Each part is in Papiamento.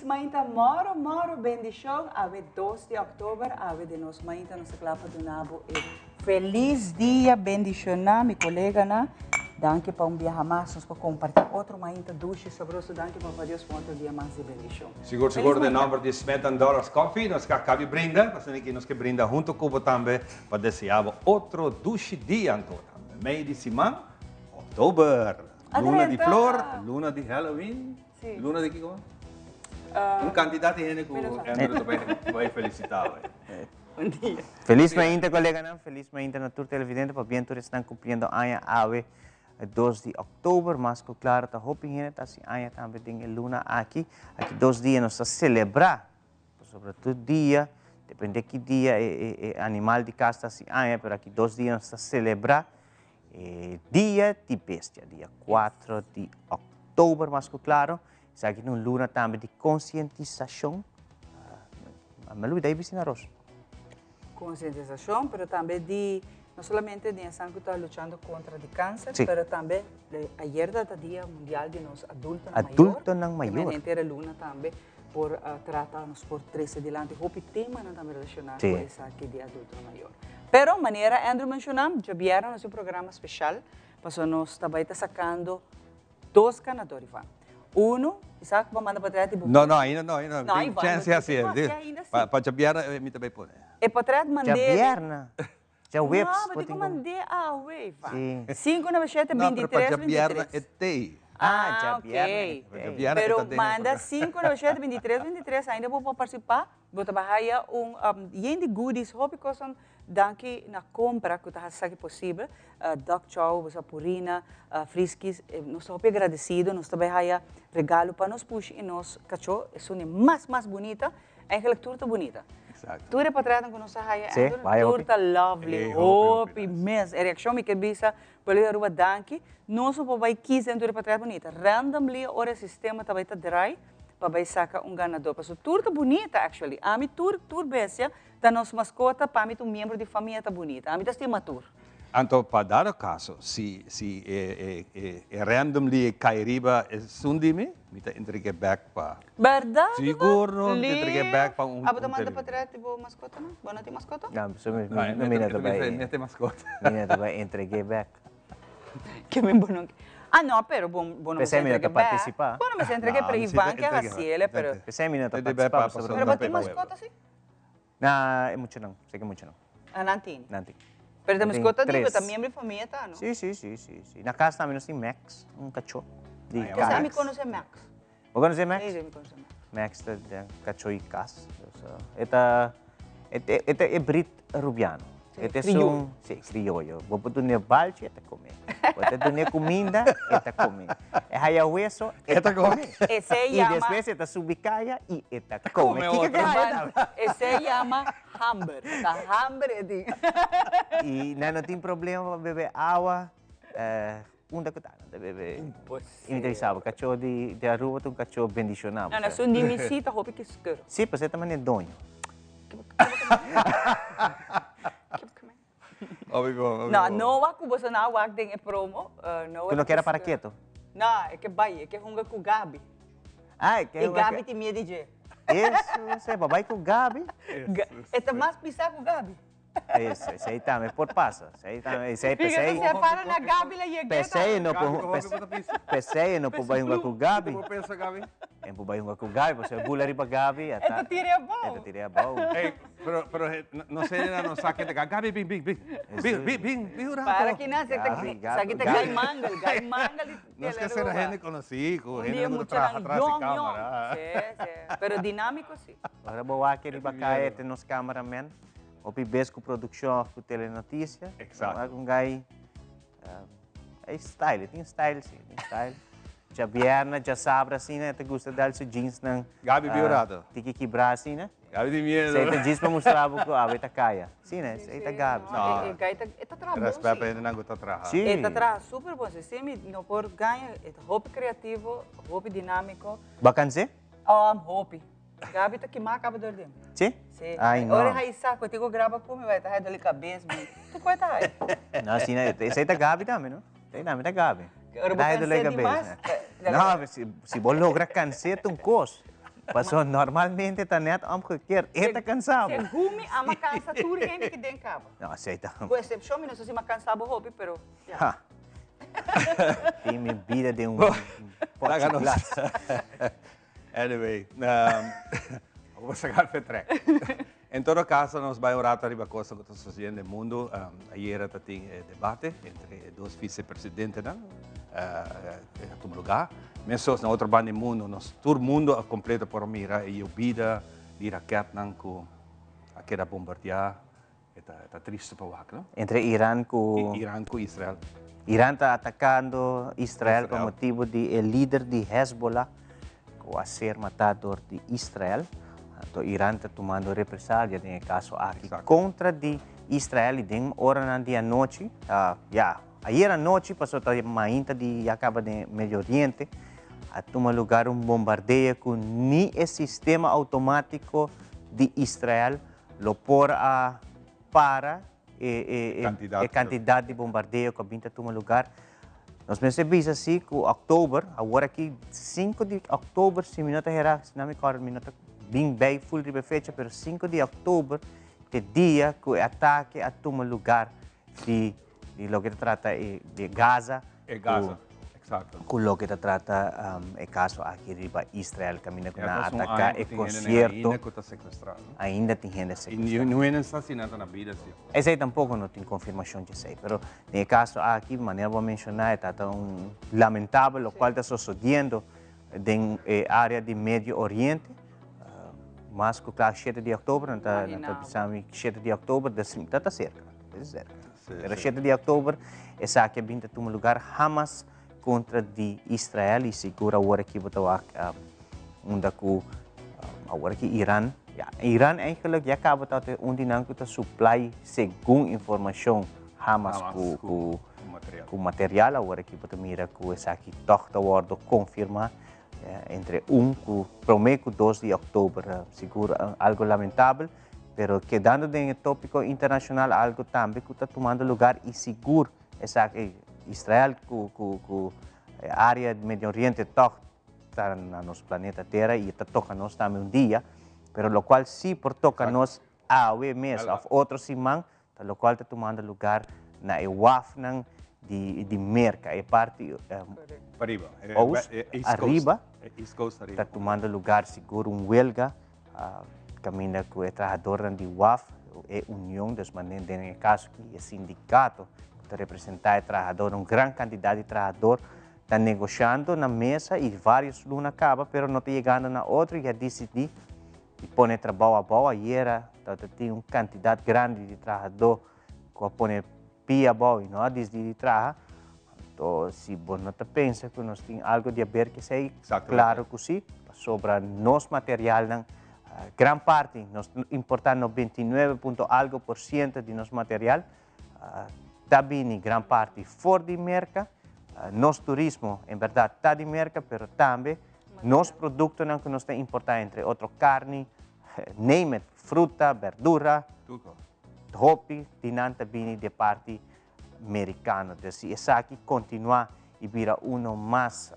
mainta moro moro bendicion awe 2 di october awe den nos mainta nos ta kla pa duna bo e feliz dia bendiciona mi coleganan danki pa un biaha mas nos por comparti otro mainta dushi sabroso danki papa Dios pa otro dia mas di bendicion. Sigur sigur den nomber di Smith and Dollars Coffee nos ka kabi brinda pasobra aki nos ke brinda hunto ku bo tambe pa desea bo otro dushi dia anto ta mei di siman october. Luna di flor, luna di Halloween, luna di kiko? Un kantidat di hende ku Andrew ta bai bai felisitá awe. Bon dia. Felis mainta koleganan, felis mainta na tur televidente, pabien tur esnan kumpliendo aña awe 2 di oktober. Mas ku klaro ta hopi hende ta hasi aña tambe den e luna aki. Aki dos dia nos ta selebrá, pasobra tur dia, depende ki dia e animal di kas ta hasi aña, pero aki dos dia nos ta selebrá E dia di bestia, dia 4 di oktober mas ku klaro. Esaki ta un luna tambe di konsientisashon. Mi a lubida e bisti na ros. Konsientisashon, pero tambe di no solamente di esnan ku ta luchando kontra di kanser, pero tambe ayer ta dia mundial di nos adultonan mayor. Adultonan mayor. Ku henter e luna tambe por trata, nos por trese dilanti hopi temanan tambe relashoná ku esaki di adultonan mayor. Pero manera Andrew menshoná, djabièrnè nos tin un programa speshal, pasobra nos ta bai ta sakando dos ganador, Ivan. Uno, Isaac, bo a manda potret di bo. No, no, ainda no, ainda no. Tin chènse hasi el. Pa djabièrnè mi ta bai pone. E potret mand'é. Djabièrnè? Djaweps. No, bo tin ku mand'é awe, Ivan. Sinku nove shete binti tres binti tres. No, pero pa djabièrnè e t'ei. Ah, djabièrnè e t'ei. Pero manda 597 23 23 ainda bo por partisipá. Bo ta bai haya un yen di goodies, hopi kosnan danki na kompra ku ta hasi esaki posibel. Duck Chow, bo sa Purina, Friskies, nos ta hopi agradesido. Nos ta bai haya regalo pa nos pushi i nos kachó, esun di mas mas bunita. Eigenlijk tur ta bunita. Tur e potretnan ku nos a haya, tur ta lovely, hopi mes. E reakshon mi ke bisa Pueblo di Aruba danki. Nos no por bai kies den tur e potret bunita. Randomly ora e sistema ta bai ta draai pa bai saca un ganador. Pasobra tur ta bunita actually. Ami tur tur bestia ta nos mascota, pa mi ta un miembro di famia ta bunita. Ami ta stima tur. Anto pa dado caso si si e e e randomly cay riba esun di mi, mi ta entregue bek pa. Berdad? Sigur no, mi ta entregue bek pa un. Abo ta manda potret di bo mascota no? Bo no tin mascota? No, mi no ta bai. Mi no tin mascota. Mi no ta bai entregue bek. Ke men bo no ke. Ah no, pero bo bo no mester P'esei mi no entregue ta bek. partisipá. Bo no mester entregue, pero Ivan ke hasiele, pero. P'esei mi no ta partisipá pasobra. Pero bo tin mascota si? Na, e muchanan, sé ke muchanan. Ah, nan tin? Nan tin. Pero ta mascota di bo ta miembro di famia ta, no? Si, si, si, si, si. Na kas tambe nos tin Max, un kachó di kas. Kesa mi konosé Max. Bo konosé Max? Si, si, mi konosé Max. Max ta kachó di kas. E ta, e ta e breed rubiano. E ta esun, si, krioyo. Bo por dun'é balchi, e ta kome. Bo ta dun'é kuminda, e ta kome. E haya weso, e ta kome. Esei yama. I despues e ta subi kaya i e ta kome. Kiko ke haya tambe? Esei yama hamber. Ta hamber e tin. I nan no tin problema pa bebe awa unda ku ta. Nan ta bebe. Imposibel. I mi ta bisa bo, kachó di Aruba ta un kachó bendishoná. No, no, esun di mi si ta hopi kiskero. Si, pasobra e ta manera doño. No, Noah ku boso no a wak den e promo. Noah Tu no kere para keto? No, e ke bai, e ke hunga ku Gabi. Ah, e ke I hunga Gabi tin miedu di dje. Eso, se, bo bai ku Gabi? E ta mas pisá ku Gabi. Eso, esei tambe por pasa. Esei tambe, esei, Fíjate, pesei. se para na Gabi la yeg'é Pesei e no Gabi, por, ku hopi bo ta pisa. pesei e no por bai hunga ku Gabi. Kiko bo pensa, Gabi? E por bai hunga ku Gabi, pasobra e bula riba Gabi, E ta tira e abou. E ta tira e abou. Ey, pero, pero no sé, no sa ken ta Gabi. Gabi, bin, bin, bin. Bin, bin, bin, bin un rato. Para ki nan, se ta, Gabi, Gabi, sa ki ta Gabi. Gai Mangel, Gai Mangel di Nos ke ser Telearuba. hende konosí, ku Un hende dia ku ta muchanan traha tras di yong, yong. kamera. Sí, sí. Pero dinámiko sí. Ora bo wak riba kaya te nos cameraman. Hopi bes ku produkshon òf ku telenotisia. Exacto. Wak un gai e style, e tin style si, e tin style. Djabièrnè, djasabra asina e ta gusta dal su jeansnan. Gabi biu rato. Tiki kibrá asina. Gabi tin miedo. Esei ta djis pa mustra bo ku awe ta kaya. Si ne, esei ta Gabi. No. E gai ta, e ta traha bon si. Respet pa hendenan ku ta traha. Si. E ta traha super bon si. Si mi no por gaña, e ta hopi kreativo, hopi dinámiko. Bo a kans'é? Hopi. Gabi ta kima caba dor den. Si? Si. Ay no. Ora hay sa cu tico graba cu mi bai ta hay doli cabes mi. Tu cu ta hay? No, asina, esey ta Gabi tambe, no? Esey tambe ta Gabi. Ora bo Ta hay doli cansé di cabes. mas. No, si, si bo logra cansé ta un cos. Paso normalmente ta net omgekeerd. E ta cansa bo. Segun mi ama cansa tur hende ki den caba. No, esey ta. Cu excepcion mi no sa si mi a cansa bo hopi, pero ya. Ha. Tin mi bida den un potje glas. Anyway, bo a saca vertrek. En todo caso, nos bai un rato ariba cosa cu ta sucediendo den mundo. Ayera ta tin e debate entre e dos vicepresidentenan a tuma lugar. Mesos na otro banda di mundo, nos tur mundo a completo por a mira e yobida di raketnan cu a keda bombardea. E ta triste pa wak, no? Entre Iran cu. Iran cu Israel. Iran ta atacando Israel pa motibo di e lider di Hezbollah cu a ser mata door di Israel. Anto Iran ta tumando represalia den e caso aki contra di Israel y den oranan di anochi, ya, ayer anochi pasobra ta mainta di ya caba den Medio Oriente, a tuma lugar un bombardeo cu ni e sistema automatico di Israel lo por a para e e cantidad di bombardeo cu a bin ta tuma lugar. Nos mester bisa si cu october, awor aki 5 di october, si mi no ta hera, si no mi corda, mi no ta bin bij full riba e fecha, pero 5 di october t'e dia cu e atake a tuma lugar di di loke ta trata e di Gaza. E Gaza, exacto. Cu loke ta trata e caso aki riba Israel caminda cu nan a ataca e concierto. Ainda cu ta secuestra, no? Ainda tin hende secuestra. Y no hende sa si nan ta na bida si. Esey tampoco no tin confirmacion dje esey, pero den e caso aki, manera bo a menciona, e ta un lamentabel locual ta sosodiendo den e area di Medio Oriente. Mas cu cla shete di october, nan ta bisa mi shete di october, ta ta cerca. Pero shete di oktober esaki a bin ta tuma lugar Hamas kontra di Israel i sigur awor aki bo ta wak unda ku awor aki Iran ya Iran eigenlijk ya kaba ta un di nan ku ta supply segun informashon Hamas ku ku ku material awor aki bo ta mira ku esaki tòg ta wòrdu konfirmá entre un ku promé ku dos di oktober sigur algo lamentabel. Pero kedando den e tópiko internashonal algu tambe ku ta tumando lugar i sigur esaki Israel ku ku ku e área di Medio Oriente tòg ta na nos planeta Tera i ta toka nos tambe un dia, pero lokual sí por toka nos awe mes òf otro siman ta lokual ta tumando lugar na e wafnan di di Merka, e parti Pariba, oost, ariba, East Coast ariba. Ta tumando lugar sigur un welga Caminda cu e trahadornan di waf, e union, dus mane den e caso aki e sindicato cu ta representa e trahadornan, un gran cantidad di trahador ta negoshando na mesa y varios luna caba pero no ta yegando na otro y a dicidi di pone trabao abao. Ayera tabata tin un cantidad grandi di trahador cu a pone pia abao y no a dicidi di traha. Anto si bo no ta pensa cu nos tin algo di haber cu esey, claro cu si, pasobra nos materialnan, gran parti, nos ta importa 99 punto algo por ciento di nos material, ta bini gran parti for di Merca. Nos turismo en berdad ta di Merca, pero tambe nos productonan cu nos ta importa, entre otro carni, name it, fruta, berdura, hopi di nan ta bini di e parti mericano. Dus si esaki continua y bira uno mas,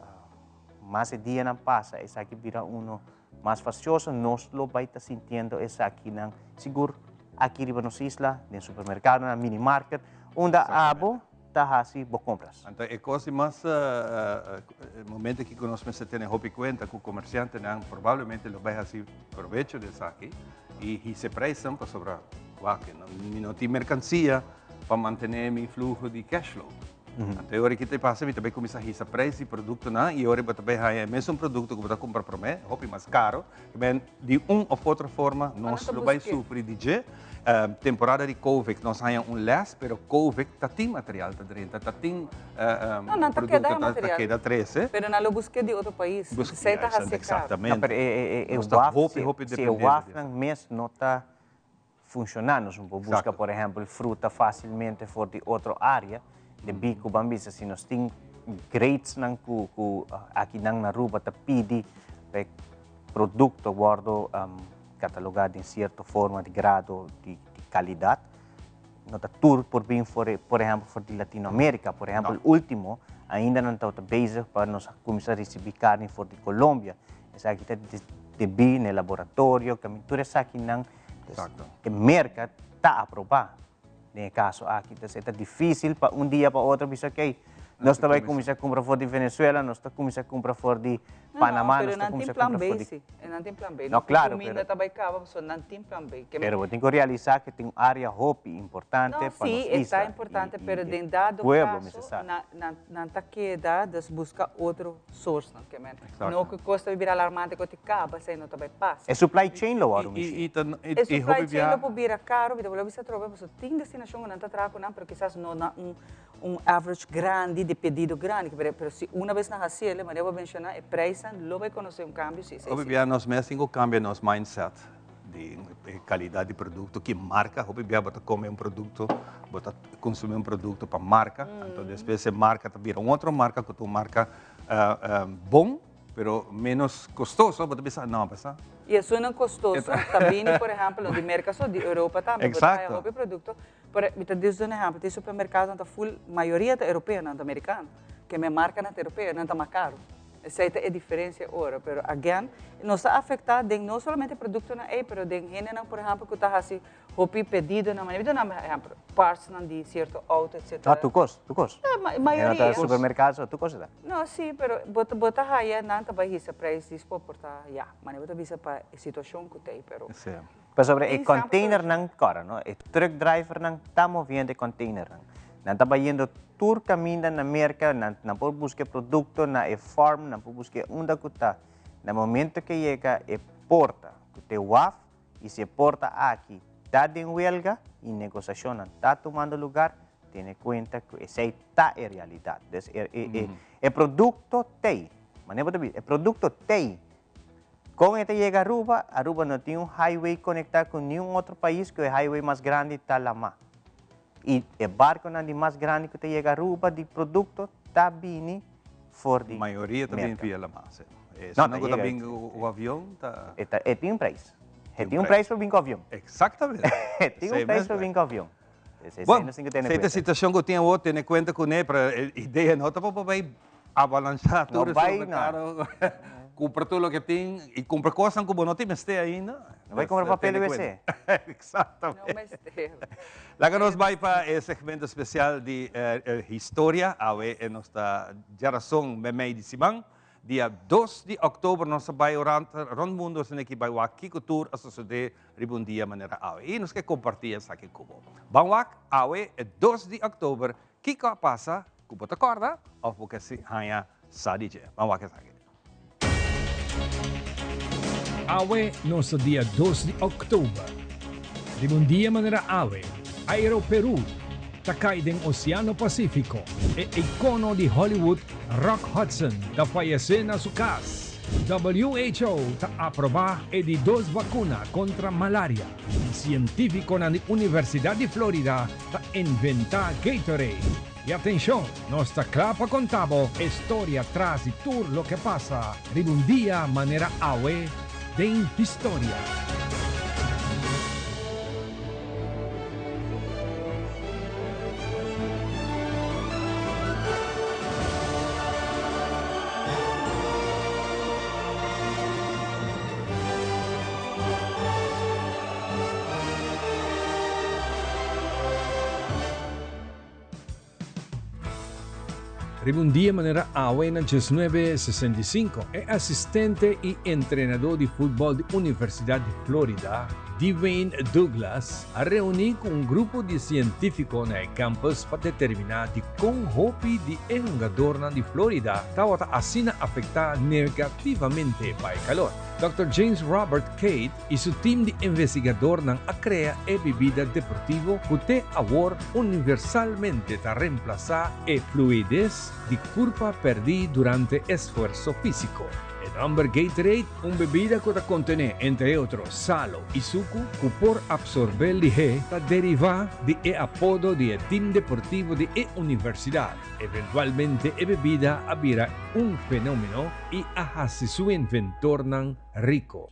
mas e dianan pasa, esaki bira uno mas fastioso, nos lo bay ta sintiendo esakinan sigur aki riba nos isla, den supermercadonan, mini market, unda abo ta haci bo compras. Anto e cos di mas e momento aki cu nos mester tene hopi cuenta cu comerciantenan probablemente lo bay haci probecho di esaki y hisa e prijsnan pasobra wak mi no tin mercancia pa mantene mi fluho di cash flow. Anto e ora ki ta pasa mi ta bay cuminsa hisa prijs di productonan y e ora bo ta bay haya e mesun producto cu bo ta cumpra prome hopi mas caro. Ben di un of otro forma nos lo bay sufri di dje. Temporada di Covid nos haña un les, pero Covid ta tin material ta drenta, ta tin No, nan ta producto keda ta material. keda trece. Pero nan lo buske di otro pais. Esey ta haci caro. Exactamente. No, pero e Nos ta waf, hopi, hopi si e dependente di wafnan mes no ta funciona, nos no por busca, por ehempel, fruta facilmente for di otro area, debí cu ban bisa si nos tin gradesnan cu akinan na Aruba ta pidi pa e producto wordo cataloga den cierto forma di grado di calidad, no ta tur por bin for e, por ehempel, for di Latinoamerica. Por ehempel, ultimo, ainda nan tabata bezig pa nos a cuminsa ricibi carni for di Colombia. Esaki ta. debí na e laboratorio, kaminda tur esakinan, e merka ta aprobá den e kaso aki. Entonces e ta difísil pa un dia pa otro bisa okey, nos ta bai kuminsá kumpra for di Venezuela, nos ta kuminsá kumpra for di Panamá, nos ta kuminsá kumpra for di. No, pero nan tin plan B si. Nan tin plan B. No claro, kuminda ta bai kaba, pasobra nan tin plan B. Pero bo tin ku realisá ku tin un área hopi importante pa nos isla. No, si, e ta importante, pero den dado kaso nan ta keda, dus buska otro sourcenan. Ke men, no ku kos ta bira alarmante ku ti kaba, esei no ta bai pasa. E supply chain lo wòrdu mishi. E supply chain lo por bira karo, mi ta wòrdu bisa atrobe, pasobra tin destinashon ku nan ta traha ku nan, pero kisas no na un un average grandi di pedido grandi, pero si una bes nan haci el, manera bo a menciona, e prijsnan lo bay conoce un cambio si esey Hopi si. bia nos mes tin cu cambia nos mindset di e calidad di producto, ki marca, hopi bia bo ta come un producto, bo ta consumi un producto pa marca, anto despues e marca ta bira un otro marca cu ta un marca bon, pero menos costoso, bo ta bisa, no, basa. Y esunnan costoso ta bini, por ehempel, no di Merca so, di Europa tambe, bo ta haya hopi producto. Por, mi ta duna un ehempel, tin supermercadonan ta full, mayoria ta europeo, nan ta americano. Ke men marcanan ta europeo, nan ta mas caro. Esei ta e diferencia ora, pero again, nos ta afecta den no solamente productonan ei, pero den hendenan, por ehempel, cu ta haci hopi pedidonan, mi ta duna un ehempel, partsnan di cierto auto, etcetera. No, tur cos, tur cos. Mayoria. No ta supermercado so, tur cos ta. No, si, pero bo ta, bo ta haya nan ta bay hisa prijs dispo por ta, ya, manera bo ta bisa pa e situacion cu t'ei, pero. Si. Pasobra e containernan, kòrda no, e truck drivernan ta moviendo e containernan. Nan ta bayendo tur kaminda na Merka, nan nan por buska e produkto na e farm, nan por buska e unda ku ta. Na momento ke yega e porta ku ta e waf, i si e porta aki ta den welga i negosashonnan ta tumando lugar, tene kuenta ku esei ta e realidat. Dus e e e produkto t'ei, manera bo ta bisa, e produkto t'ei. Kon e ta yega Aruba? Aruba no tin un highway konektá ku niun otro pais ku e highway mas grandi ta lamá. I e barkonan di mas grandi ku ta yega Aruba di produkto ta bini for di Mayoria ta bini Merka. via lamá, sí. E No, esnan ta ku ta yega. bin ku avion ta. E ta, e tin un preis. E Tin tin un un preis. preis pa bin ku avion. Eksaktamente. E tin un Esei preis mes pa bai. bin ku avion. Esei Bon, nos tin ku tene esei ta kuenta. situashon ku tin awor, tene kuenta kuné, pero e idea no ta pa bo bai Avalanchá No tur e bai na. supermercado, cumpra tur loke tin y cumpra cosnan cu bo no tin mester ainda. No bai cumpra Pues, papel tene WC. cuenta. Exactamente. No mester. Laga nos bai pa e segmento especial di historia. Awe nos ta djarason memey di siman, dia dos di october nos ta bai rond rond mundo asina ki bai wak kico tur a sosode riba un dia manera awe. Y nos ke comparti esaki cu bo. Ban wak awe e dos di october kico a pasa Ku bo ta kòrda òf bo ke haña sa di dje? Ban wak esaki. Awe nos ta dia dos di òktober. Riba un dia manera awe, Aero Peru ta kai den Oseano Pasífiko. E ikono di Hollywood Rock Hudson ta fayesé na su kas. WHO ta aprobá e di dos vakuna kontra malaria. Sientífikonan di Universidat di Florida ta inventá Gatorade. I atenshon, nos ta kla pa konta bo e storia tras di tur loke pasa riba un dia manera awe den historia. Riba un dia manera awe na diesnuebe sesenta i sinku, e asistente i entrenadó di futbòl di Universidat di Florida, Dewayne Douglas, a reuní ku un grupo di sientífiko na e campus pa determiná dikon hopi di e hungadornan di Florida tabata asina afektá negativamente pa e kalor. Dòkter James Robert Cade i su tim di investigadornan a krea e bibida deportivo ku te awor universalmente ta remplasá e fluides di kurpa pèrdí durante esfuerso físiko. E nòmber Gatorade, un bebida ku ta kontené entre otro salo i suku ku por apsorbé lihé, ta derivá di e apodo di e tim deportivo di e universidat. Eventualmente e bebida a bira un fenómeno i a hasi su inventornan riko.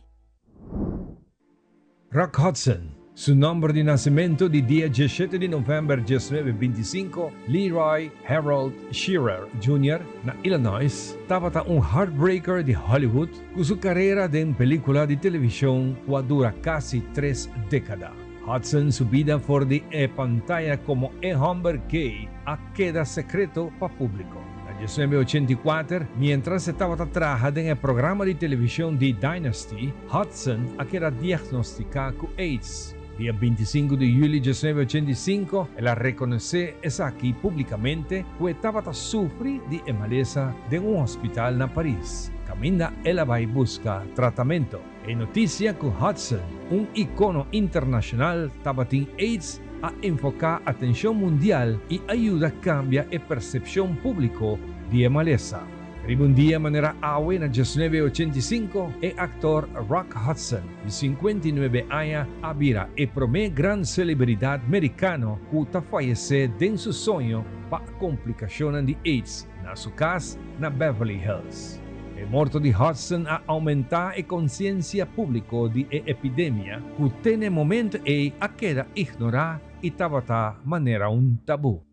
Rock Hudson. Su nomber di nacemento di dia 17 di november 1925, Leroy Harold Shearer Jr. na Illinois, tabata un heartbreaker di Hollywood cu su carera den pelicula di television cu a dura casi tres decada. Hudson su bida for di e pantaya como e homber gay a keda secreto pa publico. Na 1984, mientras e tabata traha den e programa di television di Dynasty, Hudson a keda diagnostica cu AIDS. Dia 25 di juli 1985, el a reconoce esaki publicamente cu e tabata sufri di e malesa den un hospital na Paris, caminda el a bay busca tratamento. E noticia cu Hudson, un icono internacional, tabatin AIDS a enfoca atencion mundial y a yuda cambia e percepcion publico di e malesa. Riba un dia manera awe na 1985, e actor Rock Hudson, di 59 aña, a bira e prome gran celebridad mericano cu ta fayece den su soño pa complicacionnan di AIDS na su cas na Beverly Hills. E morto di Hudson a aumenta e conciencia publico di e epidemia cu te n'e momento ey a keda ignora y tabata manera un tabu.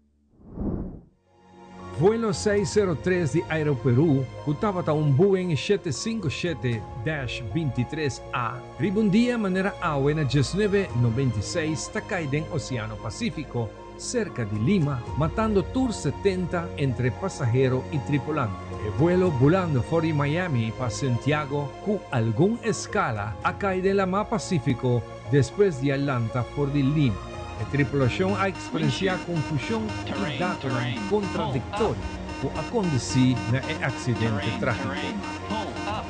Vuelo 603 di Aeroperu, cu tabata un Boeing 757-23A, riba un dia manera awe na 1996 ta cay den Oceano Pacifico, cerca di Lima, matando tur 70 entre pasahero y tripulante. E vuelo bulando for di Miami pa Santiago cu algun escala a cay den lama Pacifico despues di a lanta for di Lima. E tripulacion a experiencia confusion y datonan contradictorio cu a conduci na e accidente tragico.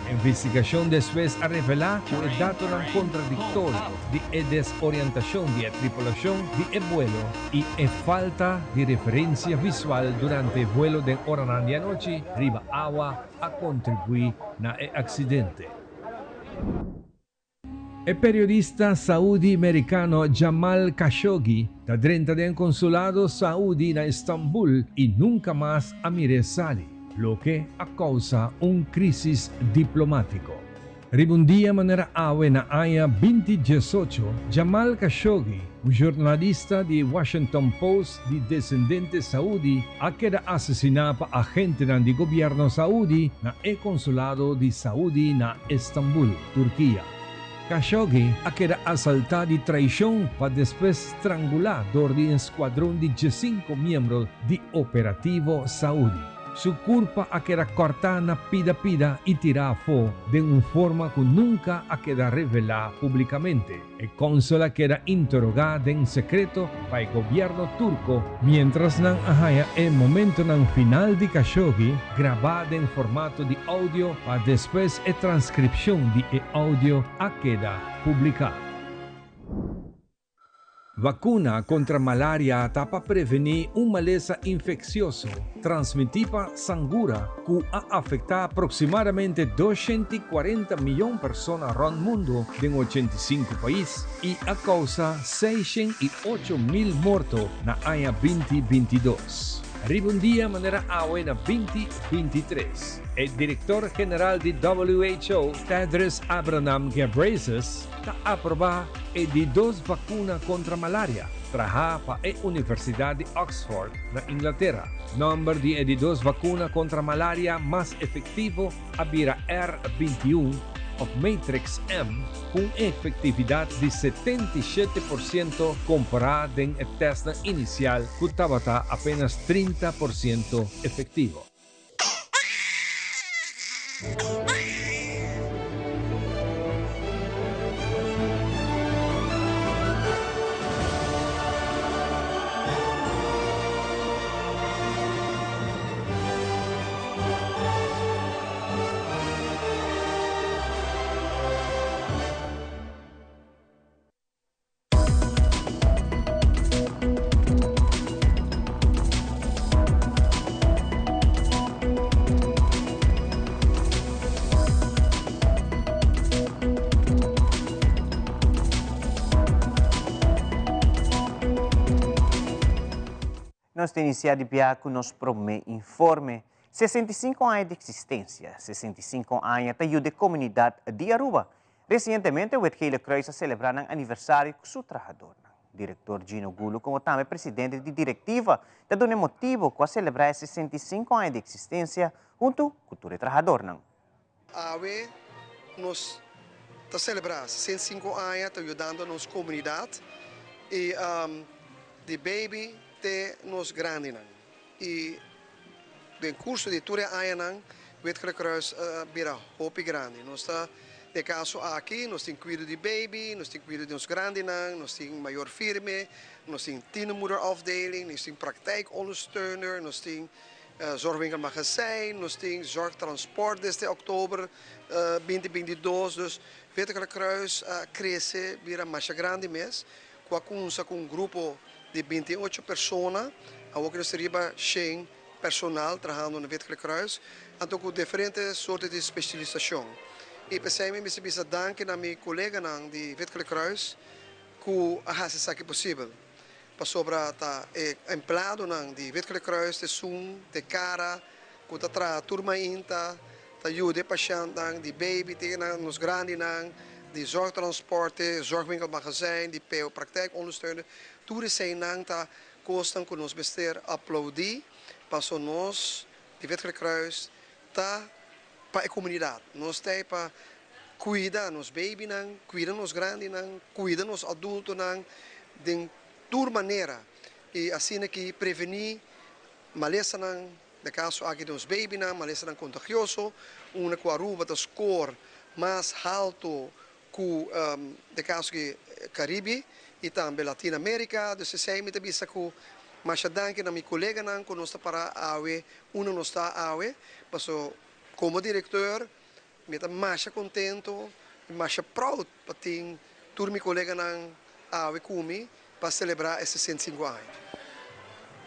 Investigacion despues a revela cu e datonan contradictorio di e desorientacion di e tripulacion di e vuelo y e falta di referencia visual durante e vuelo den oranan di anochi riba awa a contribui na e accidente. E periodista saudi-mericano Jamal Khashoggi ta drenta den consulado saudi na Istanbul y nunca mas a mir'é sali, loke a causa un crisis diplomatico. Riba un dia manera awe na aña 2018, Jamal Khashoggi, un jornalista di Washington Post di descendente saudi, a keda asesina pa agentenan di gobierno saudi na e consulado di Saudi na Istanbul, Turkia. Khashoggi a keda asalta di traicion pa despues strangula dor di un scuadron di 15 miembro di operativo saudi. Su curpa a keda corta na pida pida y tira afo den un forma cu nunca a keda revela publicamente. E consul a keda interroga den secreto pa e gobierno turco mientras nan a haya e momentonan final di Khashoggi graba den formato di audio pa despues e transcripcion di e audio a keda publica. Vacuna contra malaria ta pa preveni un malesa infeccioso transmiti pa sangura cu a afecta aproximadamente 240 miyon persona rond mundo den 85 pais y a causa 608 mil morto na aña 2022. Riba un dia manera awe na 2023, e director general di WHO, Tedros Adhanom Ghebreyesus, ta aproba e di dos vacuna contra malaria, traha pa e Universidad di Oxford na Inglatera. Nomber di e di dos vacuna contra malaria mas efectivo a bira R21 of Matrix M, cu efectividad di 77% compara den e test inicial cu tabata apenas 30% efectivo. Nos ta inicia di bia cu nos prome informe. 65 aña di existencia, 65 aña ta yuda e comunidad di Aruba. Resientemente Wit Gele Kruis a selebrá nan aniversario ku su trahadornan. Direktor Gino Gulo komo tambe presidente di direktiva ta duna e motibo ku a selebrá e 65 aña di eksistensia huntu ku tur e trahadornan. Awe nos ta selebrá 65 aña ta yudando nos komunidat i di baby te nos grandinan. I den kurso di tur e añanan Wit Gele Kruis a bira hopi grandi. Nos ta den e kaso aki nos tin kuido di baby, nos tin kuido di nos grandinan, nos tin mayor firme, nos tin tienermoederafdeling, nos tin praktijkondersteuner, nos tin zorgwinkel magazijn, nos tin zorgtransport desde oktober 2022. Dus Wit Gele Kruis a krese bira masha grandi mes ku a kumsa ku un grupo di 28 persona, awor ku nos ta riba 100 personal trahando na Wit Gele Kruis, anto ku diferente sorte di spesialisashon. I p'esei mi mester bisa danki na mi koleganan di Wit Gele Kruis ku a hasi esaki posibel, pasobra ta e empleadonan di Wit Gele Kruis ta esun ta e kara ku ta traha tur mainta, ta yuda e pashèntnan di baby te na nos grandinan, di zorgtransport te zorgwinkel magazijn, di PO praktijkondersteuner, tur eseinan ta kosnan ku nos mester aplaudí paso nos di Wit Gele Kruis ta pa e komunidat. Nos ta ei pa kuida nos babynan, kuida nos grandinan, kuida nos adultonan den tur manera i asina ki prevení malesanan. Den kaso aki nos babynan, malesanan kontagioso, unda ku Aruba ta skor mas haltu ku den kaso di Karibi i tambe Latino Amerika. Dus esei mi ta bisa ku masha danki na mi koleganan ku nos ta para awe unda nos ta awe, paso komo direkteur mi ta masha kontento i masha proud pa tin tur mi koleganan awe ku mi pa selebrá e 65 aña.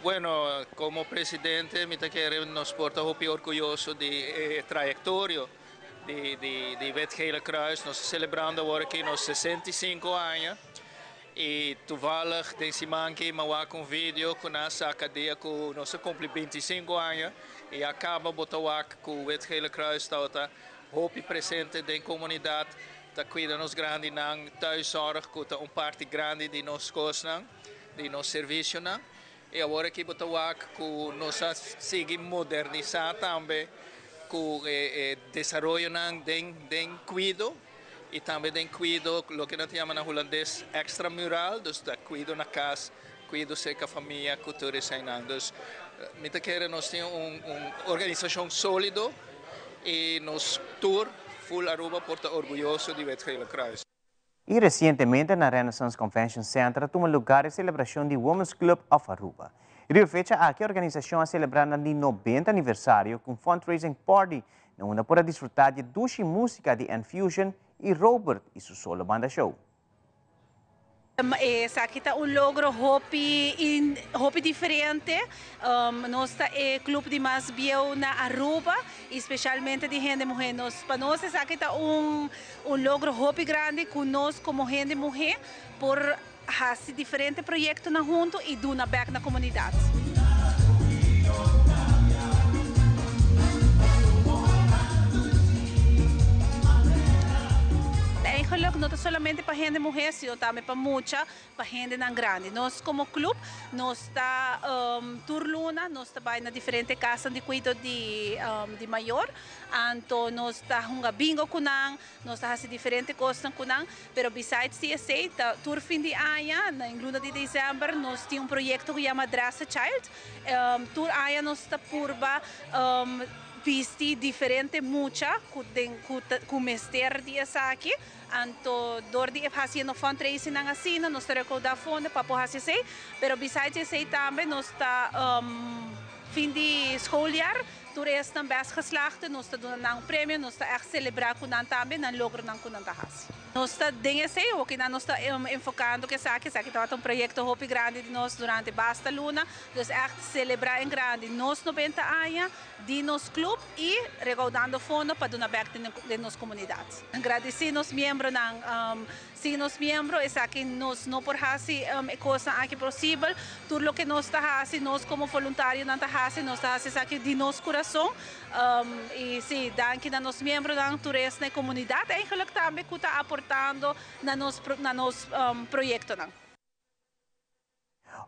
Bueno, komo presidente mi ta kere nos por ta hopi orguyoso di e trayektorio di di di Wit Gele Kruis. Nos ta selebrando awor aki nos 65 aña i toevallig den siman aki mi a wak un video ku nan a saka dia ku nos a kumpli 25 aña i a kaba bo ta wak ku Wit Gele Kruis tabata hopi presente den komunidat, ta kuida nos grandinan, thuiszorg ku ta un parti grandi di nos kosnan, di nos servisionan. I awor aki bo ta wak ku nos a sigui modernisá tambe ku e desaroyonan den den kuido i tambe den kuido loke nan ta yama na hulandes extramural, dus ta kuido na kas, kuido serka famia ku tur eseinan. Dus mi ta kere nos tin un un organisashon sólido i nos tur full Aruba por ta orguyoso di Wit Gele Kruis. I resientemente na Renaissance Convention Center a tuma lugar e selebrashon di Women's Club of Aruba. Riba e fecha aki e organisashon a selebrá nan di 90 aniversario ku un fundraising party na unda por a disfrutá di e dushi músika di Enfusion i Robert i su solo banda show. Esaki ta un logro hopi hopi diferente. Nos ta e club di mas bieu na Aruba y specialmente di hende muhe. Nos pa nos esaki ta un un logro hopi grandi cu nos como hende muhe por haci diferente proyectonan hunto y duna bek na comunidad. Eigenlijk no ta solamente pa hende muhé, sino tambe pa mucha, pa hendenan grandi. Nos komo klup nos ta tur luna nos ta bai na diferente kasnan di kuido di di mayor, anto nos ta hunga bingo ku nan, nos ta hasi diferente kosnan ku nan, pero besides di esei ta tur fin di aña na luna di december nos tin un proyekto ku yama Dress a Child. Tur aña nos ta purba bisti diferente mucha ku den ku ta ku mester di esaki. Anto dor di e hasiendo fundraisingnan asina nos ta rekoudá fondo pa por hasi esei. Pero besides esei tambe nos ta fin di schooljaar tur esnan best geslaagde nos ta duna nan un premio, nos ta ègt selebrá ku nan tambe nan logronan ku nan ta hasi. Nos ta den esey, okinan nos ta enfocando cu esaki, esaki tabata un proyecto hopi grandi di nos durante basta luna, dus echt celebra en grande nos 90 aña di nos club y recaudando fondo pa duna bek den nos comunidad. Gradici nos miembronan, sin nos miembro esaki nos no por haci e cosnan aki posibel, tur loke nos ta haci, nos como voluntarionan ta haci, nos ta haci esaki di nos curason. Y si, danki na nos miembronan, tur es na e comunidad eigenlijk tambe cu ta aportando na nos proyectonan.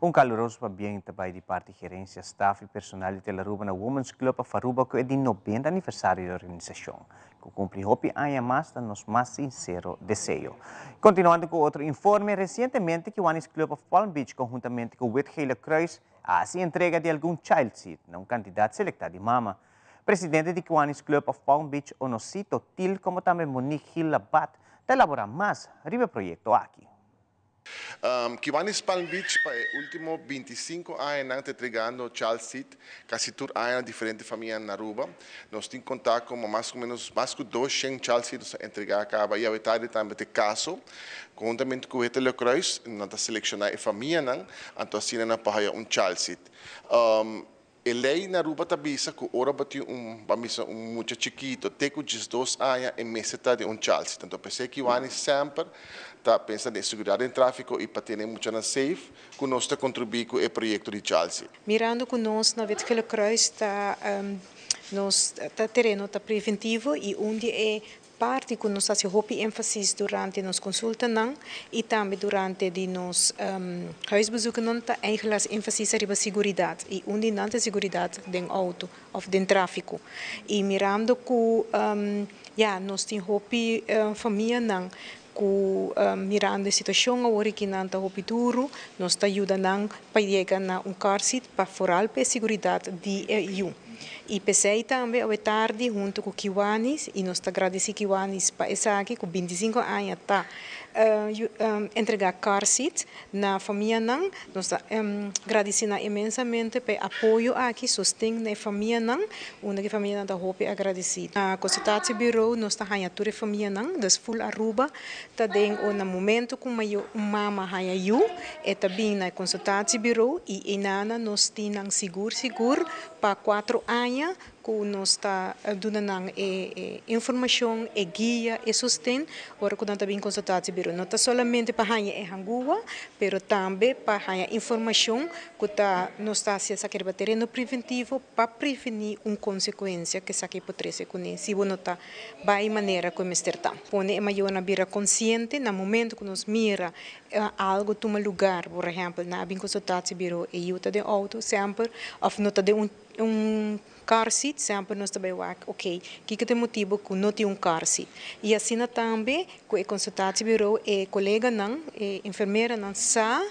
Un caluroso pabien tambe di parti gerencia, staff y personal di Telaruba na Women's Club of Aruba cu e di 90 aniversario di organisacion. Cu cumpli hopi aña mas ta nos mas sincero deseo. Continuando cu otro informe, recientemente Kiwanis Club of Palm Beach conhuntamente cu Wit Gele Kruis a haci entrega di algun child seat na un cantidad selecta di mama. Presidente di Kiwanis Club of Palm Beach, Onosito Til, como tambe Monique Gil Labat, ta elabora mas riba e proyecto aki. Kiwanis Palm Beach pa e ultimo 25 aña ta entregando child seat, casi tur aña diferente famia na Aruba. Nos tin contacto cu mas o menos mas cu 200 child seat nos entrega caba y awe tambe e caso, conhuntamente cu Wit Gele Kruis, nos ta selecciona e famianan, anto asina nan pa un child seat. E ley na Aruba ta bisa cu ora bo tin un, ban bisa, un mucha chikito, te cu 12 aña e mester ta den un child seat. Anto, p'esey Kiwanis semper ta pensa den seguridad den trafico y pa tene mucha nan safe, cu nos ta contribui cu e proyecto di child seat. Mirando cu nos na Wit Gele Kruis ta nos ta tereno ta preventivo y unda e parti cu nos ta haci hopi enfasis durante nos consultanan y tambe durante di nos huisbezoeken ta eigenlijk enfasis riba seguridad y unda nan ta seguridad den auto of den trafico. Y mirando cu ja, nos tin hopi famianan cu mirando e situacion awor cu nan ta hopi duro, nos ta yuda nan pa yega na un car seat pa vooral pa seguridad di yiu. Y p'esey tambe awe tardi hunto cu Kiwanis y nos ta gradici Kiwanis pa esaki cu 25 aña ta entrega car seat na famianan. Nos ta gradici inmensamente pa e apoyo aki, sosten na famianan, unda cu famianan ta hopi agradeci. Na consultatiebureau nos ta haya tur famianan, dus full Aruba, ta den un momento cu un mama haya yiu, e ta bin na consultatiebureau y einan nos tin sigur sigur pa 4 aña cu nos ta duna e informacion, e guia, e sosten, ora cu nan ta bin consultatiebureau. No ta solamente pa haya e hangua, pero tambe pa haya informacion cu ta nos ta haciendo esaki tereno preventivo pa preveni un consecuencia cu esaki por trece cu si no ta bay manera cu mester ta. Pone e mayornan bira consciente na momento cu nos mira algo tuma lugar, por ehempel, nan bin consultatiebureau e yiu ta den auto semper, of no ta den un car seat, semper nos tambe wak, ok, kico ta e motibo cu no tin un car seat? Y asina tambe, cu e consultatiebureau e coleganan, e enfermeranan sa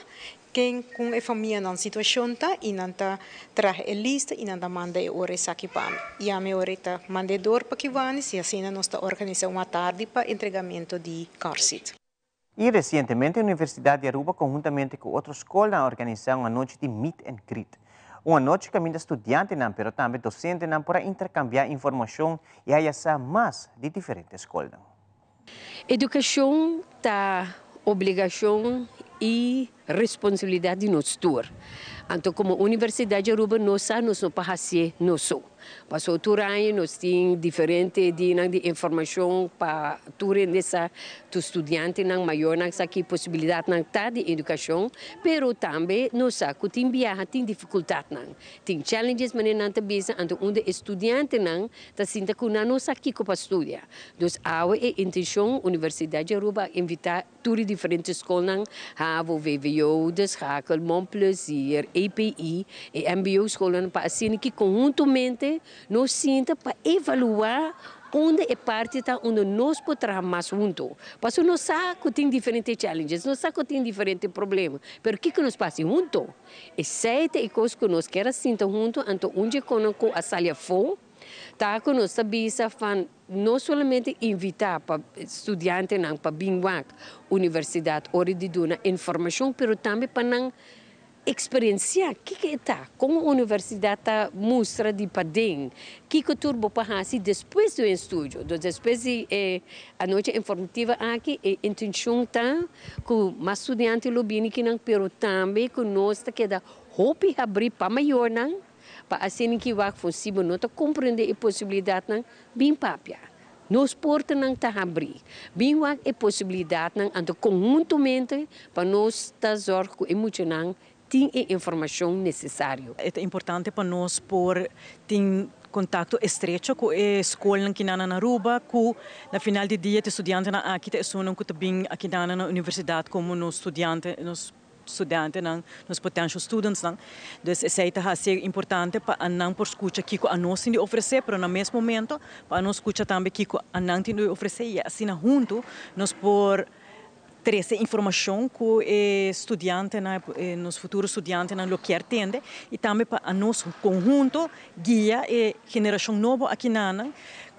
ken cu e famianan situacion ta y nan ta traha e lista y nan ta manda e ora esaki pa mi. Y ami ora ta manda door pa Kiwanis y asina nos ta organisa un atardi pa entregamento di car seat. Y recientemente Universidad di Aruba, conhuntamente cu otro scol, a organisa un anochi di meet and greet. Un anochi caminda studiantenan, pero tambe docentenan por intercambia informacion y haya mas di diferente scol. Educacion ta obligacion y responsabilidad di nos tur. Anto, como Universidad di Aruba, nos nos no por haci nos so. Paso tur aña nos tin diferente dia di informacion pa tur nessa tu studiantenan, mayornan sa ki posibilidadnan ta di educacion, pero tambe nos sa cu tin biaha tin dificultadnan. Tin challenges manera nan ta bisa, anto unda studiantenan ta sinta cu nan no sa kico pa studia. Dus awe e intencion Universidad di Aruba invita tur diferente scolnan, HAVO, VWO, De Schakel, Mon Plaisir, EPI y MBO scolnan pa asina cu conhuntamente nos sinta pa evalua unda e parti ta unda nos por traha mas hunto. Paso nos sa cu tin diferente challenges, nos sa cu tin diferente problema, pero kico nos por haci hunto? Esey ta e cos cu nos kier sinta hunto, anto unda cu a sali afo, ta cu nos bisa van no solamente invita pa studiantenan pa bin wak universidad ora di duna informacion, pero tambe pa nan Eksperensiá kiko e ta, kon un universidat ta mustra di paden, kiko tur bo por hasi despues di un estudio. Dus despues di e anochi informativo aki e intenshon ta ku mas studiante lo bini kinan pero tambe ku nos ta keda hopi habrí pa mayornan pa asina ki wak for si bo no ta komprendé e posibilidatnan bin papia. Nos portanan ta habrí. Bin wak e posibilidatnan anto konhuntomente pa nos ta zòrg ku e muchanan tin e informashon nesesario. E ta importante pa nos por tin kontakto estrecho ku e skolnan kinan na Aruba ku na final di dia ta e studiantenan aki ta esunnan ku ta bin akinan na universidat komo nos studiante, nos studiantenan, nos potential studentsnan. Dus esei ta hasi importante pa anan por skucha kiko anos tin di ofresé, pero na mes momento pa anos skucha tambe kiko anan tin di ofresé i asina huntu nos por trese informashon ku e studiantenan, nos futuro studiantenan lo kier tende i tambe pa anos konhunto guia e generashon nobo akinanan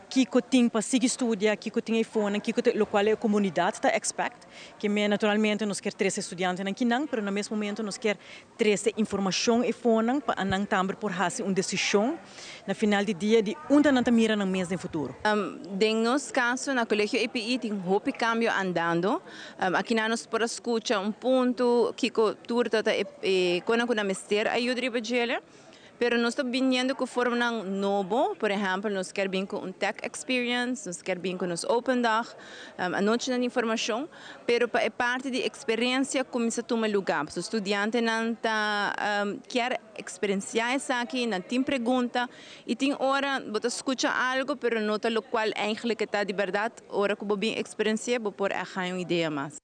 kiko tin pa sigui studia, kiko tin eifonan, kiko ta lokual e komunidat ta expect. Ke me naturalmente nos kier trese studiantenan kinan, pero na mes momento nos kier trese informashon eifonan pa anan tambe por hasi un desishon na final di dia di unda nan ta mira nan mes den futuro. Den nos kaso na Kolegio EPI tin hopi kambio andando. Akinan nos por a skucha un punto kiko tur ta ta e konan ku nan mester ayuda riba djele. Pero nos ta biniendo ku formanan nobo, por ehèmpel nos kier bin ku un tech experience, nos kier bin ku nos open dag, anochinan di informashon, pero pa e parti di eksperensia kuminsá tuma lugá. Pasobra studiantenan ta kier eksperensiá esaki, nan tin pregunta i tin ora bo ta skucha algu pero no ta lokual eigentlik e ta di bèrdat, ora ku bo bin eksperensi'é bo por ègt haña un idea mas.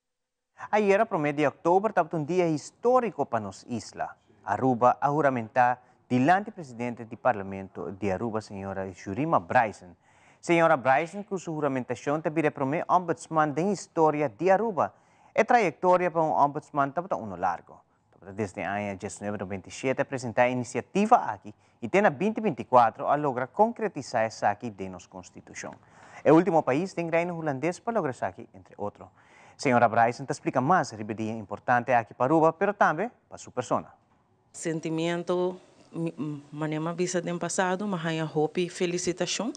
Ayera promé di òktober tabata un dia históriko pa nos isla. Aruba a huramentá dilanti presidente di Parlamento di Aruba señora Jurima Bryson. Señora Bryson ku su huramentashon ta bira e promé ombudsman den historia di Aruba. E trayektoria pa un ombudsman tabata uno largo. Tabata desde aña 1997 a presentá e inisiativa aki i te na 2024 a logra konkretisá esaki den nos konstitushon. E último pais den Reino Hulandes pa logra esaki, entre otro. Señora Bryson ta splika mas riba e dia importante aki pa Aruba, pero tambe pa su persona. Sentimiento, Manera mi a bisa den pasado, mi a haña hopi felicitacion,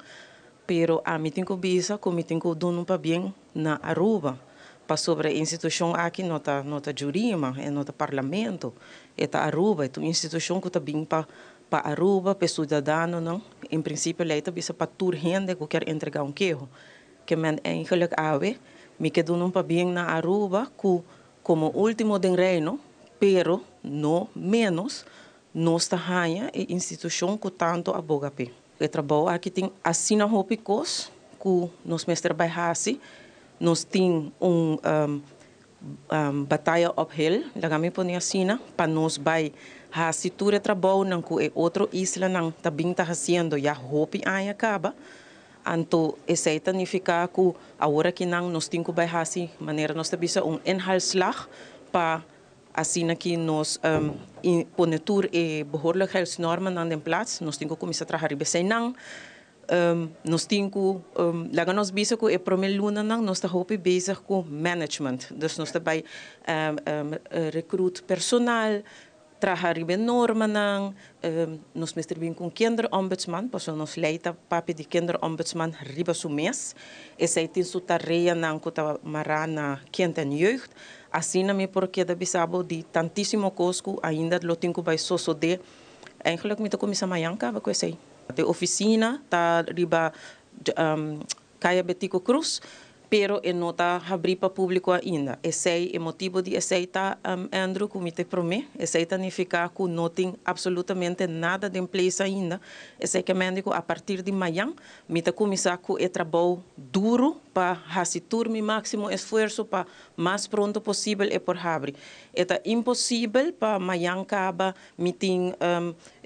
pero ami tin cu bisa cu mi tin cu duna un pabien na Aruba, pasobra e institucion aki no ta no ta Jurima, e no ta Parlamento, e ta Aruba, e ta un institucion cu ta bin pa pa Aruba, pa e ciudadanonan, en principio ley ta bisa pa tur hende cu kier entrega un keho, ke men eigenlijk awe mi ke duna un pabien na Aruba cu Komo último den Reino, pero no ménos, nos ta haña e institushon ku tantu a boga p'e. E trabou aki tin asina hopi kos ku nos mester bai hasi. Nos tin un bataya uphill, laga mi pone asina, pa nos bai hasi tur e trabounan ku e otro islanan ta bin ta hasiendo ya hopi aña kaba. Anto esei ta nifiká ku awor akinan nos tin ku bai hasi manera nos ta bisa un inhaalslag pa asina ki nos pone tur e behoorlijkheidsnormennan den plats. Nos tin ku kuminsá traha riba eseinan. Nos tin ku laga nos bisa ku e promé lunanan nos ta hopi bezig ku management. Dus nos ta bai recruit personal, Traha riba e normanan, nos mester bin ku un kinderombudsman, pasobra nos lei ta papia di kinderombudsman riba su mes. Esei tin su tareanan ku ta mará na kind en jeugd. Asina mi por keda bisa bo di tantísimo kos ku ainda lo tin ku bai sosodé. Eigenlijk mi ta kuminsá mañan kaba ku esei. E ofisina ta riba Kaya Betico Croes, pero e no ta habrí pa públiko ainda. Esei, e motibu di esei ta, Andrew, ku mi ta e promé. Esei ta nifiká ku no tin absolutamente nada den place ainda. Esei ke mende ku a partir di mayan mi ta kuminsá ku e trabou duru pa hasi tur mi máksimo esfuerso pa mas pronto posibel e por habri. E ta imposibel pa mayan kaba mi tin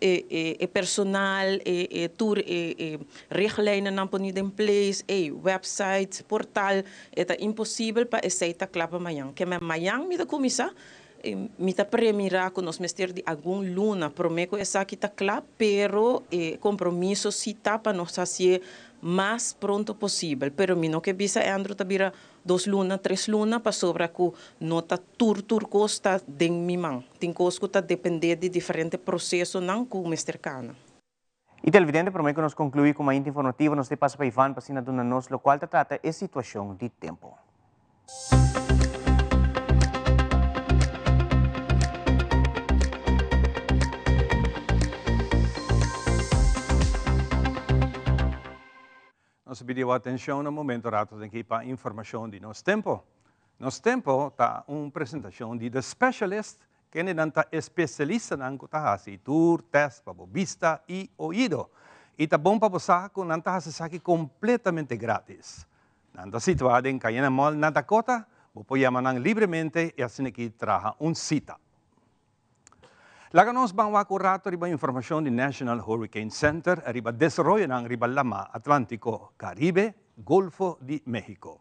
e e personal, e e tur e e richtlijnennan poni den place, ey website, portal, e ta imposibel pa esey ta kla pa mañan. Ke men mañan mi ta kuminsá, Mi ta premira ku nos mester di algun luna promé ku esaki ta kla, pero e kompromiso si ta pa nos hasié mas pronto posibel. Pero mi no ke bisa Andrew ta bira dos luna, tres luna, pasobra ku no ta tur tur kos ta den mi man. Tin kos ku ta dependé di diferente prosesonan ku mester kana. Y televidente, prome cu nos conclui cu Mainta Informativo, nos te pasa pa Ivan pa asina duna nos locual ta trata e situacion di tempo. Nos a pidi bo atencion na momento rato den ki pa informacion di nos tempo. Nos tempo ta un presentacion di The Specialist Kendenan ta e spesialistanan ku ta hasi tur tèst pa bo bista i oido. I ta bon pa bo sa ku nan ta hasi esaki kompletamente grátis. Nan ta situá den Cayena Mall na Dakota. Bo por yama nan libremente i asin'aki traha un sita. Laga nos ban wak un rato riba informashon di National Hurricane Center riba desaroyonan riba Lamá Atlántiko, Karibe, Golfo di México.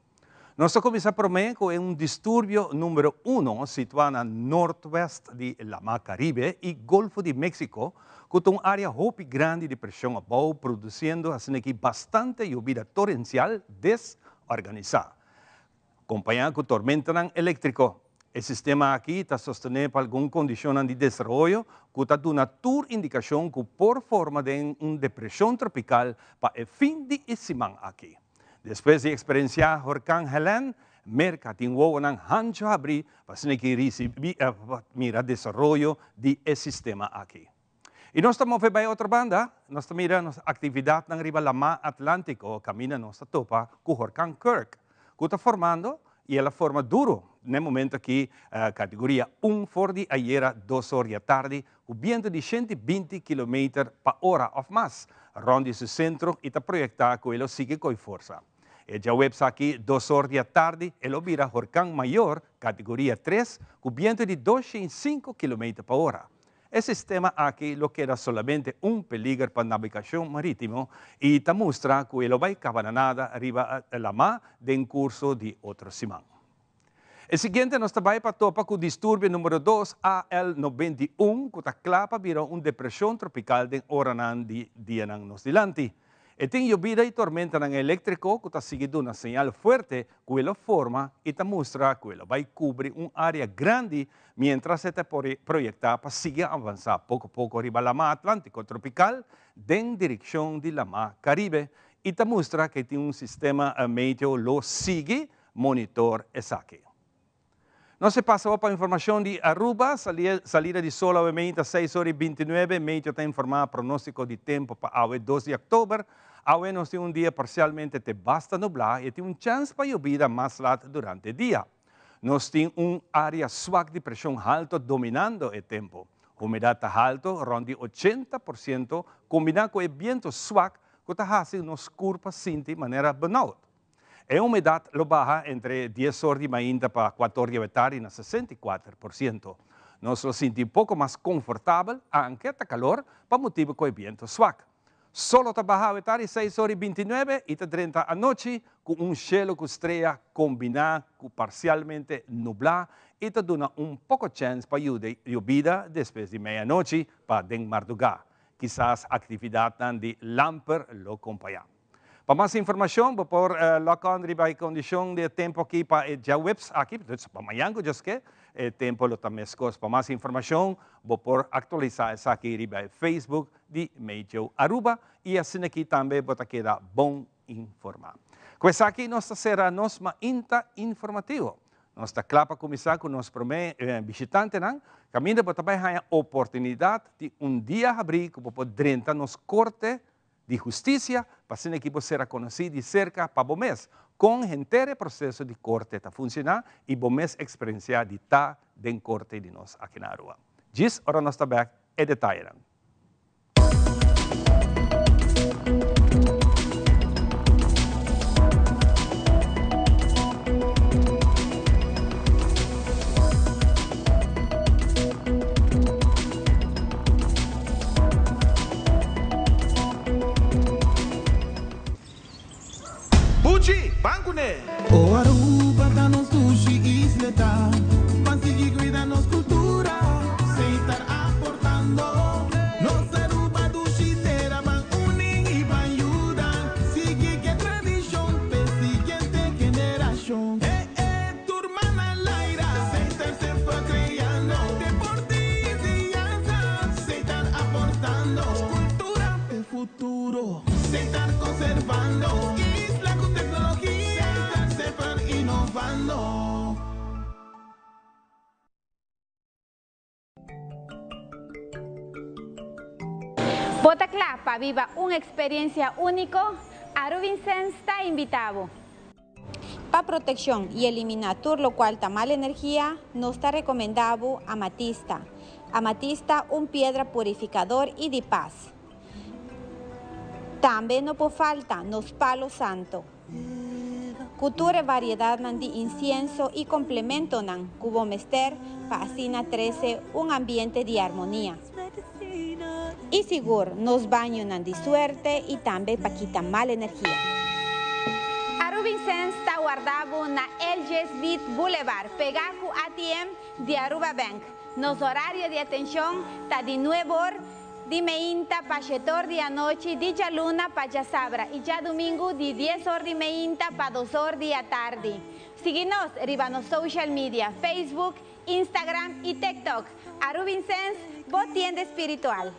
Nos ta kuminsá promé ku e un disturbio número uno situá na nortwèst di Lamá Karibe i Golfo di Méksiko, ku ta un área hopi grandi di preshon abou produsiendo asin'aki bastante yobida torensial desorganisá, kompañá ku tormentanan eléktriko. E sistema aki ta sostené pa algun kondishonnan di desaroyo ku ta duna tur indikashon ku por forma den un depreshon tropikal pa e fin di e siman aki. Despues di eksperensiá horkan Helene, Merka tin wowonan hancho habrí pa asina ki risibí pa mira desaroyo di e sistema aki. I nos ta move bai otro banda, nos ta mira nos aktividatnan riba Lamá Atlántiko kaminda nos ta topa ku horkan Kirk, ku ta formando i el a forma duru n'e momento aki kategoria un for di ayera dos or di atardi ku bientu di 120 kilometer pa ora òf mas rònt di su sentro i ta proyektá ku e lo sigui koi forsa. E djaweps aki dos or di atardi e lo bira horkan mayor kategoria tres ku bientu di 205 kilometer pa ora. E sistema aki lo keda solamente un peliger pa nabegashon marítimo i ta mustra ku e lo bai kaba na nada riba lamá den kurso di otro siman. E siguiente nos ta bai pa topa ku disturbio numero dos, AL 91, ku ta kla pa bira un depreshon tropikal den oranan di dianan nos dilanti. E tin yobida i tormentanan eléktriko ku ta sigui duna señal fuerte ku e lo forma i ta mustra ku e lo bai kubri un área grandi miéntras e ta proyektá pa sigui avansá poko poko riba Lamá Atlántiko tropikal den direkshon di Lamá Karibe i ta mustra ku e tin un sistema meteo lo sigui monitor esaki. Nos e pasa pa informacion di Aruba, salida di sol awe meinta seis ora y bintinuebe, meteo ta informa pronostico di tempo pa awe dos di october. Awe nos tin un dia parcialmente te basta nubla y tin un chens pa yobida mas lat durante dia. Nos tin un area swak di presion halto dominando e tempo. Humedad ta halto, rond di 80%, combina cu e biento swak cu ta haci nos curpa sinti manera benauwd. E humedat lo baha entre dies or di mainta pa kuater or di awetardi na 64%. Nos lo sinti un poko mas konfortabel, anke ta kalor, pa motibu ku e bientu swak. Sol lo ta baha awetardi seis or i bintinuebe i ta drenta anochi ku un shelu ku strea kombiná ku parsialmente nublá i ta duna un poko chèns pa yobida despues di meianochi pa den mardugá. Kisas aktividatnan di lamper lo kompañá. Pa mas informacion bo por log on riba e condicion di e tempo aki pa e djaweps aki, dus pa mañan cu Dios ke, e tempo lo ta mescos. Pa mas informacion bo por actualisa esaki riba e Facebook di Meteo Aruba y asina aki tambe bo ta keda bon informa. Cu esaki nos ta cera nos mainta informativo. Nos ta cla pa cuminsa cu nos prome bishitantenan, caminda bo ta bay haya oportunidad di un dia habri cu bo por drenta nos corte di hustisia, pa asina ki bo sera konosí di serka pa bo mes kon henter e proseso di korte ta funshoná i bo mes eksperensiá di ta den korte di nos aki na Aruba. Djis ora nos ta bèk e detayenan. Buchi, ban kuné! O Aruba ta nos dushi isleta, ban sigui cuida nos cultura. Bo ta kla pa biba un eksperensia úniko? Arubinsens ta invitá bo! Pa protekshon i eliminá tur lokual ta mal energia, nos ta rekomendá bo amatista. Amatista un piedra purifikador i di pas. Tambe no por falta nos palo santo. Ku tur e variedatnan di insienso i komplementonan ku bo mester pa asina trese un ambiente di armonia. I sigur nos bañonan di suerte i tambe pa kita mal energia. Arubinsens ta warda bo na LG Smith Boulevard, pegá ku ATM di Aruba Bank. Nos orario di atenshon ta di nuebe or di meinta pa shetor di anochi di djaluna pa djasabra i djadumingu di dies or di meinta pa dos or di atardi. Sigui nos riba nos social media, Facebook, Instagram y TikTok. Arubinsens, bo tienda espiritual.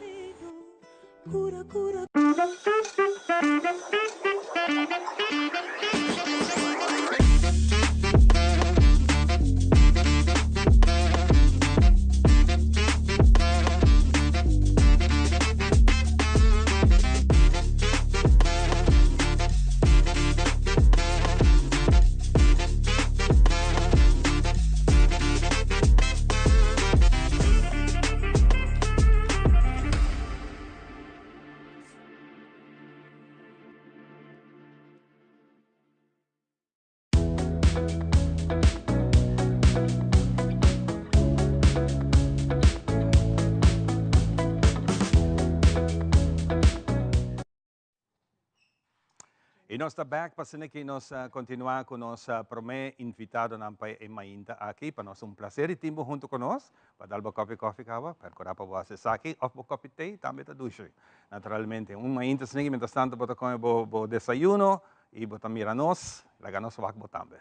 Y nos ta back pa asina ki nos continua cu nos prome invitadonan pa e mainta aki. Pa nos un placer di tin bo hunto cu nos. Pa dal bo kopi kofi caba, percura pa bo haci esaki of bo kopi thee tambe ta dushi. Naturalmente, un mainta asina ki mientras tanto bo ta come bo desayuno y bo ta mira nos, laga nos wak bo tambe.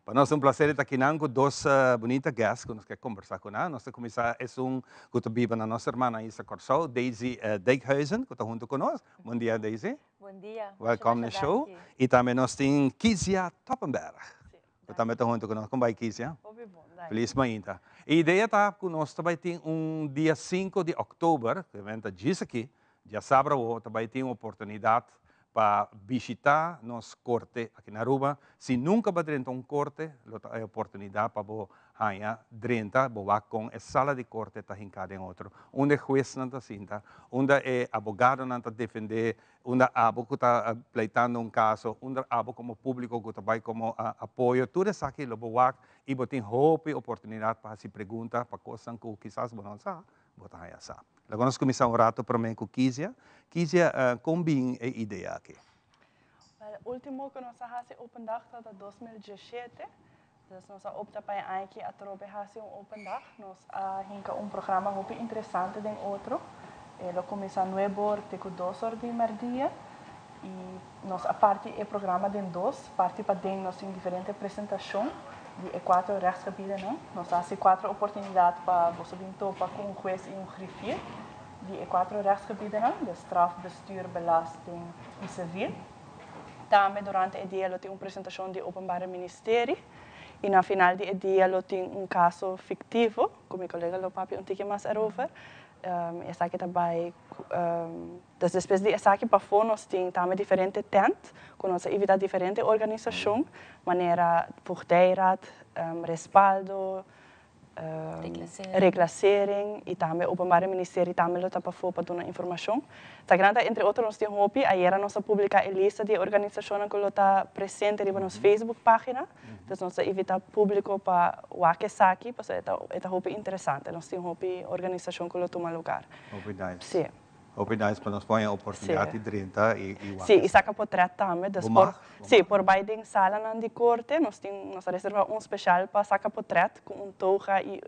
Pa nos ta un placer di ta akinan cu dos bunita guest cu nos ke combersa cu nan. Nos ta cuminsa esun cu ta biba na nos hermana isla Corsou, Daisy Dijkhuizen, cu ta hunto cu nos. Bon dia, Daisy. Bon dia. Welcome na e show. Y tambe nos tin Kizia Toppenberg, cu tambe ta hunto cu nos. Con bay, Kizia? Hopi bon, danki. Feliz mainta. E idea ta cu nos ta bay tin un dia cinco di october, cu ta djis aki, Diasabra awo ta bai tin oportunidad pa bishita nos corte aki na Aruba. Si nunca bo a drenta un corte, lo ta e oportunidad pa bo haña drenta, bo wak con e sala di corte ta hinca den otro, unda e huesnan ta sinta, unda e abogadonan ta defende, unda abo cu ta pleitando un caso, unda abo como publico cu ta bai como apoyo, tur esaki lo bo wak y bo tin hopi oportunidad pa haci pregunta pa cosnan cu kisas bo no sa. Bo ta haña sa. Laga nos kuminsá un rato promé ku Kizia. Kizia, kon bin e idea aki? Wel, último ku nos a hasi open dag tabata 2017. Dus nos a opta pa e aña aki atrobe hasi un open dag. Nos a hinka un programa hopi interesante den otro. E lo kuminsá nuebe or te ku dos or di mèrdia. I nos a parti e programa den dos. Parti paden nos tin diferente presentashon di e kuater rechtsgebiedennan. Nos a hasi kuater oportunidat pa boso bin topa ku un hues i un griffier di e kuater rechtsgebiedennan, de straf, bestuur, belasting i sivil. Tambe durante e dia lo tin un presentashon di Openbare Ministerie i na final di e dia lo tin un kaso fiktivo ku mi kolega lo papia un tiki mas erover. Esaki ta bai Dus despues di esaki pafó nos tin tambe diferente tent ku nos a invitá diferente organisashon manera Voogdijraad, Respaldo, Reclassering i tambe Openbare Ministerie tambe lo ta pafó pa duna informashon. Esakinan ta entre otro nos tin hopi. Ayera nos a publiká e lista di e organisashonnan ku lo ta presente riba nos Facebook página. Dus nos ta invitá públiko pa wak esaki pasobra e ta e ta hopi interesante. Nos tin hopi organisashon ku lo tuma lugar. Hopi nice. Sí. Hopi nice pa nos pon e oportunidat di drenta i wak. Sí, i saka potret tambe. Dus por, sí, por bai den salanan di korte, nos tin, nos a reservá un speshal pa saka potret ku un toga i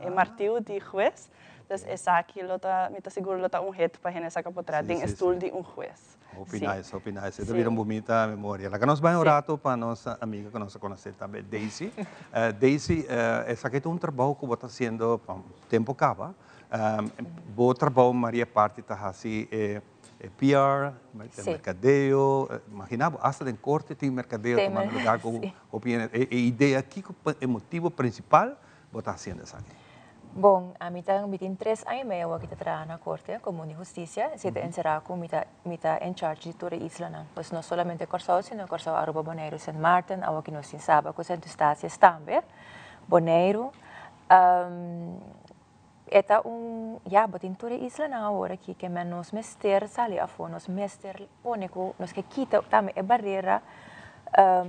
e martiu di hues. Dus esaki lo ta, mi ta sigur lo ta un hit pa hende saka potret den e stul di un hues. Hopi nice, hopi nice. E ta bira un bunita memoria. Laga nos bai un rato pa nos amiga ku nos a konosé tambe, Daisy. Daisy, esaki ta un trabou ku bo ta hasiendo pa tempu kaba. Bo trabou Maria Parti ta hasi e PR, merkadeo, imagina bo hasta den korte tin merkadeo tumando lugar ku hopi hende. E idea kiko e motibo prinsipal bo ta hasiendo esaki? Bon, ami ta, mi tin tres aña i mei awor ki ta traha na Korte Komun di Hustisia. Esei ta enserá ku mi ta mi ta en charge di tur e islanan. Pues no solamente Kòrsou, sino Kòrsou, Aruba, Boneiru, Sint Maarten, awor ki nos tin Saba ku Sint Eustatius tambe, Boneiru. E ta un, ya, bo tin tur e islanan awor aki ke men nos mester sali afó, nos mester pone ku nos ke kita tambe e barera,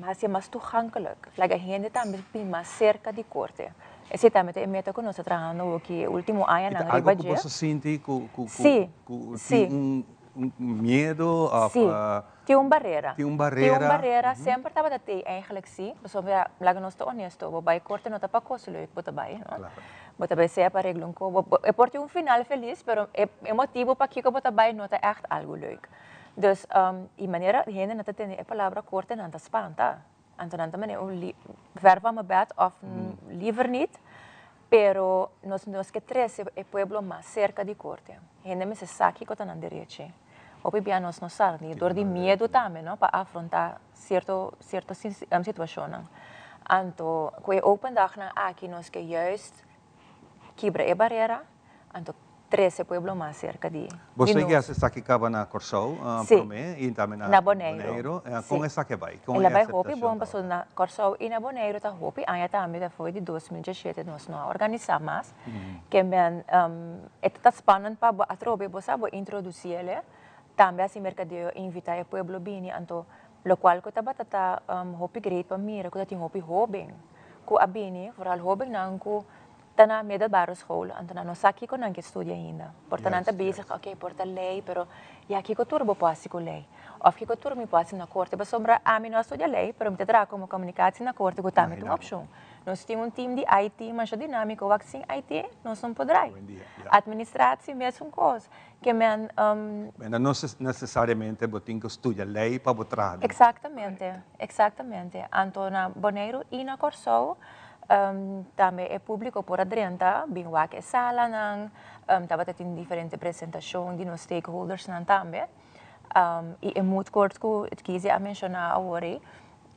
hasié mas toegankelijk, laga hende tambe bin mas serka di korte. Esei tambe ta e meta ku nos ta trahando awoki e último añanan riba dje. E ta algu ku bo sa sinti ku ku tin un miedu òf. Sí, tin un barera. Tin un barera. Tin un barera, semper tabata tei eigenlijk sí, pasobra laga nos ta honesto, bo bai korte no ta pa kos leuk bo ta bai, no. Bo ta bai sea pa regla un kos, e por tin un final felis, pero e motibu pakiko bo ta bai no ta ègt algu leuk. Dus, i manera hende nan ta tende e palabra korte nan ta spanta. Anto nan ta manera un ver van mijn bed of liever niet, pero nos nos ke trece e pueblo mas cerca di corte. Hende mester sa kico ta nan derechi. Hopi bia nos no sa, ni dor di miedo tambe no, pa afronta cierto cierto situacionnan. Anto cu e open dagnan aki nos ke juist kibra e barera, anto trese pueblo mas serka di Bo nos. sigui hasi esaki kaba na Kòrsou Sí, promé i tambe na na Boneiru. Boneiru. Sí. Kon esaki a bai? Kon El a e bai hopi aseptashon bon tabata? pasobra na Kòrsou i na Boneiru ta hopi aña tambe ta for di 2017 nos no a organisá mas. Ke men e ta spannend pa bo atrobe bo sa bo introdusí el tambe hasi merkadeo invitá e pueblo bini anto lokual ku tabata ta hopi great pa mira ku ta tin hopi hóben ku a bini vooral hóbennan ku Ta na middelbare school, anto nan no sa kiko nan ke studia ainda. Por ta nan ta bezig, oke, por ta ley, pero ya kiko tur bo por hasi ku ley? Of kiko tur mi por hasi na korte? Pasobra ami no a studia ley, pero mi ta traha komo komunikatie na korte ku tambe ta un opshon. Nos tin un team di IT masha dinamiko, wak sin IT nos no por drai. Administratie mesun kos. Ke men. Mena no nesesariamente bo tin ku studia ley pa bo traha den. Eksaktamente, eksaktamente. Anto na Boneiru i na Kòrsou Tambe e públiko por a drenta, bin wak e salanan, tabata tin diferente presentashon di nos stakeholdersnan tambe. I e moot court ku Kizzy a menshoná awor ei,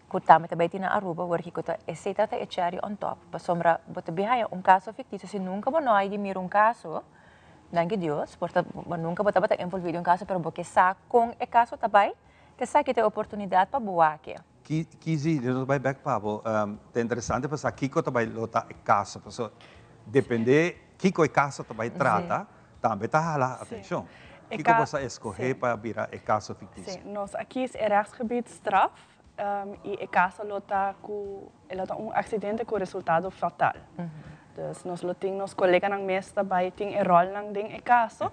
ku tambe ta bai tin na Aruba awor kiko ta esei ta ta e cherry on top, pasobra bo ta bin haña un kaso fiktisio si nunka bo no a di mira un kaso, danki Dios, por ta bo nunka bo tabata envolví den un kaso pero bo ke sa kon e kaso ta bai, esaki ta e oportunidat pa bo wak e. Kizzy, nos bai bek pa bo. Ta interesante pa sa kiko ta bai lo ta e kaso. Pasobra depende kiko e kaso ta bai trata, tambe ta hala atenshon. Kiko bo sa eskohe pa bira e kaso fiktisio? Sí, nos a kies e rechtsgebied straf i e kaso lo ta ku e lo ta un aksidente ku resultado fatal. Dus nos lo tin nos koleganan mes ta bai tin e ròlnan den e kaso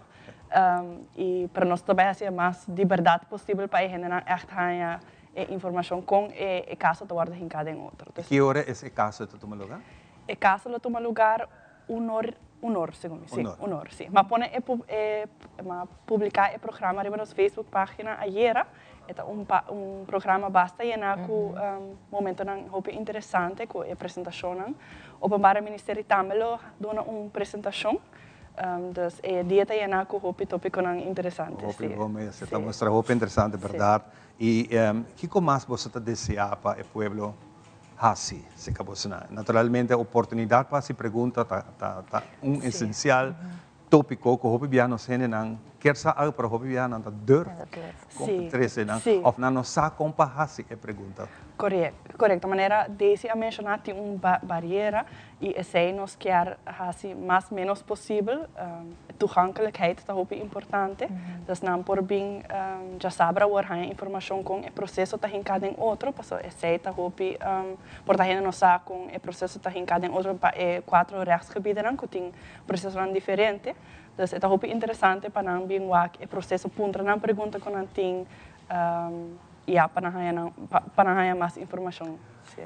i pero nos ta bai hasi e mas di bèrdat posibel pa e hendenan ègt haña e informashon kon e kaso ta wòrdu hinká den otro. I ki ora es e kaso ta tuma lugar? E kaso lo tuma lugar un or, un or segun mi, si, un or, si. M'a pone e e m'a publiká e programa riba nos Facebook página ayera. E ta un pa un programa basta yená ku momentonan hopi interesante ku e presentashonnan. Openbare Ministerie tambe lo duna un presentashon. Dus e dia ta yená ku hopi tópikonan interesante, Hopi si. bon mes, e ta mustra hopi interesante, bèrdat. I kiko mas boso ta deseá pa e pueblo hasi serka bosonan? Naturalmente oportunidat pa hasi pregunta ta ta ta un esensial tópiko ku hopi bia nos hendenan kier sa algu pero hopi bia nan ta durf kon pa trese nan òf nan no sa kon pa hasi e pregunta. Korekto, manera Daisy a menshoná tin un bariera I esei nos kier hasi mas menos posibel. Toegankelijkheid ta hopi importante. Dus nan por bin djasabra awor haña informashon kon e proseso ta hinká den otro, pasobra esei ta hopi por ta hende no sa kon e proseso ta hinká den otro pa e kuatro rechtsgebiedennan ku tin prosesonan diferente. Dus e ta hopi interesante pa nan bin wak e proseso, puntra nan pregunta ku nan tin ya pa nan haña nan pa nan haña mas informashon.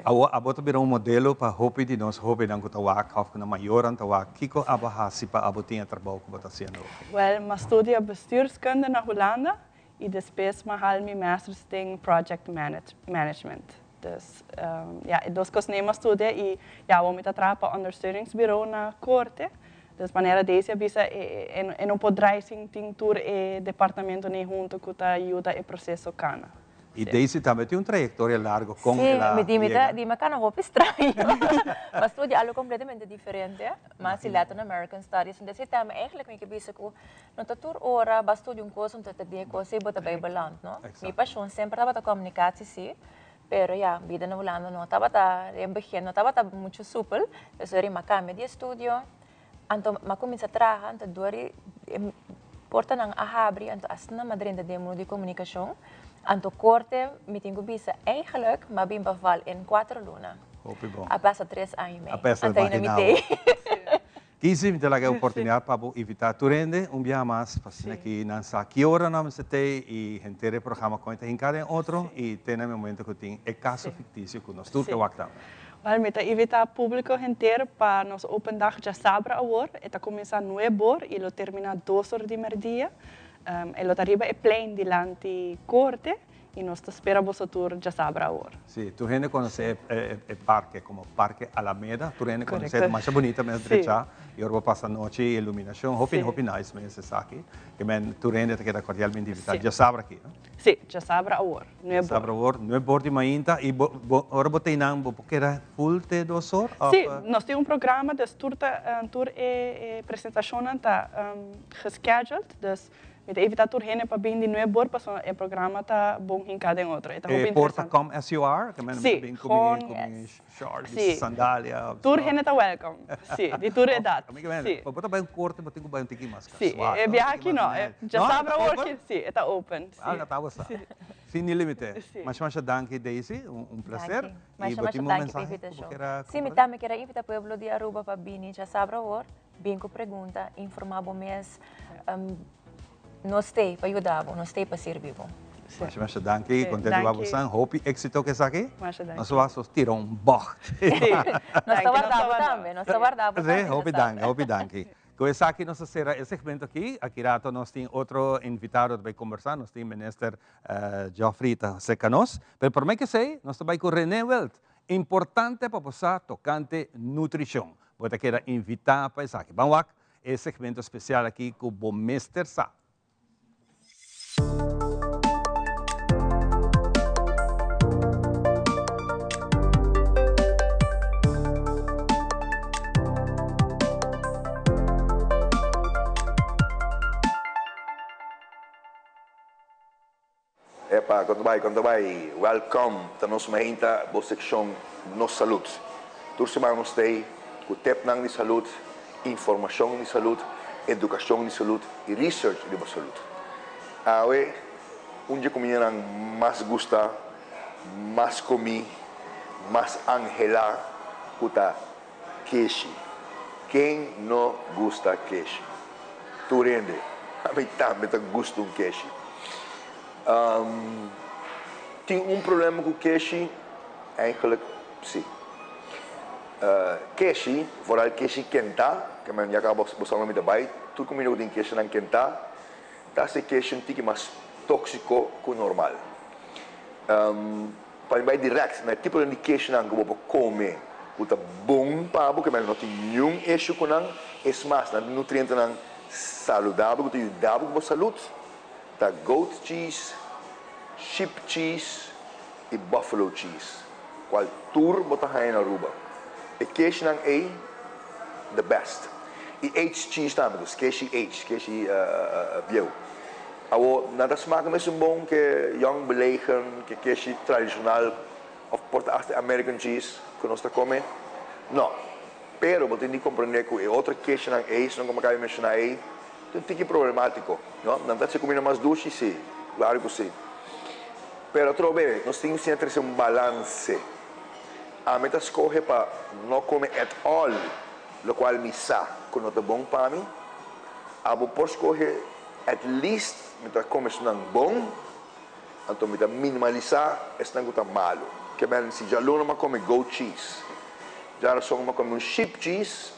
Awor abo ta bira un modelo pa hopi di nos hobennan ku ta wak òf ku nan mayornan ta wak. Kiko abo hasi pa abo tin e trabou ku bo ta hasiendo awe? Wèl, m'a studia bestuurskunde na Hulanda i despues m'a hal mi masters den project management. Dus, ya, e dos kosnan ei m'a studia i ya awor mi ta traha pa ondersteuningsbureau na korte. Dus manera Daisy a bisa e no por drai sin tin tur e departamentonan ei hunto ku ta yuda e proseso kana. Y Daisy tambe tin un trayectoria largo con el a Sí, mi di mi ta yega. di mi cana hopi straño. M'a studia algo completamente diferente, mas di Latin American Studies. Entonces e tema eigenlijk mi ke bisa cu no ta tur ora bo a studia un cos entonces ta di e cos ey bo ta bay beland, no. Mi pasion semper tabata comunicatie si, pero ya, bida na Hulanda no tabata, den begin no tabata mucho soepel, dus ora mi a cambia di estudio. Anto m'a kuminsá traha, anto dor di e portanan a habri, anto asina m'a drenta den e mundo di komunikashon. Anto korte mi tin ku bisa, eigenlijk m'a bin pa val en kuater luna. Hopi bon. A pasa tres aña i mei. A pasa Anto aina mi imaginá tei. bo. Kizzy, mi ta laga e oportunidat pa bo invitá tur hende un biaha mas pa asina ki nan sa ki ora nan mester tei i henter e programa kon e ta hinká den otro i te na e momento ku tin e kaso fiktisio ku nos tur ke wak tambe. Wel, mi ta invita publico henter pa nos open dag djasabra awor. E ta cuminsa nuebor y lo termina dos or di merdia. E lo ta riba e plein dilanti corte y nos ta spera boso tur djasabra awor. Sí, tur hende conoce e parke como Parke Alameda. Tur hende conoce, ta masha bunita mes drecha. Y ora bo pasa nochi, iluminacion, hopi, hopi nice mes esaki. Ke men tur hende ta keda cordialmente invita djasabra aki, no? Sí, djasabra awor, nuebor. Djasabra awor, nuebor di mainta. I bo, bo, ora bo ta einan, bo por keda full te dos or? Of? Sí, nos tin un programa, dus tur ta, tur e, e presentashonnan ta gescheduled. Dus mi ta invitá tur hende pa bin di nuebor, pasobra e programa ta bon hinká den otro. E ta hopi E por ta interesante. come as you are? Ke men Sí, mi ta bin ku mi, gewoon, ku mi short, Sí. sandalia. Tur hende ta welcome. Sí, di tur edat. Ami ke men, Sí. pa bo ta bai un korte, bo tin ku bai un tiki mas Sí, kasual, e no? biaha Un tiki aki mas no. nerd. Djasabra No, e ta awor open? ki, sí, e ta open. Sí. Ah, no tabata sa. Sí. Sin ni limite. Sí. Masha masha danki Daisy, un un placer. Danki. I Masha bo masha tin un danki pa mensahe ku bo invitashon. kier a Sí, mi kompartí? tambe kier a invita pueblo di Aruba pa bini djasabra awor, bin ku pregunta, informa bo mes. Nos t'ei pa yuda bo, nos t'ei pa sirbi bo. Masha masha danki, contento di wak bosan, hopi exito ku esaki. Masha danki. Nos wak sos tira un bocht. Sí. Nos ta warda bo tambe, nos ta warda bo tambe. Sí, hopi danki, hopi danki. Ku esaki nos ta sera e segmento aki, aki rato nos tin otro invitado ta bai kombersá, nos tin Minister Geoffrey ta serka nos, pero promé ku esei nos ta bai ku Rene Wild, importante pa bo sa tokante nutrishon. Bo ta keda invitá pa esaki. Ban wak E segmento special aki cu bo mester sa. Epa, kon ta bai, kon ta bai? Welcome ta nos mainta bo seccion Nos Salud. Tur siman nos t'ey cu tipnan di salud, informacion di salud, educacion di salud y research riba salud. Awe un dje cumindanan mas gusta, mas comi, mas anhela cu ta keshi. Ken no gusta keshi? Tur hende. Ami tambe ta gusta un keshi. Tin un problema ku keshi? Eigenlijk si. Keshi, vooral keshi kentá, ke men ya kaba bo sa mi ta bai, tur kuminda ku tin keshinan kentá, ta hasi keshi un tiki mas tóksiko ku normal. Pa mi bai direct na e tipo di keshinan ku bo por kome ku ta bon pa bo, ke men no tin niun issue ku nan, es mas nan tin nutrientenan saludabel ku ta yuda bo ku bo salud, ta goat cheese, sheep cheese i buffalo cheese, kual tur bo ta haña na Aruba. E keshinan ei the best. I aged cheese tambe, dus keshi aged, keshi bieu. Awor, nan ta smaak mesun bon ke jong belegen, ke keshi tradishonal òf por ta asta e American cheese ku nos ta kome? No. Pero bo tin di komprendé ku e otro keshinan ei, esnan ku mi a kaba di menshoná ei, ta un tiki problemátiko, no? Nan ta hasi kumida mas dushi? Sí, klaru ku sí. Pero atrobe, nos tin ku siña trese un balanse. Ami ta skohe pa no kome at all lokual mi sa ku no ta bon pa mi. Abo por skohe. At least mi ta come esnan bon, anto mi ta minimalisa esnan cu ta malo. Ke men si djaluna mi a come goat cheese, djarason mi a come un sheep cheese,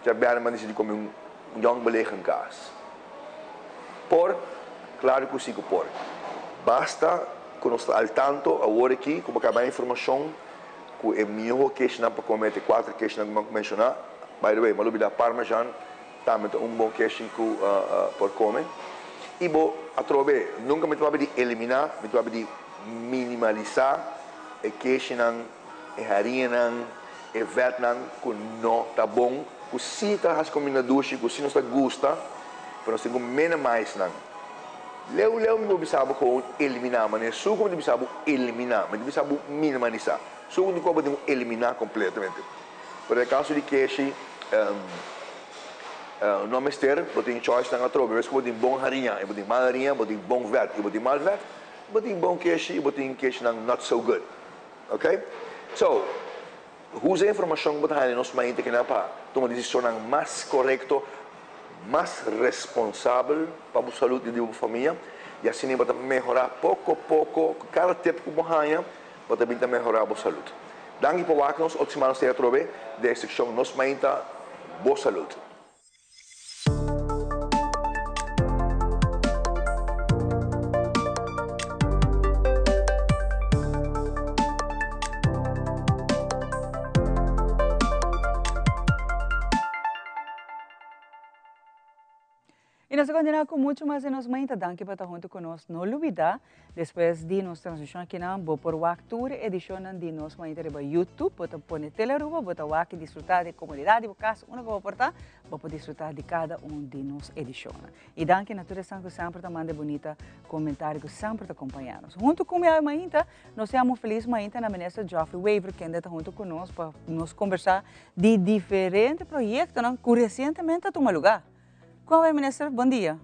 djabièrnè mi a dicidi come un jong belegen kaas. Por? Claro cu si cu por. Basta cu nos ta al tanto awor aki cu bo caba informacion cu e miho keshinan pa come ta e cuater keshinan cu mi a menciona. By the way, mi a lubida parmesan. Tambe ta un bon keshi ku por kome. I bo atrobe, nunka mi ta papia di eliminá, mi ta papia di Minimalisá e keshinan, e hariñanan, e vètnan ku no ta bon, ku sí ta hasi kuminda dushi, ku sí nos ta gusta, pero nos tin ku minimize nan. Leu leu mi por bisa bo kon eliminá, manera suku mi ta bisa bo eliminá, mi ta bisa bo minimalisá. Suku di koba tin ku eliminá kompletamente. Pero den kaso di keshi, no mester, bo tin choice nan atrobe. Bes ku bo tin bon hariña i bo tin mal hariña, bo tin bon vèt i bo tin mal vèt, bo tin bon keshi i bo tin keshinan not so good. Ok? So, usa e informashon ku bo ta haña den nos mainta kinan pa tuma desishonnan mas korekto, mas responsabel pa bo salud i di bo famia, i asina bo ta mehorá poko poko ku kada tip ku bo haña, bo ta bin ta mehorá bo salud. Danki pa wak nos, otro siman nos ta atrobe den e sekshon Nos Mainta, Bo Salud. Y nos ta continua cu mucho mas di nos mainta. Danki pa ta hunto cu nos. No lubida, despues di nos transmision akinan, bo por wak tur e edicionnan di nos mainta riba YouTube. Bo ta pone Telearuba, bo ta wak y disfruta di e comodidad di bo cas unda cu bo por ta. Bo por disfruta di cada un di nos edicionnan. Y danki na tur esnan cu semper ta manda e bunita comentario cu semper ta acompaña nos. Hunto cu mi awe mainta, nos ta yama un feliz mainta na Minister Geoffrey Wever, kende ta hunto cu nos pa nos conversa di diferente proyectonan cu recientemente a tuma lugar. Kon bai minister? Bon dia.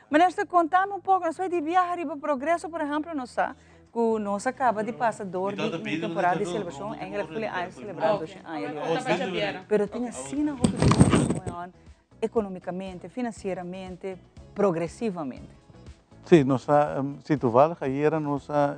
Minister, contame un poco, nos bai di viaha riba progreso, por ehemplo, nos sa cu nos a caba di pasa door di un temporada di celebracion, eigenlijk fuli aña celebra 200 aña di Oranjestad. Pero tin asina hopi cosnan going on economicamente, financieramente, progresivamente. Sí, nos a, sí, toevallig ayera nos a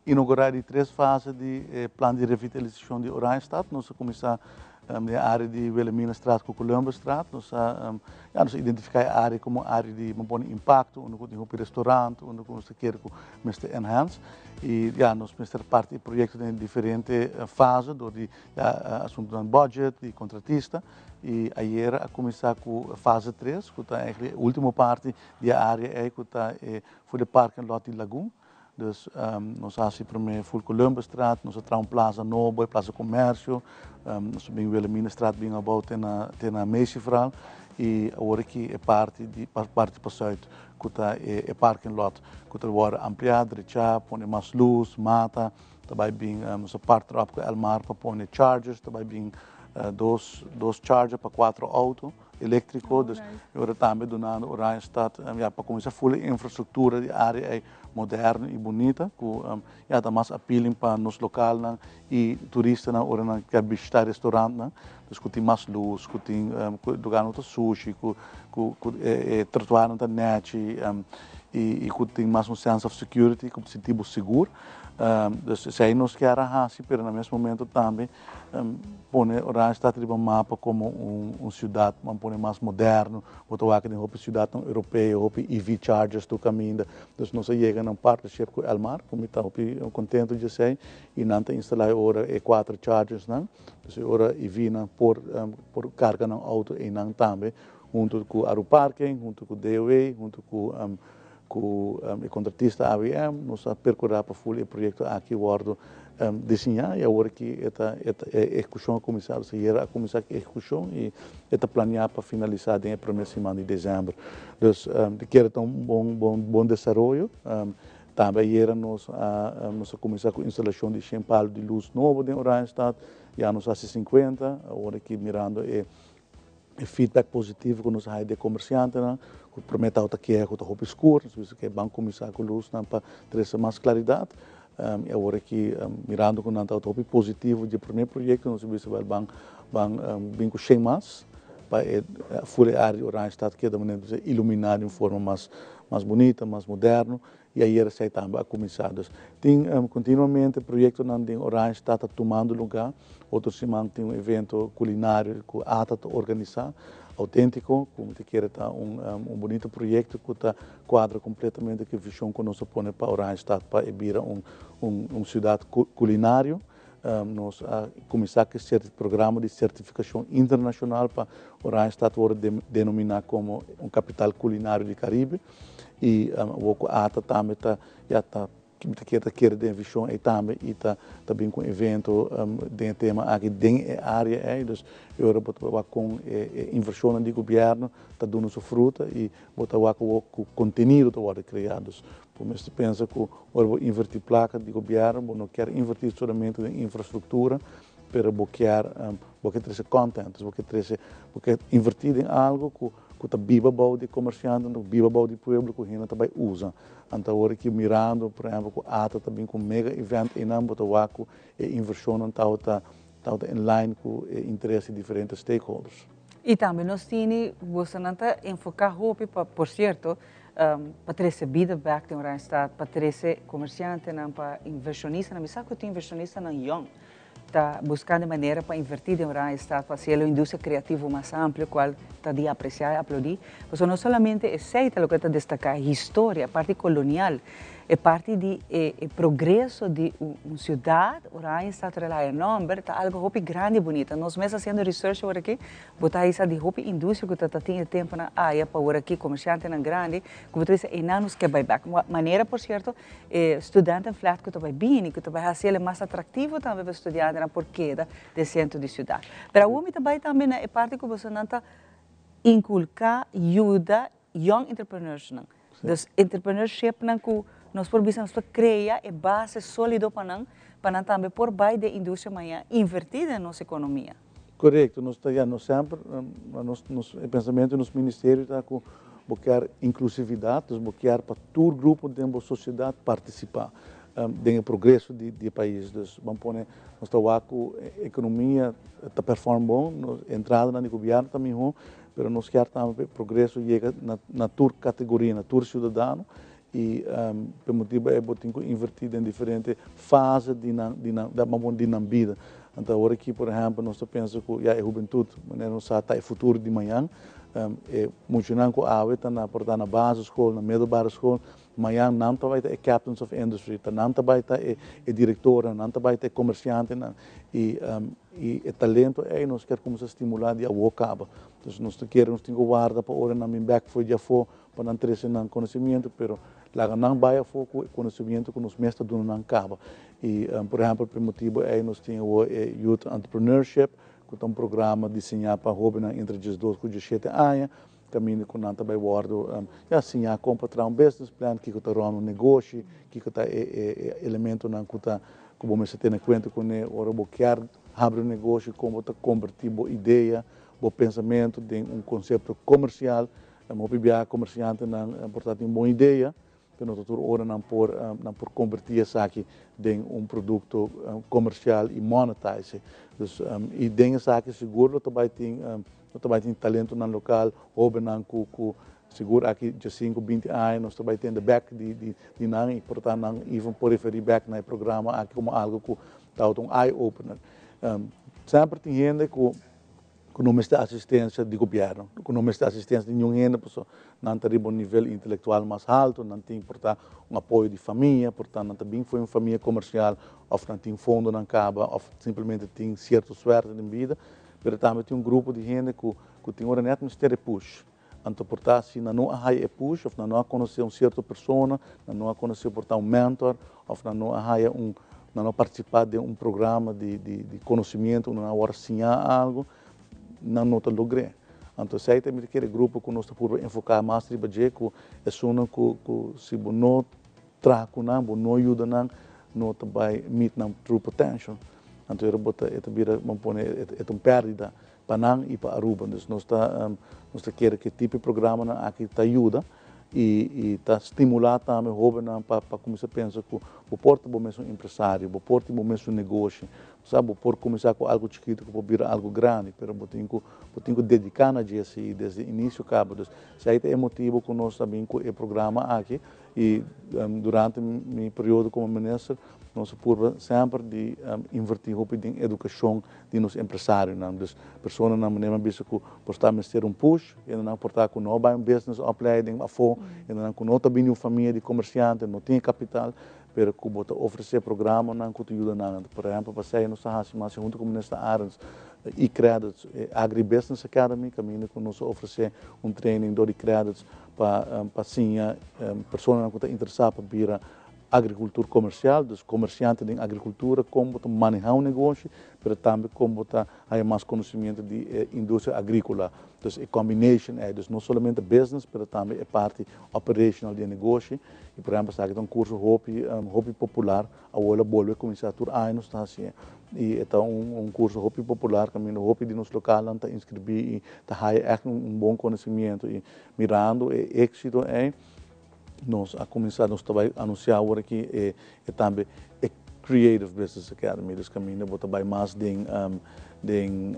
inaugura di tres fase di e plan di revitalisacion di Oranjestad. Nos a cuminsa den e area di Wilhelminastraat cu Columbusstraat. Nos a, ya, nos a identifica e area como un area di, bo pone impacto, unda cu tin hopi restaurant, unda cu nos ta kere cu mester enhance. Y, ya, nos mester parti e proyecto den diferente fase door di, ya, asuntonan budget, di contratista. Y ayera a cuminsa cu fase tres, cu ta eigenlijk e ultimo parti di e area ey cu ta e for di parking lot di Lagoon. Dus nos a haci prome full Columbusstraat, nos a traha un plaza nobo, e plaza comercio, nos a bin Wilhelminastraat bin abou te na te na Meisjevral y awor aki e parti di parti pa zuid cu ta e e parking lot cu ta worde amplia, drecha, pone mas luz, mata, ta bay bin nos a partner up cu Elmar pa pone chargers, ta bay bin dos dos charger pa cuatro auto. eléktriko, dus e ora tambe dunando Oranjestad ya pa kuminsá ful e infrastruktura di área ei moderno i bunita ku ya ta mas appealing pa nos lokalnan i turistanan ora nan ke bishitá restorantnan, dus ku tin mas lus, ku tin ku e lugar no ta sushi, ku ku ku e trotuarnan ta nèchi i ku tin mas un sense of security ku bo sinti bo sigur. Dus esei nos kier a hasi pero na mes momento tambe Pone Oranjestad riba mapa komo un siudat, ban pone mas moderno, bo ta wak den hopi siudatnan europeo, hopi EV chargers tur kaminda. Dus nos a yega na un partnership ku Elmar, ku mi ta hopi kontento di esei, i nan ta instalá e ora e kuater chargersnan. Dus e ora EV-nan por por karga nan outo einan tambe, huntu ku Aruparking, huntu ku DOW, huntu ku Ku e kontratista ABM nos a perkurá pa ful e proyekto aki wòrdu diseñá i awor ki e ta e ehekushon a kuminsá, dus ayera a kuminsá ku e ehekushon i e ta planiá pa finalisá den e promé siman di desèmber. Dus di kere ta un bon bon bon desaroyo. Tambe ayera nos a nos a kuminsá ku instalashon di shen palu di lus nobo den Oranjestad, ya nos a hasi sinkuenta, awor aki mirando e E feedback positivo ku nos a haya di e komersiantenan, ku promé tabata keha ku ta hopi skur, nos bisa ku e ban kuminsá ku lusnan pa trese mas klaridat. I awor aki mirando ku nan tabata hopi positivo di e promé proyekto, nos a bisa wèl ban ban bin ku shen mas pa e ful e área di Oranjestad keda manera ku iluminá di un forma mas mas bunita, mas moderno. I ayer esei tambe a kuminsá. Dus tin kontinuamente proyektonan den Oranjestad ta tumando lugá. Otro siman tin un evento kulinario ku ata ta organisá, Auténtiko, ku mi ta kere ta un un bunito proyekto ku ta kuadra kompletamente ku e vishon ku nos a pone pa Oranjestad pa e bira un un siudat kulinario. Nos a kuminsá ku e programa di sertifikashon internashonal pa Oranjestad wòrdu denominá komo un kapital kulinario di Karibe. I awor ku ata tambe ta ya ta. Mi ta kier ta kere den e vision ei tambe y ta ta bin cu un evento den e tema aki den e area ei. Dus e ora bo ta wak con e e inversionnan di gobierno ta duna su fruta y bo ta wak awor cu contenido ta wordo crea. Dus bo mester pensa cu ora bo inverti placa di gobierno bo no kier inverti solamente den infrastructura pero bo kier bo kier trece content. Dus bo kier trece bo kier inverti den algo cu cu ta biba bou di comerciantenan, cu biba bou di pueblo cu hende ta bay usa. Anto awor aki mirando por ehempel cu ata ta bin cu mega event eynan bo ta wak cu e inversionnan tabata tabata in line cu e interes di diferente stakeholders. Y tambe nos tini bosonan ta enfoca hopi pa, por cierto, pa trece bida bek den Oranjestad, pa trece comerciantenan, pa inversionistanan, mi sa cu tin inversionistanan yong ta buscando manera pa inverti den Oranjestad pa hacielo industria creativo mas amplio cual ta di aprecia y aplaudi. Pasobra no solamente esey ta loke ta destaca historia, parti colonial, e parti di e e progreso di un ciudad, Oranjestad ta relaja nomber, ta algo hopi grandi y bunita. Nos mes haciendo research awor aki, Bo ta hisa di hopi industria ku ta ta tin e tempunan aya pa ora ki komershantenan grandi ku bo ta bisa einan nos ke bai bek. Manera por sierto e studentenflat ku ta bai bini ku ta bai hasi el mas atraktivo tambe pa e studiantenan por keda den sentro di siudat. Pero awor mi ta bai tambe na e parti ku bosonan ta inkulká, yuda young entrepreneursnan. Dus entrepreneurshipnan ku nos por bisa nos por krea e base solido pa nan, pa nan tambe por bai den industria maña invertí den nos ekonomia. Korekto, nos ta ya, nos semper, nos nos e pensamentu di nos ministerio ta ku bo kier inklusividat, dus bo kier pa tur grupo den bo sosiedat partisipá den e progreso di di e pais. Dus ban pone nos ta wak ku e ekonomia ta perform bon, nos entradanan di gobièrnu ta mihó, Pero nos kier tambe pa e progreso yega na na tur categoria, na tur ciudadano y pa e motibo ey bo tin cu inverti den diferente fase di nan di nan di nan bida. Anto awor aki por ehempel nos ta pensa cu ya e hubentud manera nos sa ta e futuro di mañan, e muchanan cu awe ta na por ta na basisschool, na middelbare school, Mañan nan ta bai ta e captains of industry, ta nan ta bai ta e e directornan, nan ta bai ta e comerciantenan y y e talento ey nos kier cuminsa stimula di awo caba. Entonces nos ta kere nos tin cu warda pa ora nan bin bek for di afo pa nan trece nan conocimiento, pero laga nan bai afo cu e conocimiento cu nos mes ta duna nan caba. Y por ehempel pa e motibo ey nos tin awo e Youth Entrepreneurship cu ta un programa diseña pa hobennan entre diesdos cu diesshete aña Kaminda ku nan ta bai wòrdu ya siñá kon pa traha un business plan, kiko ta rònt un negoshi, kiko ta e e elementonan ku ta ku bo mester tene kuenta kuné ora bo kier habri un negoshi, kon bo ta kombertí bo idea, bo pensamentu den un konsepto komersial. Hopi biaha komersiantenan por ta tin un bon idea, Pero no ta tur ora nan por nan por converti esaki den un producto comercial y monetize. Dus y den esaki sigur lo ta bay tin lo ta bay tin talentonan local, hobennan cu cu sigur aki djesinku binti aña nos ta bay tende bek di di di nan y por ta nan even por referi bek na e programa aki como algo cu tabata un eye opener. Semper tin hende cu ku no mester asistensia di gobièrnu, ku no mester asistensia di niun hende pasobra nan ta riba un nivel intelektual mas haltu, nan tin por ta un apoyo di famia, por ta nan ta bin for un famia komersial òf nan tin fondonan kaba òf simplemente tin sierto suerte den bida, pero tambe tin un grupo di hende ku ku tin ora nèt mester e push. Anto por ta si nan no a haya e push òf nan no a konosé un sierto persona, nan no a konosé por ta un mentor òf nan no a haya un nan no a partisipá den un programa di di di konosimiento unda nan a wòrdu siñá algu, nan no ta logr'é. Anto esei ta mi ta kere grupo ku nos ta purba enfoká mas riba dje ku esunnan ku ku si bo no traha ku nan, bo no yuda nan, no ta bai meet nan true potential. Anto e bo ta e ta bira, bo pone e ta un pèrdida. Pa nan y pa Aruba. Dus nos ta nos ta kere cu e tipo di programanan aki ta yuda y y ta stimula tambe hobennan pa pa cuminsa pensa cu bo por ta bo mes un empresario, bo por tin bo mes un negoshi, bo sa bo por cuminsa cu algo chikito cu por bira algo grandi, pero bo tin cu bo tin cu dedica na dje si desde inicio caba. Dus esey ta e motibo cu nos a bin cu e programa aki Y durante mi periodo como minister nos a purba semper di inverti hopi den educacion di nos empresarionan. Dus personanan manera mi a bisa cu por sta mester un push, hendenan por ta cu no a bay un business opleiding afo, hendenan cu no ta bini un famia di comerciante, no tin e capital, pero cu bo ta ofrece programanan cu ta yuda nan. Por ehempel pasey nos ta haci mas hunto cu minister Arends e-credits, e Agribusiness Academy, caminda cu nos a ofrece un training door di credits pa pa siña personanan ku ta interesá pa bira agricultura comercial, dus comerciante den agricultura, con bo ta maneha un negoshi, pero tambe con bo ta haya mas conocimiento di e industria agricola. Dus e combination ey, dus no solamente business, pero tambe e parti operational di e negoshi. Y por ehempel esaki ta un curso hopi hopi popular, awor lo bolbe cuminsa tur aña nos ta haci'e. Y e ta un un curso hopi popular caminda hopi di nos localnan ta inscribi y ta haya echt un bon conocimiento y mirando e exito ey, Nos a kuminsá, nos ta bai anunsiá awor aki e e tambe e Creative Business Academy, dus kaminda bo ta bai mas den den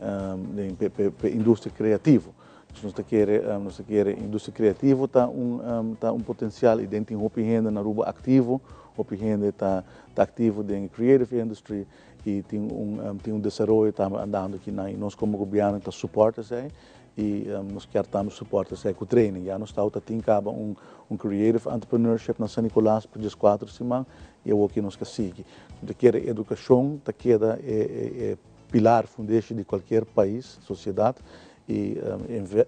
den p'e p'e p'e industria kreativo. Dus nos ta kere nos ta kere industria kreativo ta un ta un potensial i den tin hopi hende na Aruba aktivo, hopi hende ta ta aktivo den e creative industry i tin un tin un desaroyo tambe andando akinan i nos komo gobièrnu ta support esei. I nos kier tambe support esei ku training. Ya nos tawata tin kaba un un creative entrepreneurship na San Nicolas pa dieskuater siman i awoki nos ka sigui. Nos ta kere edukashon ta keda e e e pilar fundeshi di kualkier pais, sosiedat i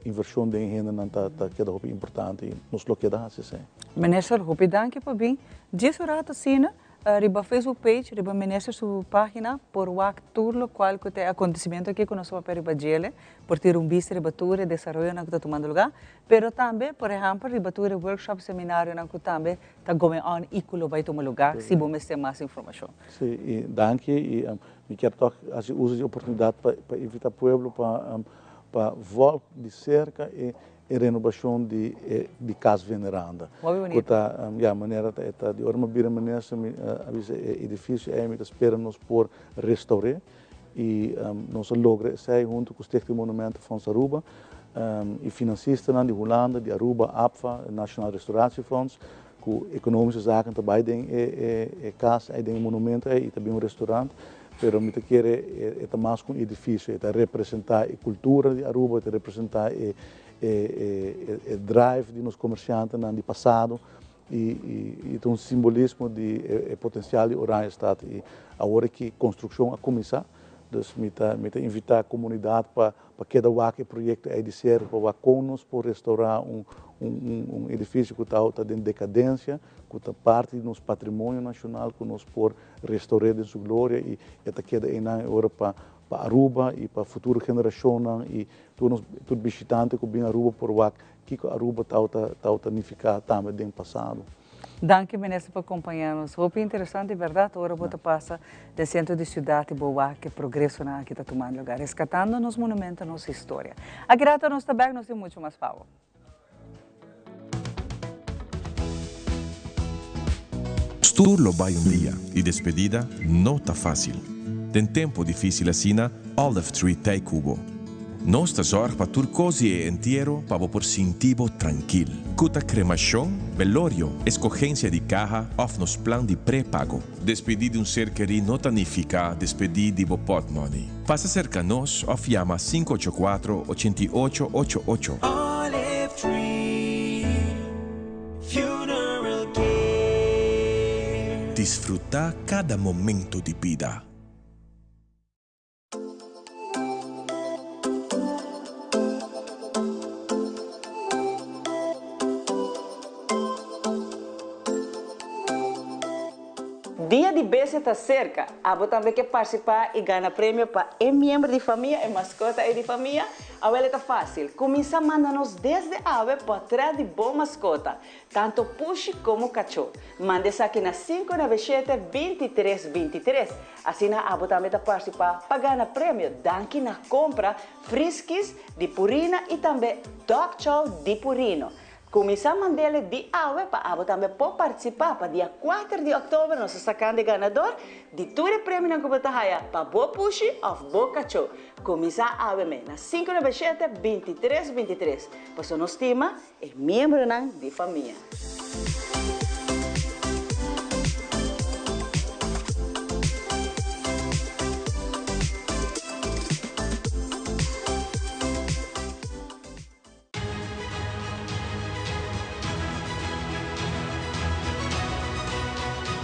invershon den e hendenan ta ta keda hopi importante i nos lo keda hasi esei. Minister, hopi danki pa bin. Djis un rato asina, Riba Facebook page, riba Minister su pagina, por wak tur locual cu ta e acontecimiento aki cu nos a papia riba djele, por tira un bista riba tur e desaroyonan cu ta tumando lugar, pero tambe, por ehempel, riba tur e workshop, seminarionan cu tambe ta going on y cu lo bay tuma lugar, si bo mester mas informacion. Si, y danki, y mi kier toch haci uso di oportunidad pa invita pueblo pa pa volg di cerca e E renobacion di e di Cas Veneranda. Hopi bonito. Cu ta, ya, manera ta e ta di ora mi a bira minister mi a bisa e edificio ey mi ta spera nos por restaure y nos a logra esey hunto cu Stichting Monumentenfonds Aruba y financistanan di Hulanda, di Aruba, APFA, Nationaal Restauratiefonds, cu Economische Zaken ta bay den e e cas ey, den e monumento ey y ta bin un restaurant. Pero mi ta kere e ta mas ku un edifisio, e ta representá e kultura di Aruba, e ta representá e e e drive di nos komersiantenan di pasado i i ta un simbolismo di e potensial di Oranjestad i awor aki konstrukshon a kuminsá, dus mi ta mi ta invitá komunidat pa pa keda wak e proyekto ei di serka, pa wak kon nos por restourá un un edifisio ku ta ta den dekadensia, ku ta parti di nos patrimonio nashonal ku nos por Restaur'é den su gloria i e ta keda einan e ora pa pa Aruba i pa futuro generashonnan i tur nos tur bishitante ku bin Aruba por wak kiko Aruba tawata tawata nifiká tambe den pasado. Danki Minister pa kompañá nos. Hopi interesante bèrdat ora bo ta pasa den sentro di siudat i bo wak e progresonan aki ta tumando lugar reskatando nos monumento nos historia. Aki rato nos ta bèk nos tin muchu mas pa bo. Tur lo bai un dia y despedida no ta facil. Den tempo dificil asina, Olive Tree t'ey cu bo. Nos ta zorg pa tur cos di e entiero pa bo por sinti bo trankil. Cu ta cremacion, belorio, escogencia di caha of nos plan di pre-pago. Despedí di un ser kerí no ta nifiká despedí di bo pòtmòni. Pasa serka nos òf yama 584 88 88. Olive Tree Funeral Care. Disfrutá kada momento di bida. Dia di Bestia ta serka! Abo tambe ke partisipá i gana premio pa e miembro di famia, e maskota ei di famia? Awel e ta fásil, kuminsá manda nos desde awe pòtrèt di bo maskota. Tanto pushi komo kachó. Manda esaki na 597 23 23. Asina abo tambe ta partisipá pa gana premio danki na kompra Friskies di Purina i tambe Dog Chow di Purino. Kuminsá mand'ele di awe pa abo tambe por partisipá pa dia kuater di òktober nos ta sakando e ganador di tur e premionan ku bo ta haya pa bo pushi òf bo kachó. Kuminsá awe me na 597 23 23. Pasobra nos stima E miembronan di famia.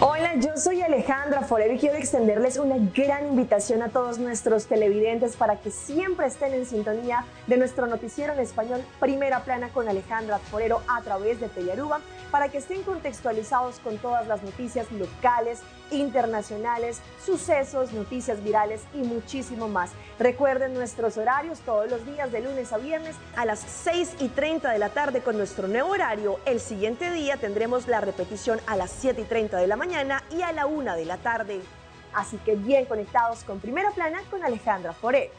Hola, yo soy Alejandra. Alejandra Forero y quiero extenderles una gran invitación a todos nuestros televidentes para que siempre estén en sintonía de nuestro noticiero en español Primera Plana con Alejandra Forero a través de Telearuba, para que estén contextualizados con todas las noticias locales, internacionales, sucesos, noticias virales y muchísimo más. Recuerden nuestros horarios todos los días de lunes a viernes a las 6 y 30 de la tarde con nuestro nuevo horario. El siguiente día tendremos la repetición a las 7 y 30 de la mañana y a la 1 de la tarde. Así que bien conectados con Primera Plana con Alejandra Forero.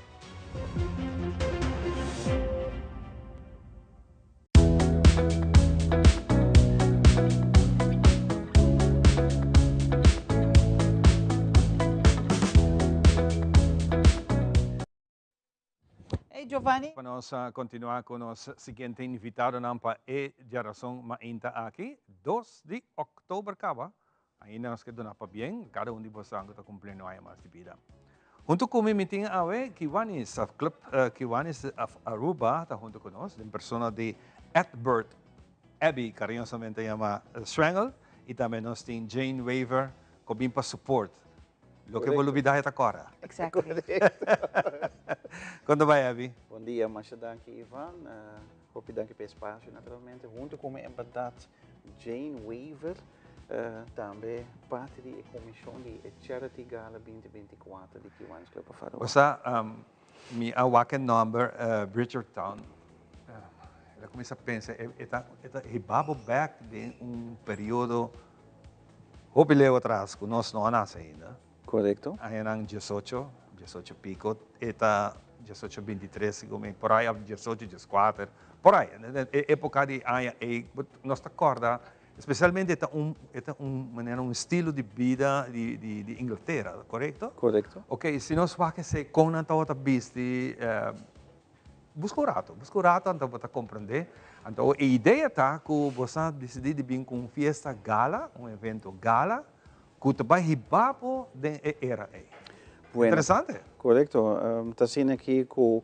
Hey Giovanni. Pa nos continua cu nos siguiente invitadonan pa e diarason mainta aki, dos di october caba, ainda nos ke duna pabien, cada un di bosan cu ta cumpliendo aña mas di bida. Hunto cu mi mi tin awe Kiwanis of Club Kiwanis of Aruba ta hunto cu nos den persona di Edbert Abby cariñosamente yama Schwengel y tambe nos tin Jane Wever cu bin pa support. Loke bo lubida e ta cora. Exactly. Con ta bay Abby? Bon dia, masha danki Ivan. Hopi danki pa e espacio naturalmente. Hunto cu mi en berdad Jane Wever, tambe parti di e comision di e Charity Gala 2024 di Kiwanis Club of Aruba. Bo sa, mi a wak e nomber Bridgerton, el a cuminsa pensa, e ta e ta hiba bo bek den un periodo hopi leu atras cu nos no a nace ainda. Correcto. Añanan diesocho, diesocho pico, e ta diesocho bintitres segun mi, por ahí of diesocho dieskuater, por ahí, e epoca di aña ey, nos ta corda, especialmente e ta un, e ta un manera un estilo di bida di di di Inglatera, correcto? Correcto. Ok, si nos wak esey con nan tabata bisti, busca un rato, busca un rato anto bo ta comprende. Anto e idea ta cu bo sa dicidi di bin cu un fiesta gala, un evento gala, Ku ta bai hiba bo den e era ei. Bueno, Interesante. Korekto. Ta asina aki ku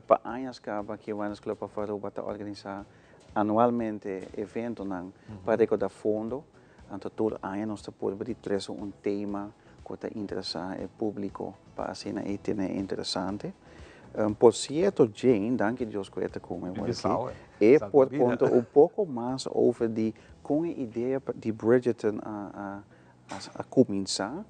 pa añas kaba Kiwanis Club of Aruba ta organisá anualmente eventonan pa rekoudá fondo. Anto tur aña nos ta purba di trese un tema ku ta interesá e públiko pa asina ei tene interesante. Por sierto Jane, danki Dios ku e ta ku mi awor aki, e por konta un poko mas over di Kon e idea di Bridgerton a a kuminsá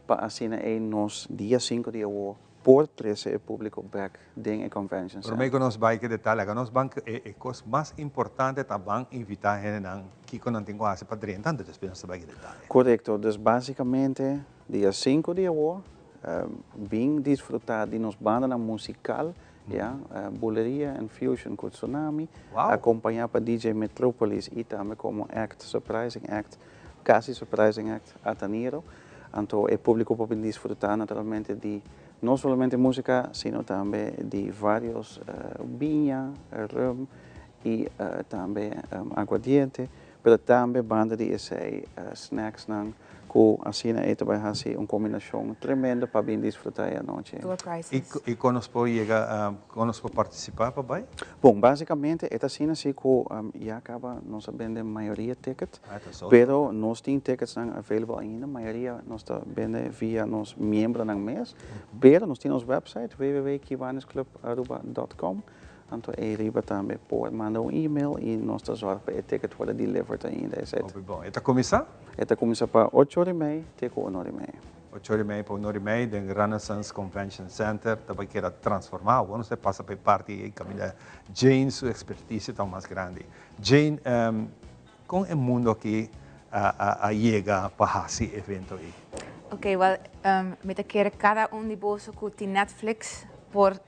pa asina ei nos dia sinku di awor por trese e públiko bèk den e Convention Center? Promé ku nos bai ku detaye, laga nos ban ku e kos mas importante ta ban invitá hendenan kiko nan tin ku hasi pa drenta, anto despues nos ta bai ku detaye. Korekto, dus básikamente dia sinku di awor bin disfrutá di nos bandanan musikal Ya, Buleria and Fusion ku Tsunami, akompañá pa DJ Metropolis i tambe komo act, surprising act, kasi surprising act, Ataniro. Anto e públiko por bin disfrutá naturalmente di no solamente músika, sino tambe di vários biña, rum i tambe aguardiente. Pero tambe banda di esei snacksnan cu asina e ta bay haci un combinacion tremendo pa bin disfruta e anochi. Door prizes. Y con nos por yega, con nos por participa pa bay? Bon, basicamente e ta asina si cu ya caba nos a bende mayoria ticket, Ah, ta so. pero nos tin ticketsnan available ainda, mayoria nos ta bende via nos miembronan mes, pero nos tin nos website www.kiwanisclubaruba.com Anto ei riba tambe por manda un email y nos ta zorg pa e ticket worde delivered ainda. Esei Hopi bon. E ta cuminsa? E ta cuminsa pa ocho ora y mei te cu un ora y mei. Ocho ora y mei pa un ora y mei den Renaissance Convention Center ta bay keda transforma. Awor nos ta pasa pa e parti ei caminda Jane su experticia ta mas grandi. Jane, con e mundo aki a yega pa haci evento ei? Ok, well, mi ta kere cada un di boso cu tin Netflix por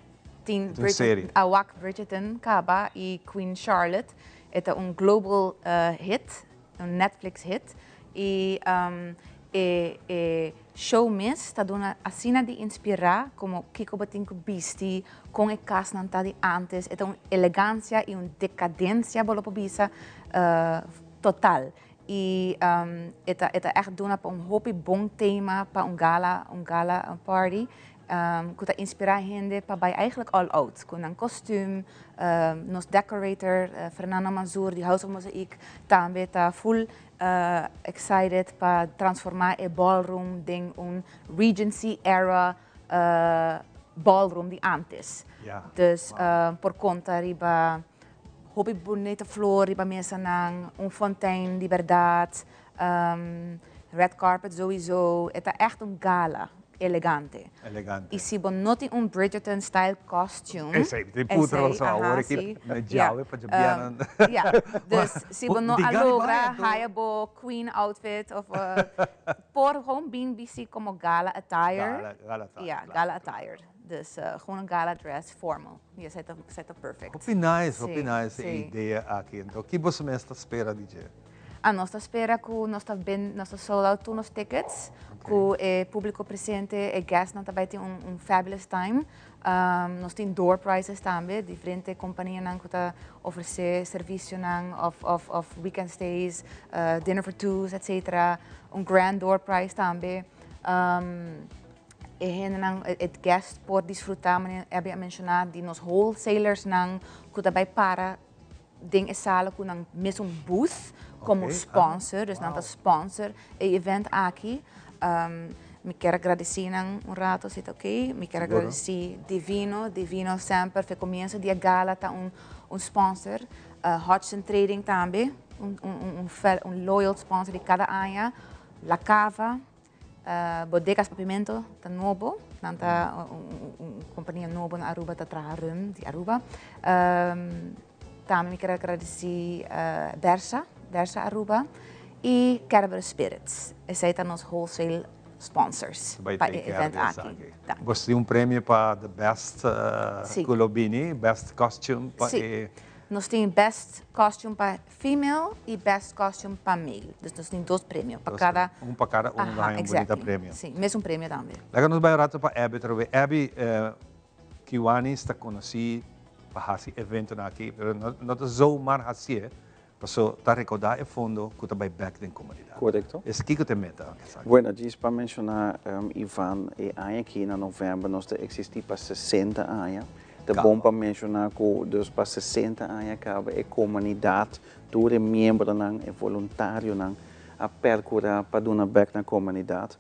Tin Bridget, a wak Bridgerton kaba i Queen Charlotte. E ta un global hit, un Netflix hit. I e e show mes ta duna asina di inspirá komo kiko bo tin ku bisti, kon e kasnan ta di ántes. E ta un elegansia i un dekadensia bo lo por bisa total. I e ta e ta ègt duna pa un hopi bon tema pa un gala, un gala party. Ku ta inspirá hende pa bai eigenlijk all out ku nan kostuum. Nos decorator Fernando Manzoor di House of Mosaic tambe ta full excited pa transforma e ballroom den un Regency era ballroom di antes. Dus por conta riba hopi bunita flor riba mesanan, un fontein di berdad, red carpet sowieso. E ta echt un gala elegante. Elegante. Y si bo no tin un Bridgerton style costume. Esey, tin putra lo sa awor aki me djawe pa djabianan. Ja, dus si bo no a logra haya bo queen outfit of por gewoon bin bisti como gala attire. Gala, gala attire. Ja, gala attire. Dus gewoon un gala dress formal. Y esey ta, esey ta perfect. Hopi nice, hopi nice e idea aki. Enton, ki boso mes ta spera di dje? Ah, nos ta spera cu nos ta bin, nos ta sold out tur nos tickets, cu e publico presente, e guestnan ta bay tin un, un fabulous time. Nos tin door prizes tambe, diferente companianan cu ta ofrece servicionan of, of, of weekend stays, dinner for twos, etcetera. Un grand door prize tambe. E hendenan, e guest por disfruta, manera Abby a menciona, di nos wholesalersnan cu ta bay para den e sala cu nan mesun booth como sponsor, dus nan ta sponsor e event aki. Mi kier a gradici nan un rato si ta ok. Mi kier a gradici Divino, Divino semper fe comienzo di e gala ta un un sponsor. Hodgson Trading tambe, un un un loyal sponsor di cada aña. La Cava. Bodegas Papimento ta nobo, nan ta un compania nobo na Aruba ta traha rum di Aruba. Tambe mi kier agradeci Bersa, Bersa Aruba y Kerber Spirits. Esey ta nos wholesale sponsors pa e event aki. Bo tin un premio pa the best cu lo bini, best costume pa e. Nos tin best costume pa female y best costume pa male. Dus nos tin dos premio pa cada. Un pa cada un lo haña un bunita premio. Si, mesun premio tambe. Laga nos bai un rato pa Abby atrobe. Abby, Kiwanis ta conoci pa haci eventonan aki, pero no ta zomaar hacié, paso ta recauda e fondo cu ta bai bek den comunidad. Correcto. Es kico ta e meta? Bueno, djis pa menciona, Ivan, e aña aki na november nos ta existi pa 60 aña. Ta bon pa menshoná ku dus pa 60 aña kaba e komunidat, tur e miembronan, e voluntarionan a perkurá pa duna bèk na komunidat.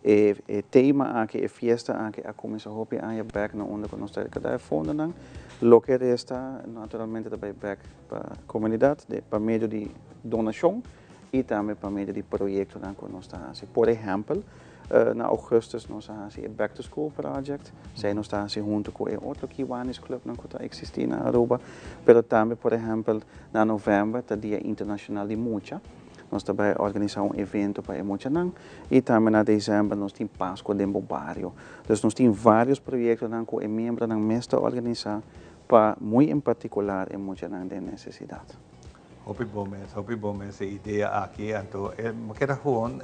E e tema aki, e fiesta aki a kuminsá hopi aña bèk na unda ku nos ta rekadá e fondonan. Loke resta naturalmente ta bai bèk pa komunidat pa medio di donashon i tambe pa medio di proyektonan ku nos ta hasi. Por ehèmpel, na ougùstùs nos a hasi e Back to School Project, esei nos ta hasi huntu ku e otro Kiwanis Clubnan ku ta eksistí na Aruba. Pero tambe, por ehèmpel, na novèmber ta Dia Internashonal di Mucha, nos ta bai organisá un evento pa e muchanan. I tambe na desèmber nos tin Paskua den bo bario. Dus nos tin vários proyektonan ku e miembronan mes ta organisá pa, muy en partikular, e muchanan den nesesidat. Hopi bon mes, hopi bon mes e idea aki. Anto e mi keda gewoon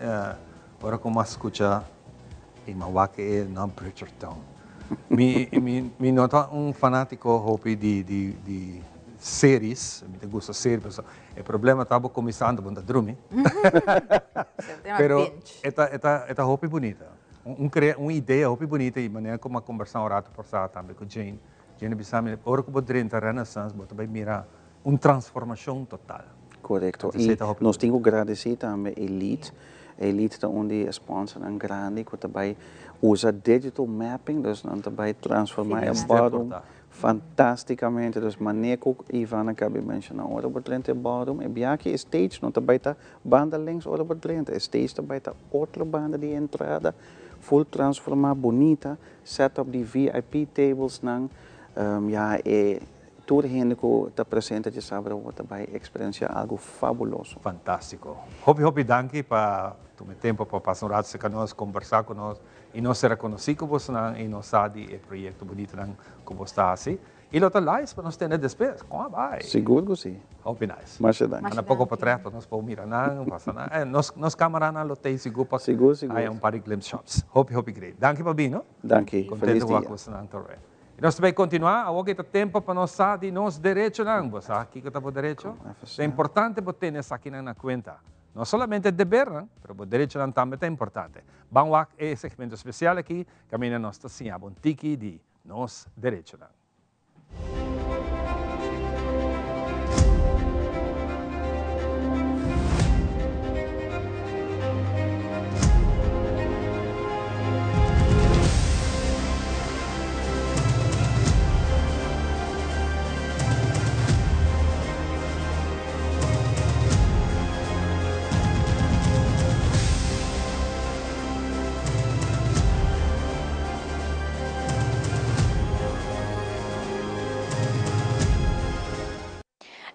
ora ku mi a skucha i mi a wak e nom Bridgerton. Mi mi mi no ta un fanatiko hopi di di di series, mi ta gusta serie pasobra e problema ta bo kuminsá anto bo no ta drumi. Pero e ta e ta e ta hopi bunita. Un un un idea hopi bunita i manera ku mi a kombersá un rato pasá tambe ku Jane, Jane a bisa mi ora ku bo drenta Renaissance bo ta bai mira Un transformacion total. Corecto. Y nos tin cu gradici tambe Elite. Elite ta un di e sponsornan grandi cu ta bay usa digital mapping, dus nan ta bay transforma e ballroom fantasticamente. Dus mane cu Ivan a caba di menciona, ora bo drenta e ballroom, e biaha e stage no ta bay ta banda links ora bo drenta, e stage ta bay ta otro banda di e entrada, full transforma, bunita, set up di VIP tablesnan, ya e Tur hende ku ta presente djasabra awor ta bai eksperensiá algu fabuloso. Fantástiko. Hopi hopi danki pa tuma e tempu pa pasa un ratu serka nos, kombersá ku nos i nos sera konosí ku bosonan i nos sa di e proyekto bunitonan ku bos ta hasi. I lo ta lais pa nos tende despues. Kon a bai? Sigur ku si. Hopi nice. Masha danki. Anda poko pa trèf pa nos por mira nan, pasa nan. Eh, nos nos kameranan lo tei sigur pa Sigur, sigur. haña un par di glimpse shots. Hopi hopi great. Danki pa bini, no? Danki. Felis Kontento ku dia. wak bosonan tur. I nos ta bay continua, awor ki ta tempo pa nos sa di nos derechonan. Bo sa kico ta bo derecho? Ta importante bo tene esakinan na cuenta. No solamente debernan, pero bo derechonan tambe ta importante. Ban wak e segmento special aki caminda nos ta siña bo un tiki di nos derechonan.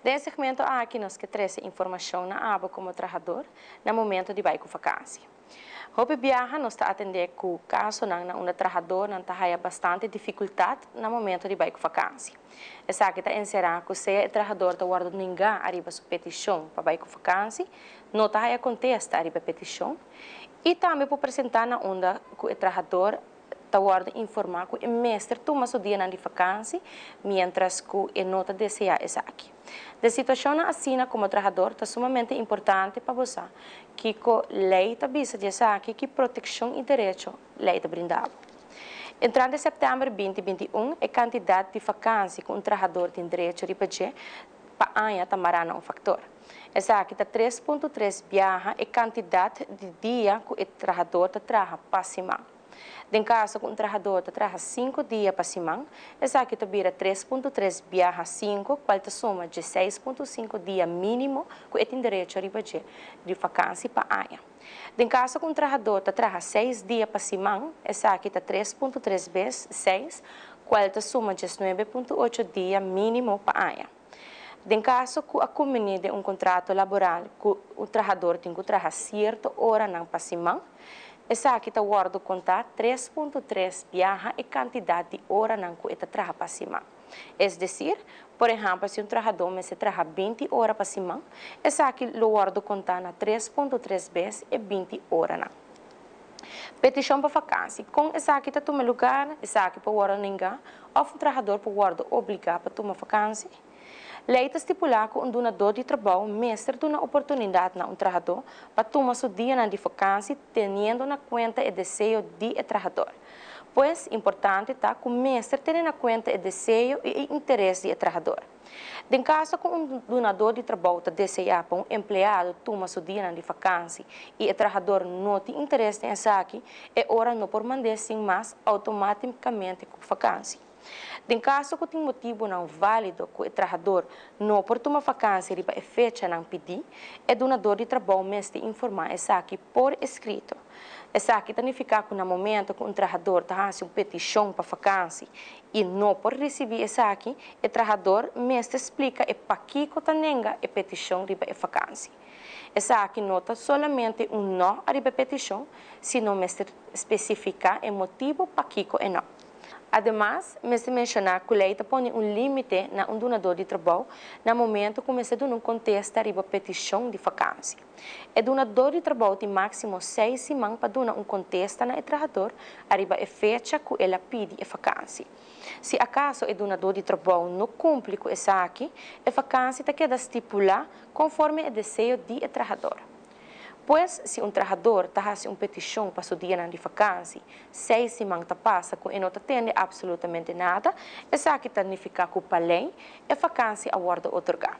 Den e segmento aki nos ke trese informashon na abo komo trahador na momento di bai ku vakansi. Hopi biaha nos ta atendé ku kasonan na unda trahadornan ta haya bastante difikultat na momento di bai ku vakansi. Esaki ta enserá ku sea e trahador ta wòrdu ningá ariba su petishon pa bai ku vakansi, no ta haya kontesta ariba e petishon i tambe por presentá na unda ku e trahador ta wòrdu informá ku e mester tuma su dianan di vakansi miéntras ku e no ta deseá esaki. Den situashonnan asina komo trahador ta sumamente importante pa bo sa kiko lei ta bisa di esaki, ki protekshon i derecho lei ta brinda bo. Entrante sèptèmber 2021 e kantidat di vakansi ku un trahador tin derecho riba dje pa aña ta mará na un faktor. Esaki ta 3.3 biaha e kantidat di dia ku e trahador ta traha pa siman. Den kaso ku un trahador ta traha sinku dia pa siman, esaki ta bira 3.3 biaha sinku, kual ta suma 16.5 dia mínimo ku e tin derecho riba dje di fakansi pa aña. Den kaso ku un trahador ta traha seis dia pa siman, esaki ta 3.3 bes seis, kual ta suma 19.8 dia mínimo pa aña. Den kaso ku a kumbiní den un kontrato laboral ku un trahador tin ku traha sierto oranan pa siman, esaki ta wòrdu kontá 3.3 biaha e kantidat di oranan ku e ta traha pa siman. Es desir, por ehèmpel si un trahadó mester traha 20 ora pa siman, esaki lo wòrdu kontá na 3.3 bes e 20 oranan. Petishon pa vakansi, kon esaki ta tuma lugar? Esaki por wòrdu nengá òf un trahador por wòrdu obligá pa tuma vakansi? Lei ta stipulá ku un dunadó di trabou mester duna oportunidat na un trahadó pa tuma su dianan di vakansi teniendo na kuenta e deseo di e trahador. Pues, importante ta ku mester tene na kuenta e deseo i e interes di e trahador. Den kaso ku un dunadó di trabou ta deseá pa un empleado tuma su dianan di vakansi i e trahador no tin interes den esaki, e ora no por mand'é sin mas outomátikamente ku vakansi. Den kaso ku tin motibunan válido ku e trahador no por tuma vakansi riba e fechanan pidí, e dunador di trabou mester informá esaki por eskrito. Esaki ta nifiká ku na momento ku un trahador ta hasi un petishon pa vakansi i no por risibí esaki, e trahador mester splika e pakiko ta nenga e petishon riba e vakansi. Esaki no ta solamente un nò ariba e petishon, sino mester spesifiká e motibu pakiko e nò. Ademas, mester menshoná ku lei ta pone un límite na un dunadó di trabou na momento ku mester duna un kontesta riba petishon di vakansi. E dunadó di trabou tin máksimo seis siman pa duna un kontesta na e trahador ariba e fecha ku el a pidi e vakansi. Si akaso e dunadó di trabou no kumpli ku esaki, e vakansi ta keda stipulá konforme e deseo di e trahador. Pues, si un trahador ta hasi un petishon pa su dianan di vakansi, seis siman ta pasa ku e no ta tende apsolutamente nada, esaki ta nifiká ku pa lei e vakansi a wòrdu otorgá.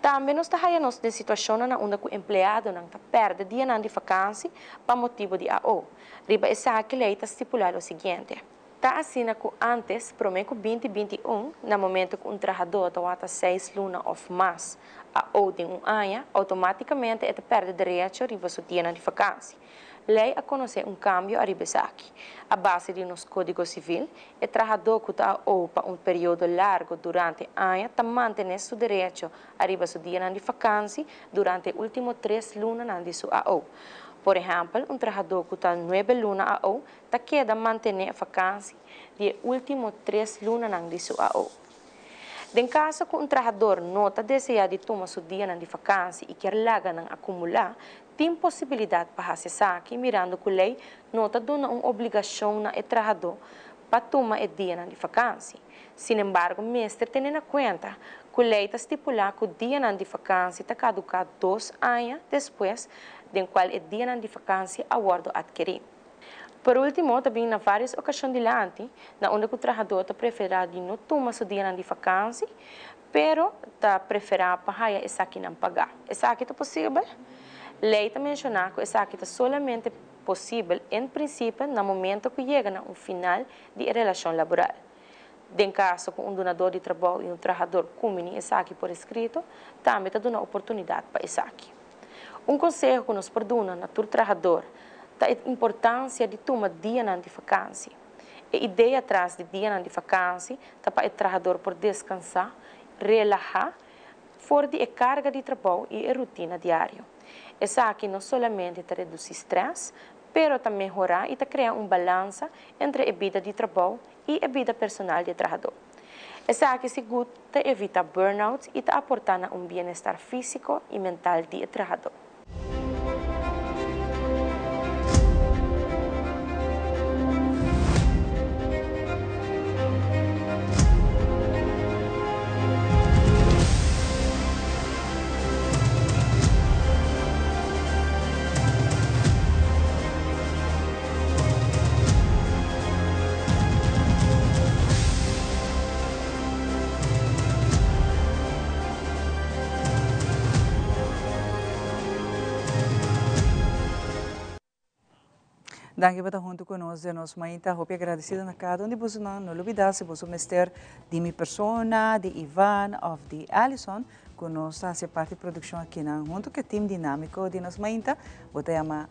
Tambe nos ta haya nos den situashonnan na unda ku empleadonan ta pèrdè dianan di vakansi pa motibu di AO. Riba esaki lei ta stipulá lo siguiente. Ta asina ku ántes, promé ku 2021, na momento ku un trahadó ta wata seis luna òf mas AO den un aña, outomátikamente e ta pèrdè derecho riba su dianan di vakansi. Lei a konosé un kambio ariba esaki. A base di nos Kódigo Sivil, e trahadó ku ta AO pa un periodo largu durante aña ta mantené su derecho ariba su dianan di vakansi durante e último tres lunanan di su AO. Por ehèmpel, un trahadó ku ta nuebe luna AO ta keda mantené e vakansi di e último tres lunanan di su AO. Den kaso ku un trahador no ta deseá di tuma su dianan di vakansi i kier laga nan akumulá, tin posibilidat pa hasi esaki mirando ku lei no ta duna un obligashon na e trahadó pa tuma e dianan di vakansi. Sinembargo mester tene na kuenta ku lei ta stipulá ku dianan di vakansi ta kaduká dos aña despues den kual e dianan di vakansi a wòrdu atkerí. Por último, ta bin na vários okashon dilanti na unda ku trahadó ta preferá di no tuma su dianan di vakansi, pero ta preferá pa haya esakinan pagá. Esaki ta posibel? Lei ta menshoná ku esaki ta solamente posibel en prinsipio na momento ku yega na un final di e relashon laboral. Den kaso ku un dunadó di trabou i un trahador kumbiní esaki por eskrito, tambe ta duna oportunidat pa esaki. Un konseho ku nos por duna na tur trahador ta e importansia di tuma dianan di vakansi. E idea tras di dianan di vakansi ta pa e trahador por deskansá, relahá for di e carga di trabou y e rutina diario. Esaki no solamente ta reduci stress, pero ta mehora y ta crea un balansa entre e bida di trabou y e bida personal di e trahador. Esaki sigur ta evita burnout y ta aporta na un bienestar fisico y mental di e trahador. Danki pa ta huntu ku nos den nos mainta. Hopi agradesido na kada un di bosonan. No lubida si boso mester di mi persona, di Ivan of di Alison ku nos ta hasi parti produkshon akinan huntu ku e team dinamiko di nos mainta, bo ta yama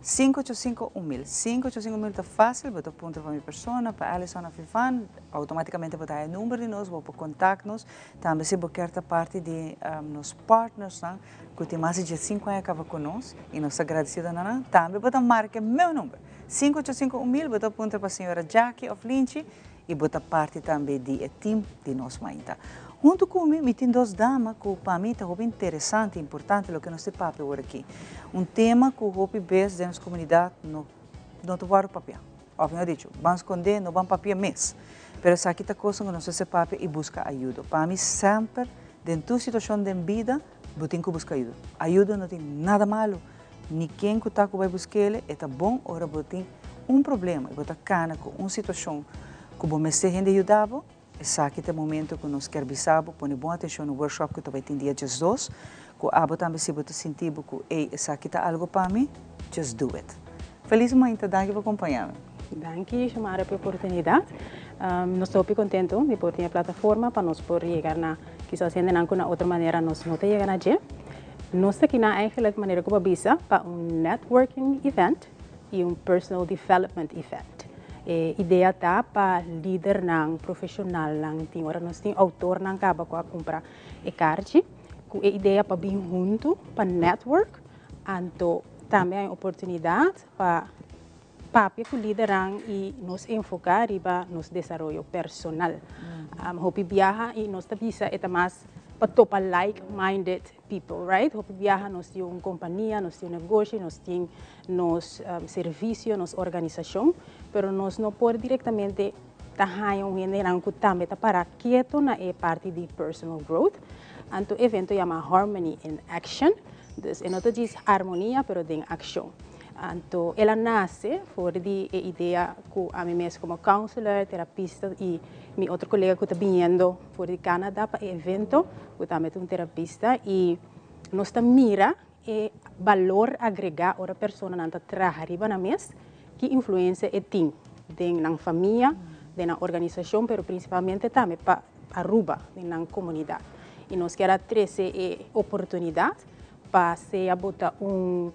585 1000. 585 1000 ta fácil, bo ta puntra pa mi persona, pa Alison of Ivan, automáticamente bo ta haya number di nos, bo por contact nos. Tambe si bo kier ta parti di nos partnersnan ku tin mas di diesinku aña kaba ku nos i nos ta gradisido na nan, tambe bo ta marka e meu number, 585 1000, bo ta puntra pa señora Jackie of Linchi i bo ta parti tambe di e team di nos mainta. Huntu ku mi, mi tin dos dama ku pa mi ta hopi interesante i importante loke nos ta papia awor aki. Un tema ku hopi bes den nos komunidat no no ta wòrdu papia. Òf mihor dicho, ban skondé, no ban papia mes. Pero esaki ta kosnan ku nos mester papia i buska ayudo. Pa mi semper den tur situashon den bida bo tin ku buska ayudo. Ayudo no tin nada malu, ni ken ku ta ku bai busk'el, e ta bon ora bo tin un problema i bo ta kana ku un situashon ku bo mester hende yuda bo, esaki ta e momento ku nos kier bisa bo, pone bon atenshon na workshop ku ta bai tin dia diesdos, ku abo tambe si bo ta sinti bo ku ey esaki ta algu pa mi, just do it. Felis mainta, danki pa kompaña mi. Danki Xiomara pa e oportunidat. Nos ta hopi kontentu di por tin e plataforma pa nos por yega na kisas hendenan ku na otro manera nos no ta yega na dje. Nos ta kina eigenlijk manera ku bo a bisa pa un networking event i un personal development event. E idea ta pa lidernan, profeshonalnan, tin ora nos tin outornan kaba ku a kumpra e karchi ku e idea pa bin huntu pa network anto tambe hay oportunidat pa papia ku lidernan i nos enfoká riba nos desaroyo personal. Hopi biaha i nos ta bisa e ta mas pa topa like minded people, right? Hopi biaha nos tin un kompania, nos tin un negoshi, nos tin nos servisio, nos organisashon, pero nos no por direktamente ta haña un hendenan ku tambe ta para keto na e parti di personal growth. Anto e evento yama Harmony in Action, dus e no ta djis armonia pero den akshon. Anto el a nase for di e idea ku ami mes komo counselor, terapista i mi otro kolega ku ta biniendo for di Canada pa e evento, ku tambe ta un terapista i nos ta mira e balor agregá ora personanan ta traha riba nan mes, ki influensia e tin den nan famia, den nan organisashon, pero prinsipalmente tambe pa Aruba, den nan komunidat. I nos kier a trese e oportunidat pa sea bo ta un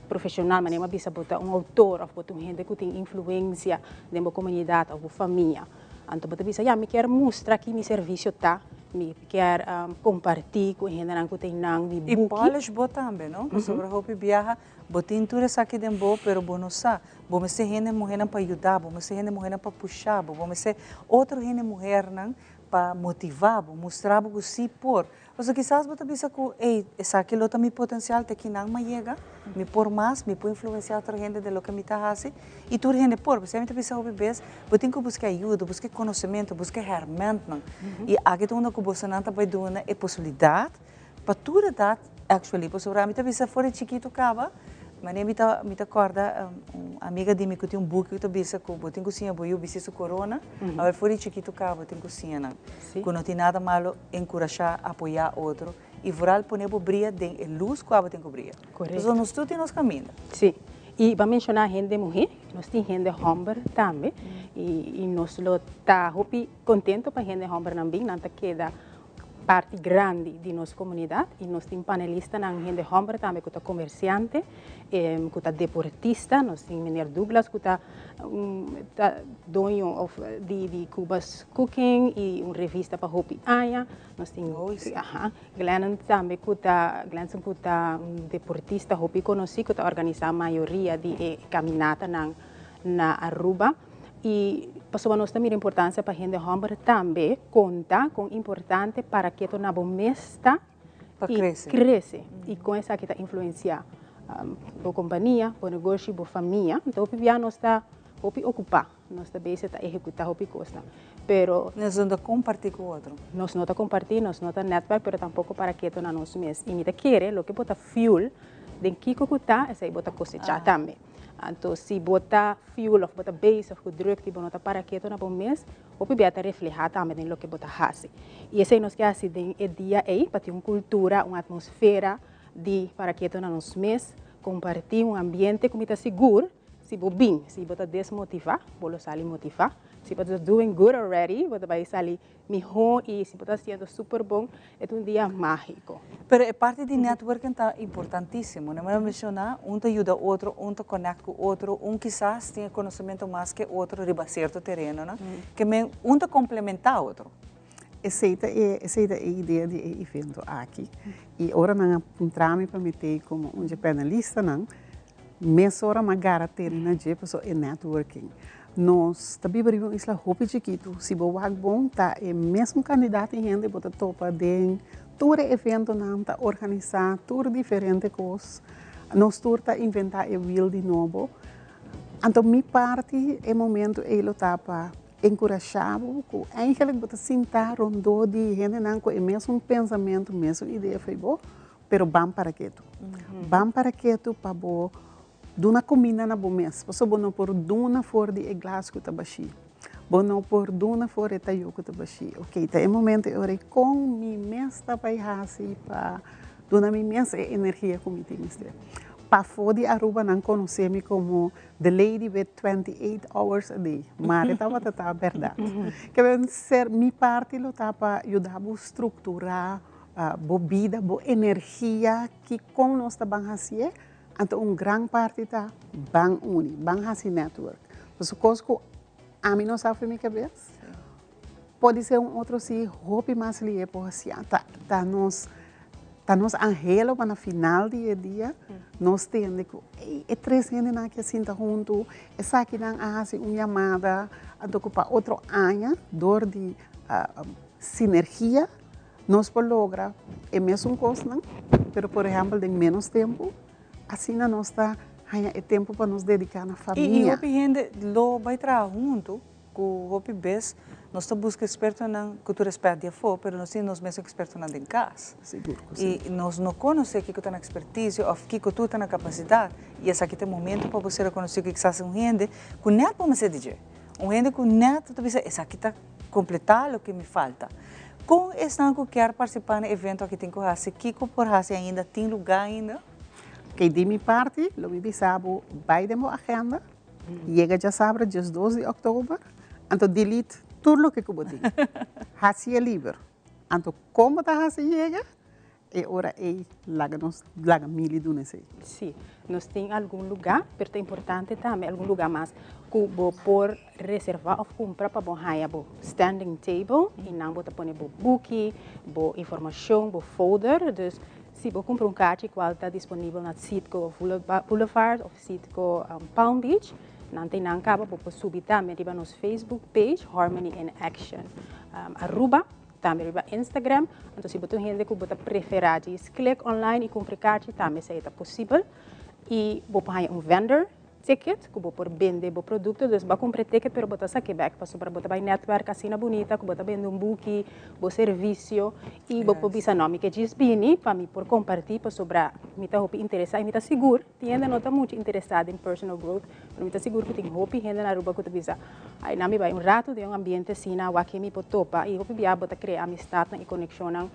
profeshonal, manera mi a bisa, bo ta un outor òf bo ta un hende ku tin influensia den bo komunidat òf bo famia. Anto bo ta bisa, ya, mi kier mustra ki mi servisio ta, mi kier kompartí ku e hendenan ku ta einan mi I buki. polish bo tambe, no? Pasobra hopi biaha bo tin tur esaki den bo, pero bo no sa. Bo mester hende muhernan pa yuda bo, mester hende muhernan pa pusha bo, bo mester otro hende muhernan pa motiva bo, mustra bo ku si por. Pasobra kisas bo ta bisa ku, ey, esaki lo ta mi potensial, te kinan m'a yega, mi por mas, mi por influensiá otro hende den loke mi ta hasi, i tur hende por. P'esei mi ta bisa hopi bes, bo tin ku buska ayuda, buska e konosementu, buska e hèrmèntnan. I aki ta unda ku bosonan ta bai duna e posibilidat pa tur edat, actually, pasobra mi ta bisa for di chikitu kaba, manera mi ta mi ta kòrda un amiga di mi ku tin un buki ku ta bisa ku bo tin ku siña bo yu bisti su korona, awor for di chikitu kaba bo tin ku siña nan ku no tin nada malo. Enkurashá, apoyá otro i vooral pone bo bria den e lus ku abo tin ku bria. Korekto. Pasobra nos tur tin nos kaminda. Sí. I bo a menshoná hende muhé, nos tin hende hòmber tambe i nos lo ta hopi kontento pa hende hòmbernan bin, nan ta keda parti grandi di nos comunidad y nos tin panelistanan hende homber tambe cu ta comerciante, cu ta deportista, nos tin meneer Douglas cu ta ta doño of di di Cuba's Cooking y un revista pa hopi aña, nos tin aha Glennon tambe cu ta Glenson cu ta un deportista hopi conoci cu ta organisa mayoria di e caminatanan na Aruba. Y pasobra nos ta mira importancia pa hende homber tambe conta con importante para keto na bo mes ta Pa y crece. crece y con esaki ta influencia bo compania, bo negoshi, bo famia. Enton hopi bia nos ta hopi ocupa, nos ta bezig ta ehecuta hopi cosnan, pero. Nos no ta comparti cu otro. Nos no ta comparti, nos no ta netwerk, pero tampoco para keto na nos mes. Y mi ta kere loke bo ta fuel den kico cu ta, esey bo ta cosecha tambe. Anto si bo ta fuel of bo ta bezig ku druk di bo no ta para ketu na bo mes, hopi bia ta reflehá tambe den loke bo ta hasi. I esei nos ke hasi den e dia ei pa tin un kultura, un atmosfera di para ketu na nos mes, kompartí un ambiente ku mi ta sigur si bo bin, si bo ta desmotivá, bo lo sali motivá, si bo ta doing good already, bo ta bai sali Miho y si bo ta haciendo super bon, e ta un dia magico. Pero e parti di networking ta importantisimo. No mester menciona, un ta yuda otro, un ta connect cu otro, un kisas tin e conocemento mas ke otro riba cierto terenonan, ke men un ta complementa otro. Esey ta e, esey ta e idea di e evento aki. Y ora nan a puntra mi pa mi tey como un dje panelistanan, Mesora m'a gara tene na dje pasobra e networking. Nos ta biba riba un isla hopi chikitu. Si bo wak bon ta e mesun kandidat di hende bo ta topa den tur e eventonan ta organisá tur diferente kos. Nos tur ta inventá e wiel di nobo. Anto mi parti e momento ei lo ta pa enkurashá bo ku eigenlik bo ta sinta rondó di hendenan ku e mesun pensamentu, mesun idea fo'i bo. Pero ban para ketu. Ban para ketu pa bo duna kuminda na bo mes. Pasobra bo no por duna for di e glas ku ta bashí. Bo no por duna for e tayó ku ta bashí. Oké, ta e momento e ora ei kon mi mes ta bai hasi pa duna mi mes e energia ku mi tin mester. Pafó di Aruba nan konosé mi komo the lady with 28 hours a day. Mare tabata ta bèrdat. Ke ser mi parti lo ta pa yuda bo strukturá Bo bida, bo energia, kikon nos ta ban hasié, anto un gran parti ta ban uni, ban hasi network. Pasobra kos ku ami no sa for mi kabes, podi ser un otro si hopi mas lihe por hasié. Ta ta nos ta nos anhelo pa na final di e dia nos tende ku ey e tres hendenan aki a sinta huntu, esakinan a hasi un yamada, anto ku pa otro aña dor di sinergia, Nos por logra e mesun kosnan, pero por ehèmpel den ménos tempu. Asina nos ta haña e tempu pa nos dediká na I famia. hopi hende lo bai traha huntu ku hopi bes nos ta buska ekspertonan ku tur rèspèt di afó, pero nos tin nos mesun ekspertonan den kas. Sigur ku si. I nos no konosé kiko ta nan ekspertisio òf kiko tur ta nan kapasidat. I esaki ta e momento pa bo ser rekonosí ku kisas un hende ku nèt bo mester di dje. Un hende ku nèt ta bisa esaki ta Kompletá loke mi falta. Kon esnan ku kier partisipá na evento aki tin ku hasi? Kiko por hasi ainda? Tin lugá ainda? Oké, di mi parti lo mi bisa bo bai den bo agenda, yega djasabra 12 di òktober, anto delete tur loke ku bo tin. Hasié liber. Anto kon bo ta hasi yega? E ora ei laga nos laga mili duna esei. Sí, nos tin algun lugá, pero ta importante tambe algun lugá mas ku bo por reservá òf kumpra pa bo haña bo standing table i nan bo ta pone bo buki, bo informashon, bo folder. Dus si bo kumpra un karchi kual ta disponibel na Citgo Boulevard òf Citgo Palm Beach, nan ta einan kaba. Bo por subi tambe riba nos Facebook page Harmony in Action Aruba. Tambe riba Instagram. Anto si bo ta un hende ku bo ta preferá djis klik online i kumpra e karchi, tambe esei ta posibel. I bo por haña un vendor ticket ku bo por bende bo produkto. Dus bo a kumpra e ticket pero bo ta sak'é bèk pasobra bo ta bai nètwèrk asina bunita ku bo ta bende un buki, bo servisio i bo por bisa no mi ke djis bini pa mi por kompartí pasobra mi ta hopi interesá i mi ta sigur Tin hende no ta mucho interesá den personal growth, pero mi ta sigur ku tin hopi hende na Aruba ku ta bisa, Ay, nan mi bai un ratu den un ambiente asina, wak ke mi por topa. I hopi bia bo ta krea amistatnan i konekshonnan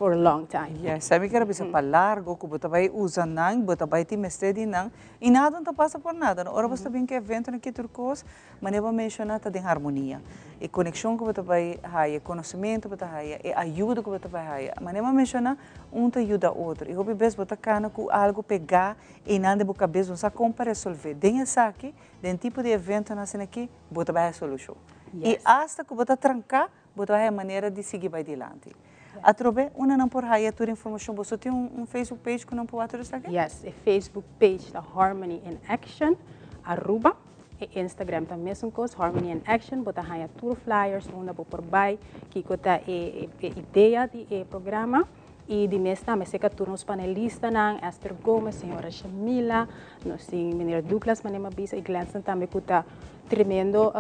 for a long time. Yes, sa mi kier a bisa pa largo ku bo ta bai usa nan, bo ta bai tin mester di nan i nada no ta pasa por nada. Ora bo sta bin ku eventonan ki tur kos, manera bo a menshoná ta den harmonia. E konekshon ku bo ta bai haya, e konosementu ku bo ta haya, e ayuda ku bo ta bai haya. Manera bo a menshoná, un ta yuda otro i hopi bes bo ta kana ku algu pegá einan den bo kabes, bo no sa kon pa resolvé. Den esaki, den tipo di eventonan asina aki, bo ta bai haya solushon. I asta ku bo ta tranká, Bo ta haya manera di sigui bai dilanti. Atrobe, unda nan por haya tur informacion? Boso tin un Facebook page cu nan por wak tur esaki? Yes, e Facebook page ta Harmony in Action Aruba. E Instagram ta mesun cos, Harmony in Action. Bo ta haya tur flyers unda bo por bai, kico ta e idea di e programa. Y di mes tambe cerca tur nos panelistanan, Esther Gomez, señora Shamila, nos tin meneer Douglas manera mi a bisa y Glenson tambe cu ta tremendo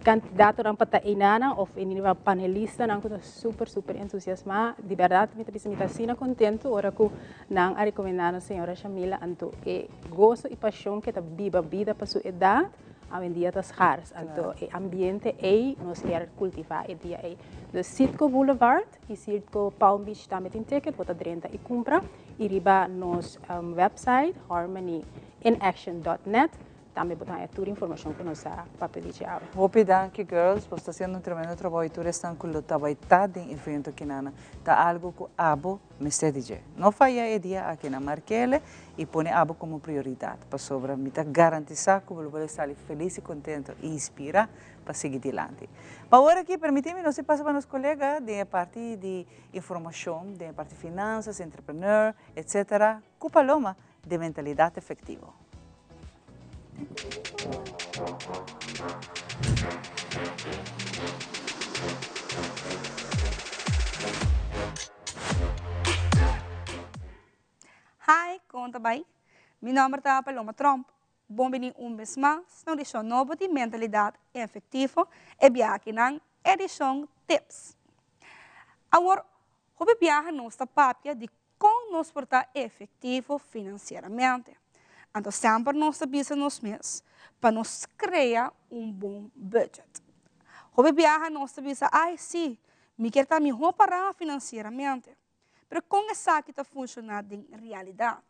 candidatonan pa ta einanan of in ieder geval panelistanan cu ta super super entusiasma. Di berdad mi ta bisa mi ta asina contento ora cu nan a recomenda nos señora Shamila anto e gozo y pasion cu e ta biba bida pa su edad awendia ta schaars. Anto e ambiente ey nos kier cultiva e dia ey. Dus Citgo Boulevard y Citgo Palm Beach tambe tin ticket, bo ta drenta y cumpra y riba nos website harmonyinaction dot net Tambe bo ta haña tur informashon ku nos a papia di dje awe. Hopi danki girls, boso ta hasiendo un tremendo trabou y tur esnan cu lo ta bay ta den evento kinana ta algo cu abo mester di dje. No faya e dia aki na markele y pone abo como prioridad pasobra mi ta garantisa cu bo lo por sali feliz y contento y inspira pa sigui dilanti. Pa awor aki permiti mi nos di pasa pa nos colega den e parti di informacion, den e parti finanzas, entrepreneur, etc. Cu Paloma di mentalidad efectivo. Hi, con ta bay? Mi nomber ta Paloma Tromp. Bon bini un bes mas na un edicion nobo di Mentalidad Efectivo, e biakinan edicion Tips. Awor, hopi biaha nos ta papia di Kon nos por ta efektivo finansieramente? Anto semper nos ta bisa nos mes pa nos krea un bon budget. Hopi biaha nos ta bisa, ai si, mi kier ta mihó pará finansieramente. Pero kon esaki ta funshoná den realidat?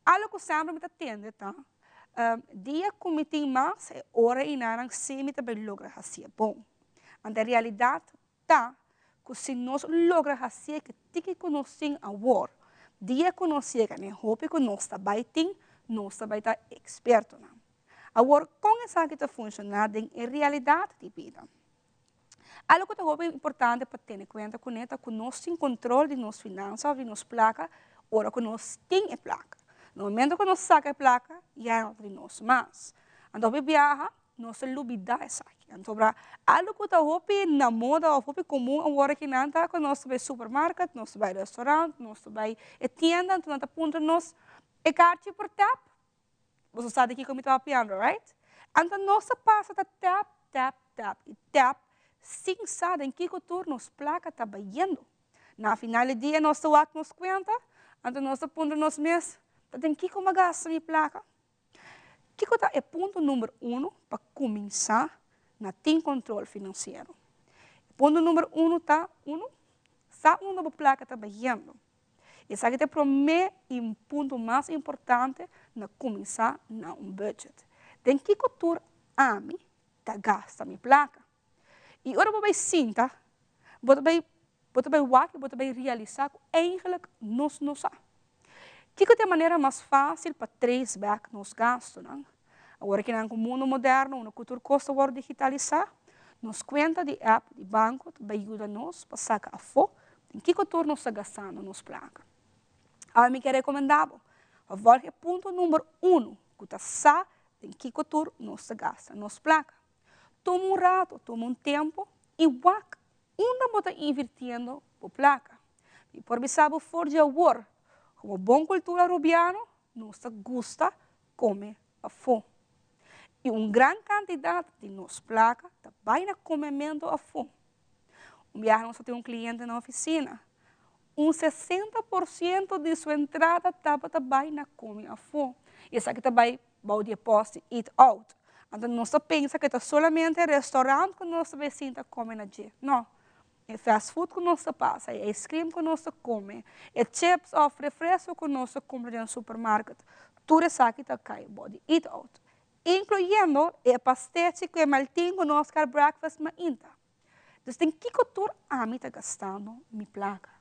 Algo ku semper mi ta tende ta, dia ku mi tin mas, e ora ei nan si mi ta bai logra hasié bon. Anto e realidat ta ku si nos logra hasié ke tiki ku nos tin awor, dia ku nos yega na e hopi ku nos ta bai tin, nos ta bai ta ekspertonan. Awor, kon esaki ta funshoná den e realidat di bida? Algu ku ta hopi importante pa tene kuenta kuné ta ku nos tin kontrol di nos finansa òf di nos plaka ora ku nos tin e plaka. Na momento ku nos saka e plaka, ya no ta di nos mas. Anto hopi biaha Nos ta lubidá esaki. Anto algu ku ta hopi na moda òf hopi komun awor aki nan ta ku nos ta bai supermarket, nos ta bai restaurant, nos ta bai e tienda, anto nan ta puntra nos, e karchi por tèp? Boso sa di kiko mi ta papiando, right? Anto nos ta pasa ta tèp, tèp, tèp i tèp sin sa den kiko tur nos plaka ta bayendo. Na final di dia nos ta wak nos kuenta, anto nos ta puntra nos mes, ta den kiko mi a gasta mi plaka? Kiko ta e punto number uno pa kuminsá na tin kontrol finansiero? E punto number uno ta, uno, sa unda bo plaka ta bayendo. Esaki ta e promé i punto mas importante na kuminsá na un budget. Den kiko tur ami ta gasta mi plaka? I ora bo bai sinta, bo ta bai bo ta bai wak i bo ta bai realisá ku eigentlik nos no sa. Kiko ta e manera mas fásil pa trace back nos gastunan? Awor ki nan ku mundu moderno unda ku tur kos ta wòrdu digitalisá, nos kuenta di app di banko ta bai yuda nos pa saka afó den kiko tur nos ta gastando nos plaka. Awe mi ke rekomendá bo pa vòlg e punto number uno ku ta sa den kiko tur nos ta gasta nos plaka. Tuma un rato, tuma un tempo y wak unda bo ta invirtiendo bo placa. Mi por bisa bo for di awor, como bon cultura Arubiano, nos ta gusta come afo. Y un gran cantidad di nos placa ta bay na comemento afo. Un biaha nos ta tin un cliente na oficina, un 60% di su entrada tabata bay na come afo. Y esaki ta bay bou di e post di eat out. Anto nos ta pensa ku e ta solamente restaurant ku nos ta bai sinta kome na dje. No. E fast food ku nos ta pasa, e ice cream ku nos ta kome, e chips òf refresko ku nos ta kumpra den supermarket, tur esaki ta kai bou di eat out, inkluyendo e pastechi ku e maltin ku nos kar breakfast mainta. Dus den kiko tur ami ta gastando mi plaka?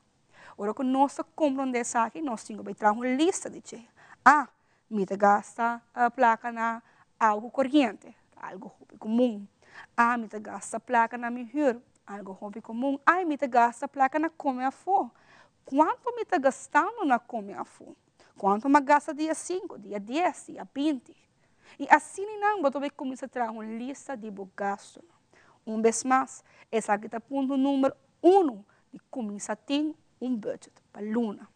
Ora ku nos ta komprondé esaki, nos tin ku bai traha un lista di dje. Ah, mi ta gasta plaka na awa ku koriente, algu hopi komun. Ah, mi ta gasta plaka na mi hür, algu hopi komun. Ai, mi ta gasta plaka na kome afó. Kuantu mi ta gastando na kome afó? Kuantu mi a gasta dia sinku, dia dies, dia 20? I asina nan bo ta bai kuminsá traha un lista di bo gastunan. Un bes mas, esaki ta punto number unu di kuminsá tin un budget pa luna.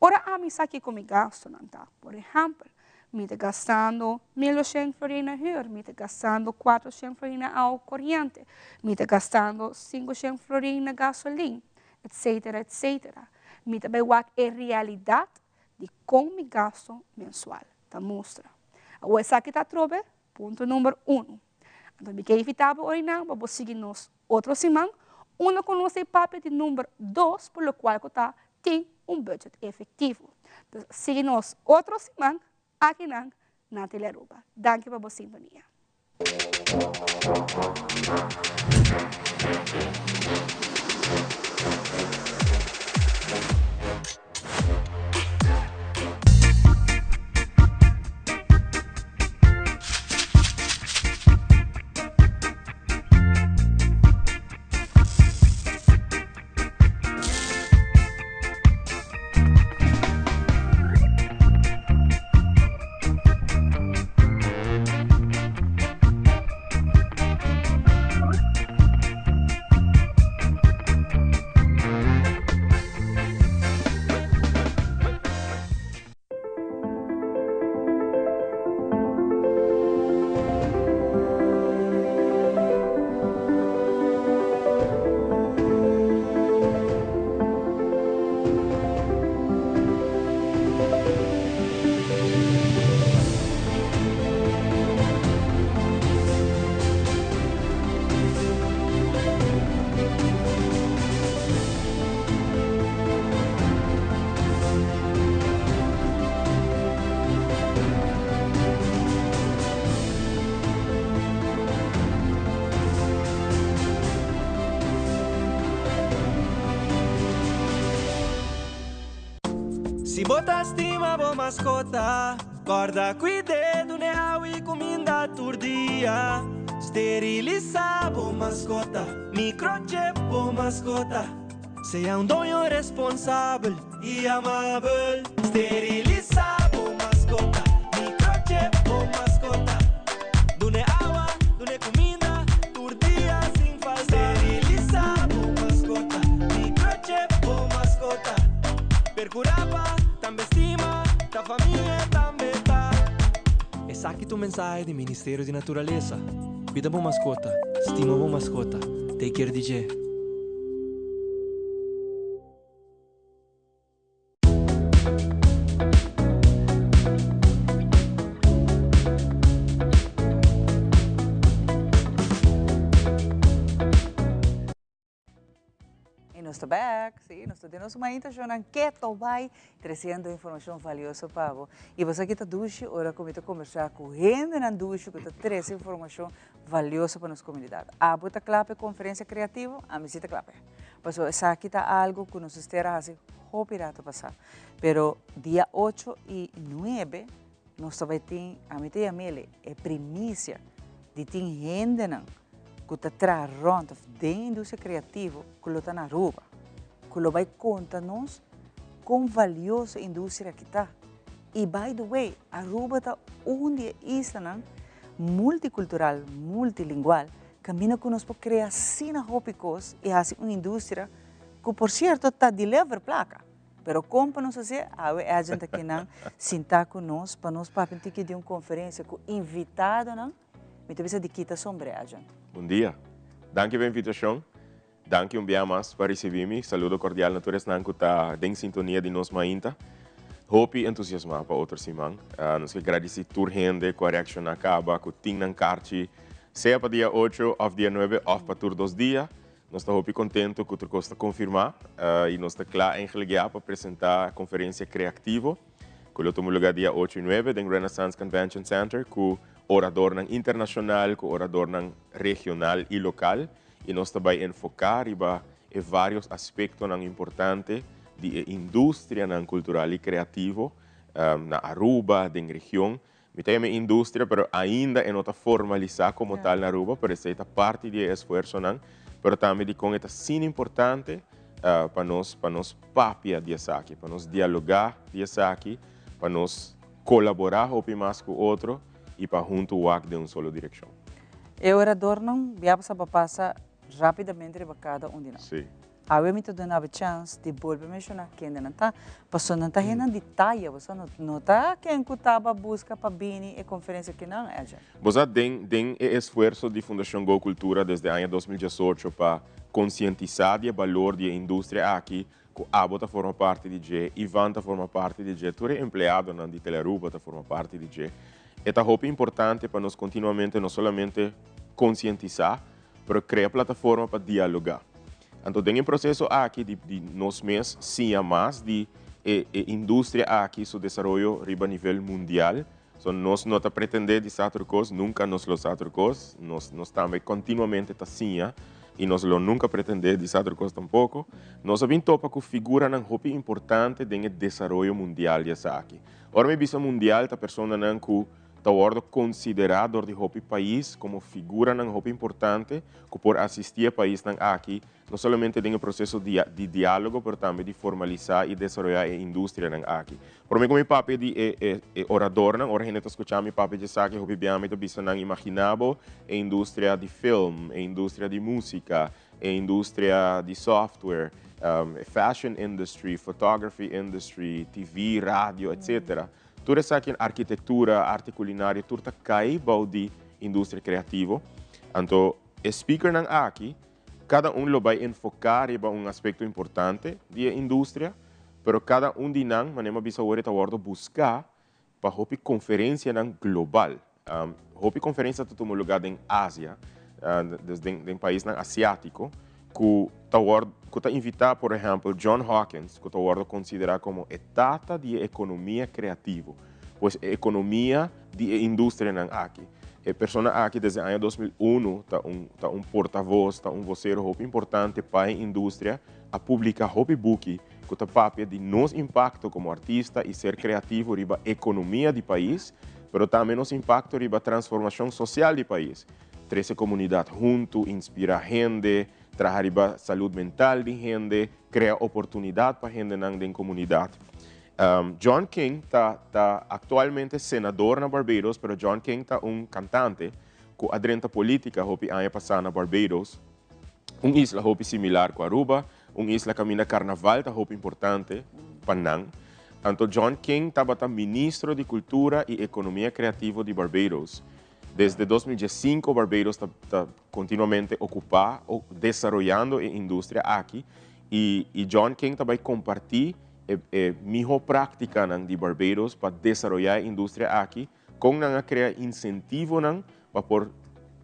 Ora ami sa kiko mi gastunan ta, por ehèmpel, mi ta gastando 1200 florin na hür, mi ta gastando 400 florin na awa koriente, mi ta gastando 500 florin na gasolin, etcetera, etcetera. Mi ta bai wak e realidat di kon mi gastu mensual ta mustra. Awor esaki ta atrobe punto number unu. Anto mi ke invitá bo orinan pa bo sigui nos otro siman unda ku nos ta e papia di number dos por lokual ku ta tin un budget efektivo. Entonces sigui nos otro siman akinan na Telearuba. Danki pa bo sintonia. Si bo ta stima bo maskota, kòrda kuid'é, dun'é awa i kuminda tur dia. Sterilisá bo maskota, microchip bo maskota. Sea un doño responsabel i amabel. Sterilisá bo maskota, microchip bo maskota. Dun'é awa, dun'é kuminda tur dia sin falta. Sterilisá bo maskota, microchip bo maskota. Perkurá pa tambe stima, ta famia tambe ta. Esaki ta un mensahe di Ministerio di Naturalesa. Cuida bo mascota, stima bo mascota, take care di dje. Y nos ta back, sí, nos ta den nos mainta shownan keto bai, treciendo informacion valioso pa bo. Y bo sa ki ta dushi ora cu mi ta conversa cu hendenan dushi cu ta trece informacion valioso pa nos comunidad. Abo ta cla pa e conferencia creativo? Ami si ta cla p'e. Pasobra esaki ta algo cu nos mester a haci hopi rato pasa. Pero dia ocho y nuebe nos ta bai tin, ami ta yam'ele, e primicia di tin hendenan cu ta traha rond of den industria creativo cu lo ta na Aruba, cu lo bay conta nos con valioso e industria aki ta. Y by the way, Aruba ta un di e islanan multicultural, multilingual, caminda cu nos por crea asina hopi cos y haci un industria cu por cierto ta deliver placa. Pero kon pa nos hasié? Awe Edjean ta kinan sintá ku nos pa nos papia un tiki di un konferensia ku invitadonan. Mi ta bisa di kita sombré, Edjean. Bon dia. Danki pa e invitashon. Danki un bia mas pa risibí mi. Saludo kordial na tur esnan ku ta den sintonia di nos mainta. Hopi entusiasmá pa otro siman. Nos ke gradisí tur hende ku a reakshoná kaba, ku tin nan karchi, sea pa dia ocho òf dia nuebe òf pa tur dos dia. Nos ta hopi contento cu tur cos ta confirma y nos ta cla eigenlijk ya pa presenta conferencia Creactivo cu lo tuma lugar dia ocho y nuebe den Renaissance Convention Center cu oradornan internacional, cu oradornan regional y local y nos ta bay enfoca riba e varios aspectonan importante di e industrianan cultural y creativo na Aruba, den region. Mi ta yama e industria, pero ainda e no ta formalisá komo tal na Aruba, pero esei ta parti di e esfuersonan, pero tambe dikon e ta asina importante pa nos pa nos papia di esaki, pa nos dialogá di esaki, pa nos kolaborá hopi mas ku otro i pa huntu wak den un solo direkshon. E oradornan bia pasa pa pasa rápidamente riba kada un di nan. Sí. Awe mi ta duna bo chans di bolbe menshoná kende nan ta, pasobra nan ta hendenan di taya, bo sa, no ta ken ku taba buska pa bini e konferensia kinan, Edjean. Bo sa, den den e esfuerso di Fundashon Go Cultura desde aña 2018 pa konsientisá di e balor di e industria aki, ku abo ta forma parti di dje, Ivan ta forma parti di dje, tur e empleadonan di Telearuba ta forma parti di dje, e ta hopi importante pa nos kontinuamente no solamente konsientisá, pero krea plataforma pa dialogá. Anto den e proseso aki di di nos mes siña mas di e e industria aki su desaroyo riba nivel mundial. So nos no ta pretendé di sa tur kos, nunka nos lo sa tur kos, nos nos tambe kontinuamente ta siña i nos lo nunka pretendé di sa tur kos tampoko. Nos a bin topa ku figuranan hopi importante den e desaroyo mundial di esaki. Ora mi bisa mundial ta personanan ku ta wòrdu konsiderá dor di hopi pais komo figuranan hopi importante ku por asistí e paisnan aki no solamente den e proseso di di diálogo pero tambe di formalisá i desaroyá e industrianan aki. Promé ku mi papia di e e e oradornan, ora hende ta skuchá mi papia dje esaki hopi bia mi ta bisa nan imaginá bo e industria di film, e industria di músika, e industria di software, e fashion industry, photography industry, TV, radio, etcetera. Tur esaki, arkitektura, arte kulinario, tur ta kai bou di industria kreativo. Anto e speakernan aki, kada un lo bai enfoká riba un aspekto importante di e industria, pero kada un di nan, manera mi a bisa awor, e ta wòrdu buská pa hopi konferensianan global. Hopi konferensia ta tuma lugá den Asia, dus den den paisnan asiátiko, ku ta wòrdu ku ta invitá por ehèmpel John Hawkins ku ta wòrdu konsiderá komo e tata di e ekonomia kreativo, pues e ekonomia di e industrianan aki. E persona aki desde aña 2001 ta un ta un portavos, ta un vosero hopi importante pa e industria, a publiká hopi buki ku ta papia di nos impakto komo artista i ser kreativo riba ekonomia di pais, pero tambe nos impakto riba transformashon sosial di pais, trese komunidat huntu, inspirá hende, traha riba salud mental di hende, krea oportunidat pa hendenan den komunidat. John King ta ta aktualmente senador na Barbados, pero John King ta un kantante ku a drenta polítika hopi aña pasá na Barbados, un isla hopi similar ku Aruba, Un isla kaminda karnaval ta hopi importante pa nan. Anto John King tabata ministro di Kultura i Ekonomia Kreativo di Barbados. Desde 2015 Barbados ta ta kontinuamente okupá o desaroyando e industria aki i i John King ta bai kompartí e e mihó práktikanan di Barbados pa desaroyá e industria aki, kon nan a krea insentivonan pa por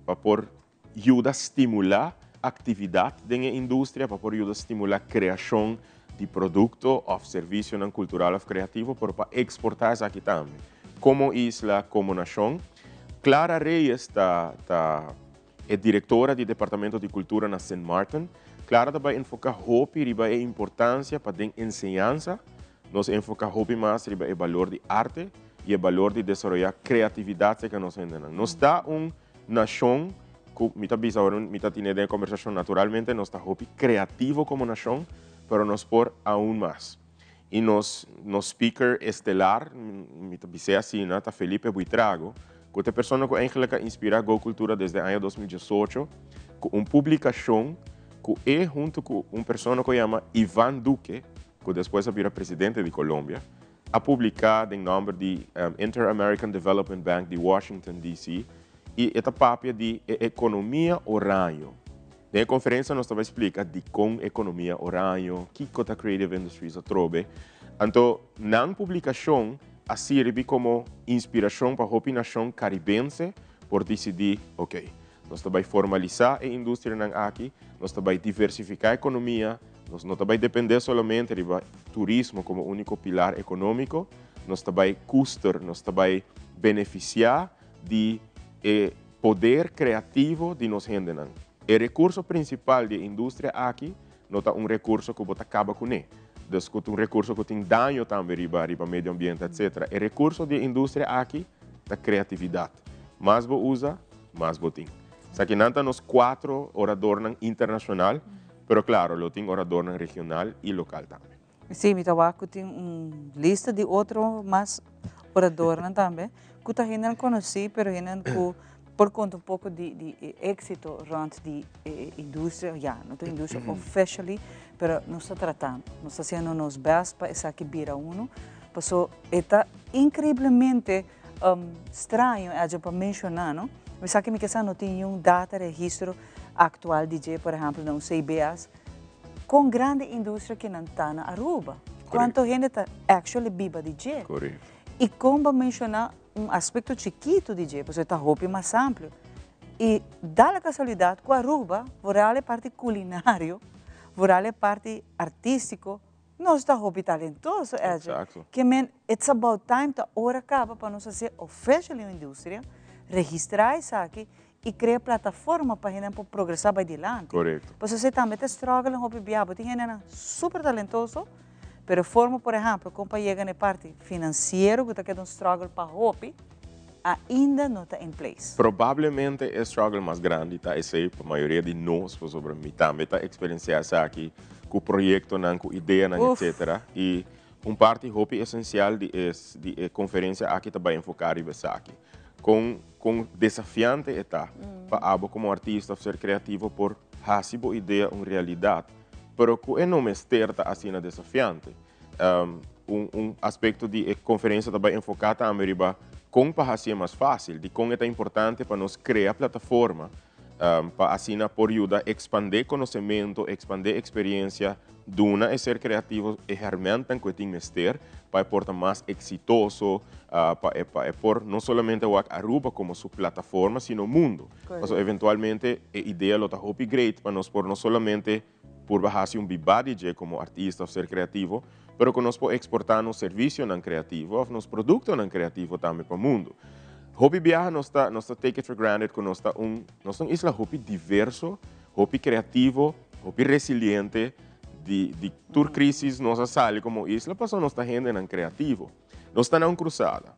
pa por Yuda stimulá aktividat den e industria pa por yuda stimulá kreashon di produkto òf servisionan kultural òf kreativo, pero pa eksportá esaki tambe. Komo isla, komo nashon. Clara Reyes ta ta e direktora di Departamento di Kultura na Sint Maarten. Clara ta bai enfoká hopi riba e importansia pa den enseñansa nos enfoká hopi mas riba e balor di arte i e balor di desaroyá kreatividat serka nos hendenan. Nos ta un Nashon ku mi ta bisa ora mi ta tine den e kombersashon naturalmente nos ta hopi kreativo komo nashon pero nos por aun mas. I nos nos speaker estelar mi ta bis'é asina ta Felipe Buitrago ku ta e persona ku eigenlik a inspirá Go Cultura desde aña 2018 ku un publikashon ku e huntu ku un persona ku yama Ivan Duque ku despues a bira presidente di Colombia a publiká den nòmber di Inter-American Development Bank di Washington, DC. i e ta papia di e ekonomia oraño. Den e konferensia nos ta bai splika dikon ekonomia oraño, kiko ta Creative Industries atrobe. Anto nan publikashon a sirbi komo inspirashon pa hopi nashon karibense por disidí, ok, Nos ta bai formalisa e industrianan aki, nos ta bai diversifica economia, nos no ta bai depende solamente riba turismo como unico pilar economico, nos ta bai custer, nos ta bai beneficia di e poder creativo di nos hendenan. E recurso principal di e industria aki no ta un recurso cu bo ta caba cune, dus cu ta un recurso cu tin daño tambe riba riba medio ambiente etc. E recurso di e industria aki ta creatividad. Mas bo usa, mas bo tin. Esakinan ta nos cuatro oradornan internacional, pero claro, lo tin oradornan regional y local tambe. Sí, mi ta wak cu tin un lista di otro mas oradornan tambe, cu ta hendenan conoci, pero hendenan cu por conta un poco di di e exito rond di e industria, ya, no ta industria officially, pero nos ta tratando, nos ta haciendo nos best pa esaki bira uno, paso e ta increiblemente straño e pa menciona, no? Mi sa cu mi kesa no tin niun data registro actual di dje, por ehempel, na un CBS, Con grandi industria ki nan ta na Aruba? Cuanto hende ta actually biba di dje? Y con bo menciona un aspecto chikito di dje, pasobra ta hopi mas amplio. Y da la casualidad cu Aruba, vooral e parti culinario, vooral e parti artistico, nos ta hopi talentoso, Edje. Ke men, it's about time, ta ora caba pa nos haci officially un industria, registra esaki y crea plataforma pa hendenan por progresa bay dilanti. Pasobra esey tambe ta struggle en hopi bia. Bo tin hendenan super talentoso, pero forma por ehempel con pa yega na e parti financiero cu ta keda un struggle pa hopi, ainda no ta in place. Probablemente e struggle mas grandi ta esey pa mayoria di nos, pasobra mi tambe ta experiencia esaki cu proyectonan, cu ideanan, etcetera. Y un parti hopi esencial di e di e conferencia aki ta bay enfoca riba esaki. Con Kon desafiante e ta pa abo komo artista òf ser kreativo por hasi bo idea un realidat, pero ku e no mester ta asina desafiante. Un un aspekto di e konferensia ta bai enfoká tambe riba kon pa hasié mas fásil, dikon e ta importante pa nos krea plataforma pa asina por yuda ekspandé konosementu, ekspandé eksperiensia, duna e ser kreativo e hèrmèntnan ku e tin mester pa e por ta mas eksitoso, pa e pa e por no solamente wak Aruba komo su plataforma sino mundu. Pasobra eventualmente e idea lo ta hopi great pa nos por no solamente purba hasi un bibá di dje komo artista òf ser kreativo, pero ku nos por eksportá nos servisionan kreativo òf nos produktonan kreativo tambe pa mundu. Hopi biaha nos ta nos ta take it for granted ku nos ta un nos ta un isla hopi diverso, hopi kreativo, hopi resiliente, di di tur krisis nos a sali komo isla pasobra nos ta hendenan kreativo. Nos ta na un krusada.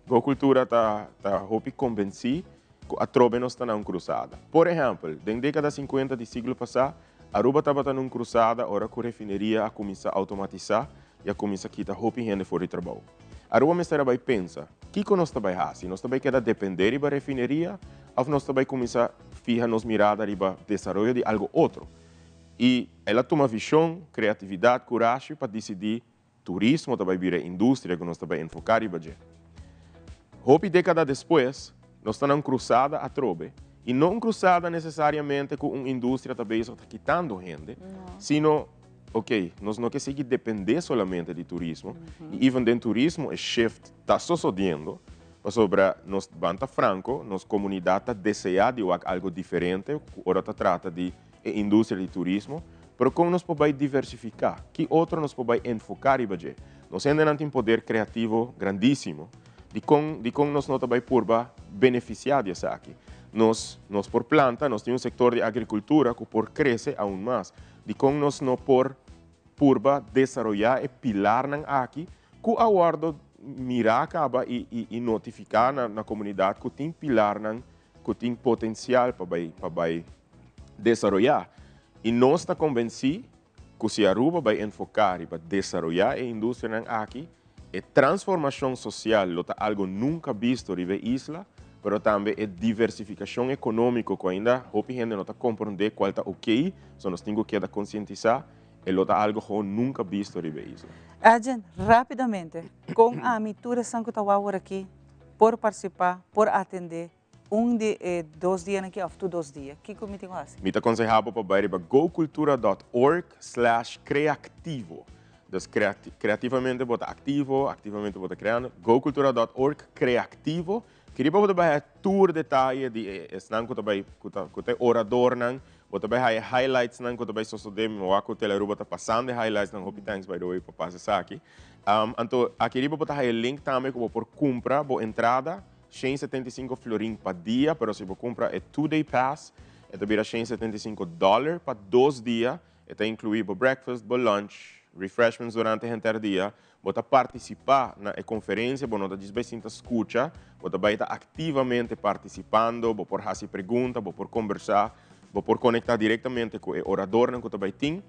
Go Kultura ta ta hopi konbensí ku atrobe nos ta na un krusada. Por ehèmpel, den dékada sinkuenta di siglo pasá, Aruba tabata na un krusada ora ku refineria a kuminsá outomatisá i a kuminsá kita hopi hende for di trabou. Aruba mester a bai pensa, kiko nos ta bai hasi? Nos ta bai keda dependé riba refineria òf nos ta bai kuminsá fiha nos mirada riba desaroyo di algu otro? I el a tuma vishon, kreatividat, kurashi pa disidí Turismo ta bai bira e industria ku nos ta bai enfoká riba dje. Hopi dékada despues, nos ta na un krusada atrobe, i no un krusada nesesariamente ku un industria ta bezig ta kitando hende, sino, oke, nos no ke sigui dependé solamente di turismo, i even den turismo e shift ta sosodiendo, pasobra nos ban ta franko, nos komunidat ta deseá di wak algu diferente ora ta trata di e industria di turismo, pero kon nos por bai diversifiká? Ki otro nos por bai enfoká riba dje? Nos hendenan tin poder kreativo grandísimo, dikon dikon nos no ta bai purba benefisiá di esaki? Nos nos por planta, nos tin un sektor di agrikultura ku por krese aun mas, dikon nos no por purba desaroyá e pilarnan aki ku a wòrdu mirá kaba i i i notifiká na na komunidat ku tin pilarnan ku tin potensial pa bai pa bai desaroyá i nos ta konvensí ku si Aruba bai enfoká riba desaroyá e industrianan aki, e transformashon sosial lo ta algu nunka bisto riba e isla, pero tambe e diversifikashon ekonómiko ku ainda hopi hende no ta komprondé kual ta oké, so nos tin ku keda konsientisá, e lo ta algu gewoon nunka bisto riba e isla. Edjean, rápidamente, kon ami tur esnan ku ta wou awor aki por partisipá, por atendé Un di e dos dianan aki òf tur dos dia? Kiko mi tin ku hasi? Mi ta konsehá bo pa bai riba gocultura dòt org slash creactivo. Dus kreativamente bo ta aktivo, aktivamente bo ta kreando. Gocultura dòt org creactivo. Keriba bo ta bai haya tur detaye di e esnan ku ta bai ku ta ku ta e oradornan, bo ta bai haya e highlightsnan ku ta bai sosodé, mi wak ku Telearuba ta pasando e highlightsnan, hopi thanks by the way pa pasa esaki. Anto aki riba bo ta haya e link tambe ku bo por kumpra bo entrada, 175 florin pa dia, pero si bo kumpra e two day pass e ta bira 175 dollar pa dos dia, e ta inkluí bo breakfast, bo lunch, refreshments durante henter dia, Bo ta partisipá na e konferensia, bo no ta djis bai sinta skucha, bo ta bai ta aktivamente partisipando, bo por hasi pregunta, bo por kombersá, bo por konektá direktamente ku e oradornan ku ta bai tin,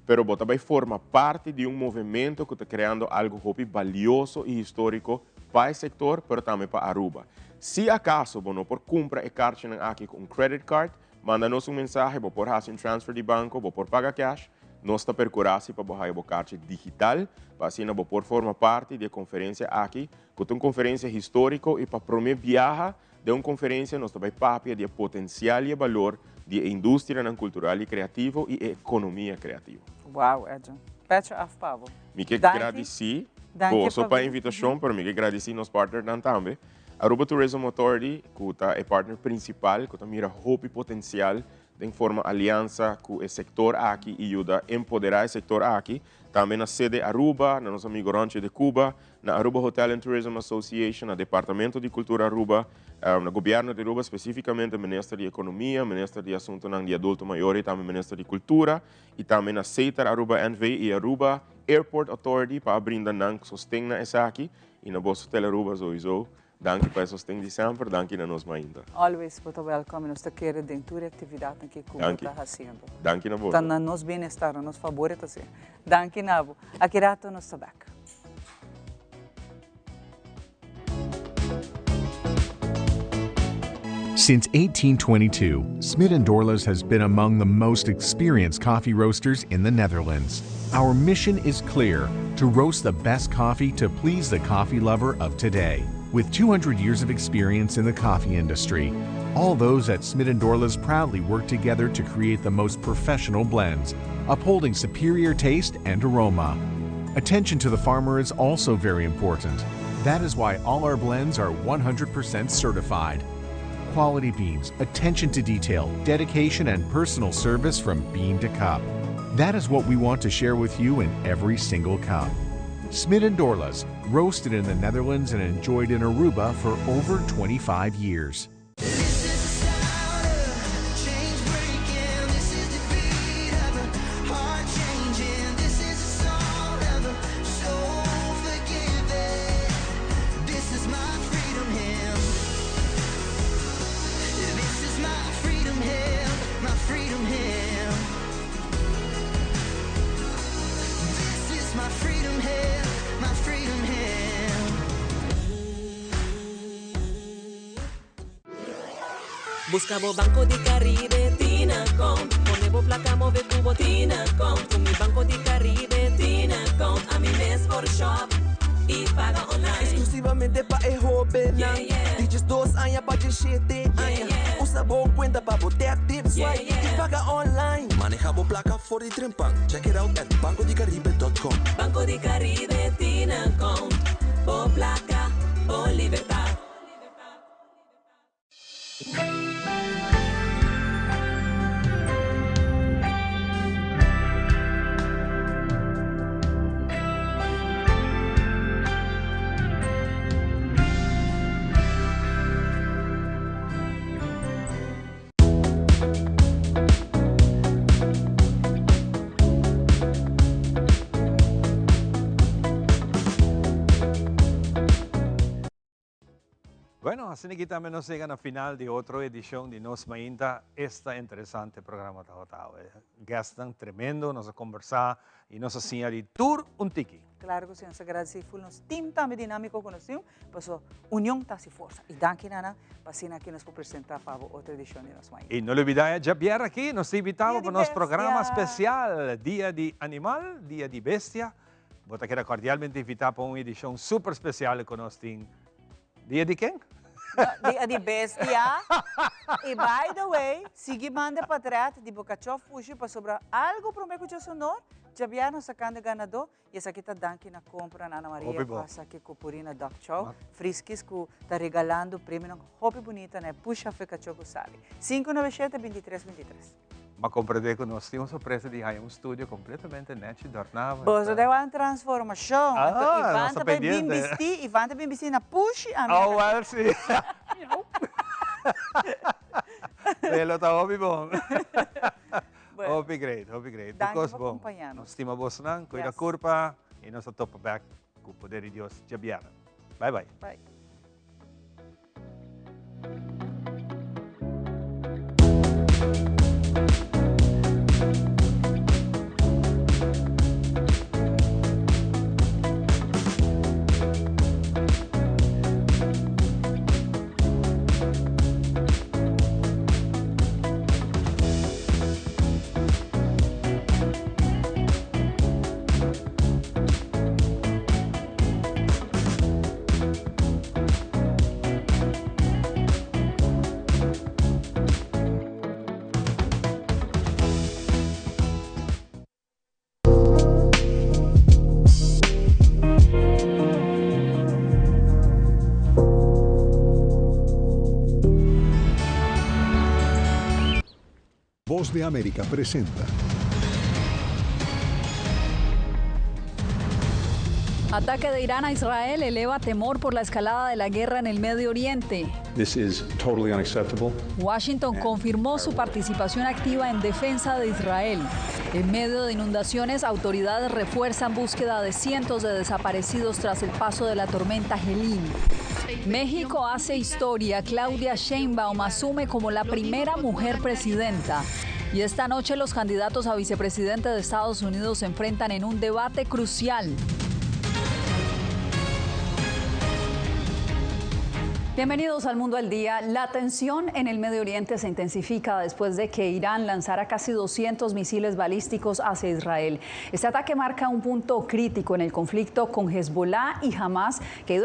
pero bo ta bai forma parti di un movementu ku ta kreando algu hopi balioso i históriko pa e sektor, pero tambe pa Aruba. Si akaso bo no por kumpra e karchinan aki ku un credit card, Manda nos un mensahe, bo por hasi un transfer di banco, bo por paga cash, nos ta percura si pa bo haya bo karchi digital, pa asina bo por forma parti di e conferencia aki, cu ta un conferencia historico y pa prome biaha den un conferencia nos ta bay papia di e potencial y e balor di e industrianan cultural y creativo y e economia creativo. Wow Edjean, pecho af pa bo. Mi ke gradici boso pa e invitacion, pero mi ke gradici nos partnernan tambe. Aruba Tourism Authority cu ta e partner principal cu ta mira hopi potencial den forma aliansa cu e sector aki y yuda empodera e sector aki. Tambe na CD Aruba, na nos amigo Ronchi de Cuba, na Aruba Hotel and Tourism Association, na Departamento di Cultura Aruba, na Gobierno di Aruba, specificamente Minister di Economia, Minister di Asuntonan di Adulto Mayor y tambe Minister di Cultura, y tambe na Setar Aruba NV y Aruba Airport Authority pa a brinda nan sosten na esaki. Y na boso Telearuba sowieso, danki pa e sosten di semper, danki na nos mainta. Always bo ta welcome y nos ta kere den tur e actividadnan ki cu bo ta haciendo. Danki na boso. Ta na nos bienestar, na nos fabor e ta ser. Danki na bo. Aki rato nos ta bek. Since 1822, Smit and Dorlas has been among the most experienced coffee roasters in the Netherlands. Our mission is clear to roast the best coffee to please the coffee lover of today. With 200 years of experience in the coffee industry, all those at Smit and Dorlas proudly work together to create the most professional blends, upholding superior taste and aroma. Attention to the farmer is also very important. That is why all our blends are 100% certified. Quality beans, attention to detail, dedication, and personal service from bean to cup. That is what we want to share with you in every single cup. Smit and Dorlas, roasted in the Netherlands and enjoyed in Aruba for over 25 years. Busca bo Banco di Caribe tin account Pone bo placa move cu bo tin account Cu mi Banco di Caribe tin account Ami mes por shop y paga online Exclusivamente pa e hobennan Di diesdos aña pa diesshete aña Usa bo cuenta pa bo tap tip swipe y paga online Maneha bo placa for di trempan Check it out at bancodicaribe dot com. Banco di Caribe tin account Bo placa, bo libertad. Bueno, asina aki tambe nos yega na final di otro edicion di Nos Mainta. Esta interesante programa tabata awe. Guestnan tremendo, nos a conversa y nos a siña di tur un tiki. Claro cu si, nos ta agradeci full nos team tambe dinamico cu nos tin, paso union ta haci forsa. Y danki na nan pa asina aki nos por presenta pa bo otro edicion di Nos Mainta. Y no lubida e djabier aki nos ta invita bo pa nos programa special Dia di Animal, Dia di Bestia. Bo ta keda cordialmente invita pa un edicion super special cu nos tin. Dia di ken? Dia di bestia. Y by the way, sigui manda patret di bo cachof pushi pasobra algo prome cu dje sonor. Djabièrnè nos ta kanda e ganadó i esaki ta danki na kompra na Ana Maria Hopi ku bon. a saki ku Purina Dog Chow, Friskies ku ta regalando premionan hopi bunita na e Push Hafe Kachó ku Sali. 597 23 23. M'a komprendé ku nos tin un sorpresa di haña un studio kompletamente nèchi dòrná. Boso ta wak un transformashon. Ah, Anto nos Ivan ta ta bai bin pendiente. bistí, Ivan ta bin bistí na pushi, ami na Oh, kachó. wèl si. Lo ta hopi bon. Bueno. Hopi great, hopi great. Danki Tur kos pa bon. acompaña Nos nos. stima bosnan, cuida Yes. curpa y nos ta topa bek cu poder di Dios djabièrnè. Bye bye. Bye. Voz de América presenta. Ataque de Irán a Israel eleva temor por la escalada de la guerra en el Medio Oriente. This is totally unacceptable. Washington confirmó su participación activa en defensa de Israel. En medio de inundaciones, autoridades refuerzan búsqueda de cientos de desaparecidos tras el paso de la tormenta Helene. México hace historia. Claudia Sheinbaum asume como la primera mujer presidenta. Y esta noche los candidatos a vicepresidente de Estados Unidos se enfrentan en un debate crucial. Bienvenidos al Mundo al Día. La tensión en el Medio Oriente se intensifica después de que Irán lanzara casi 200 misiles balísticos hacia Israel. Este ataque marca un punto crítico en el conflicto con Hezbollah y Hamas, que ha ido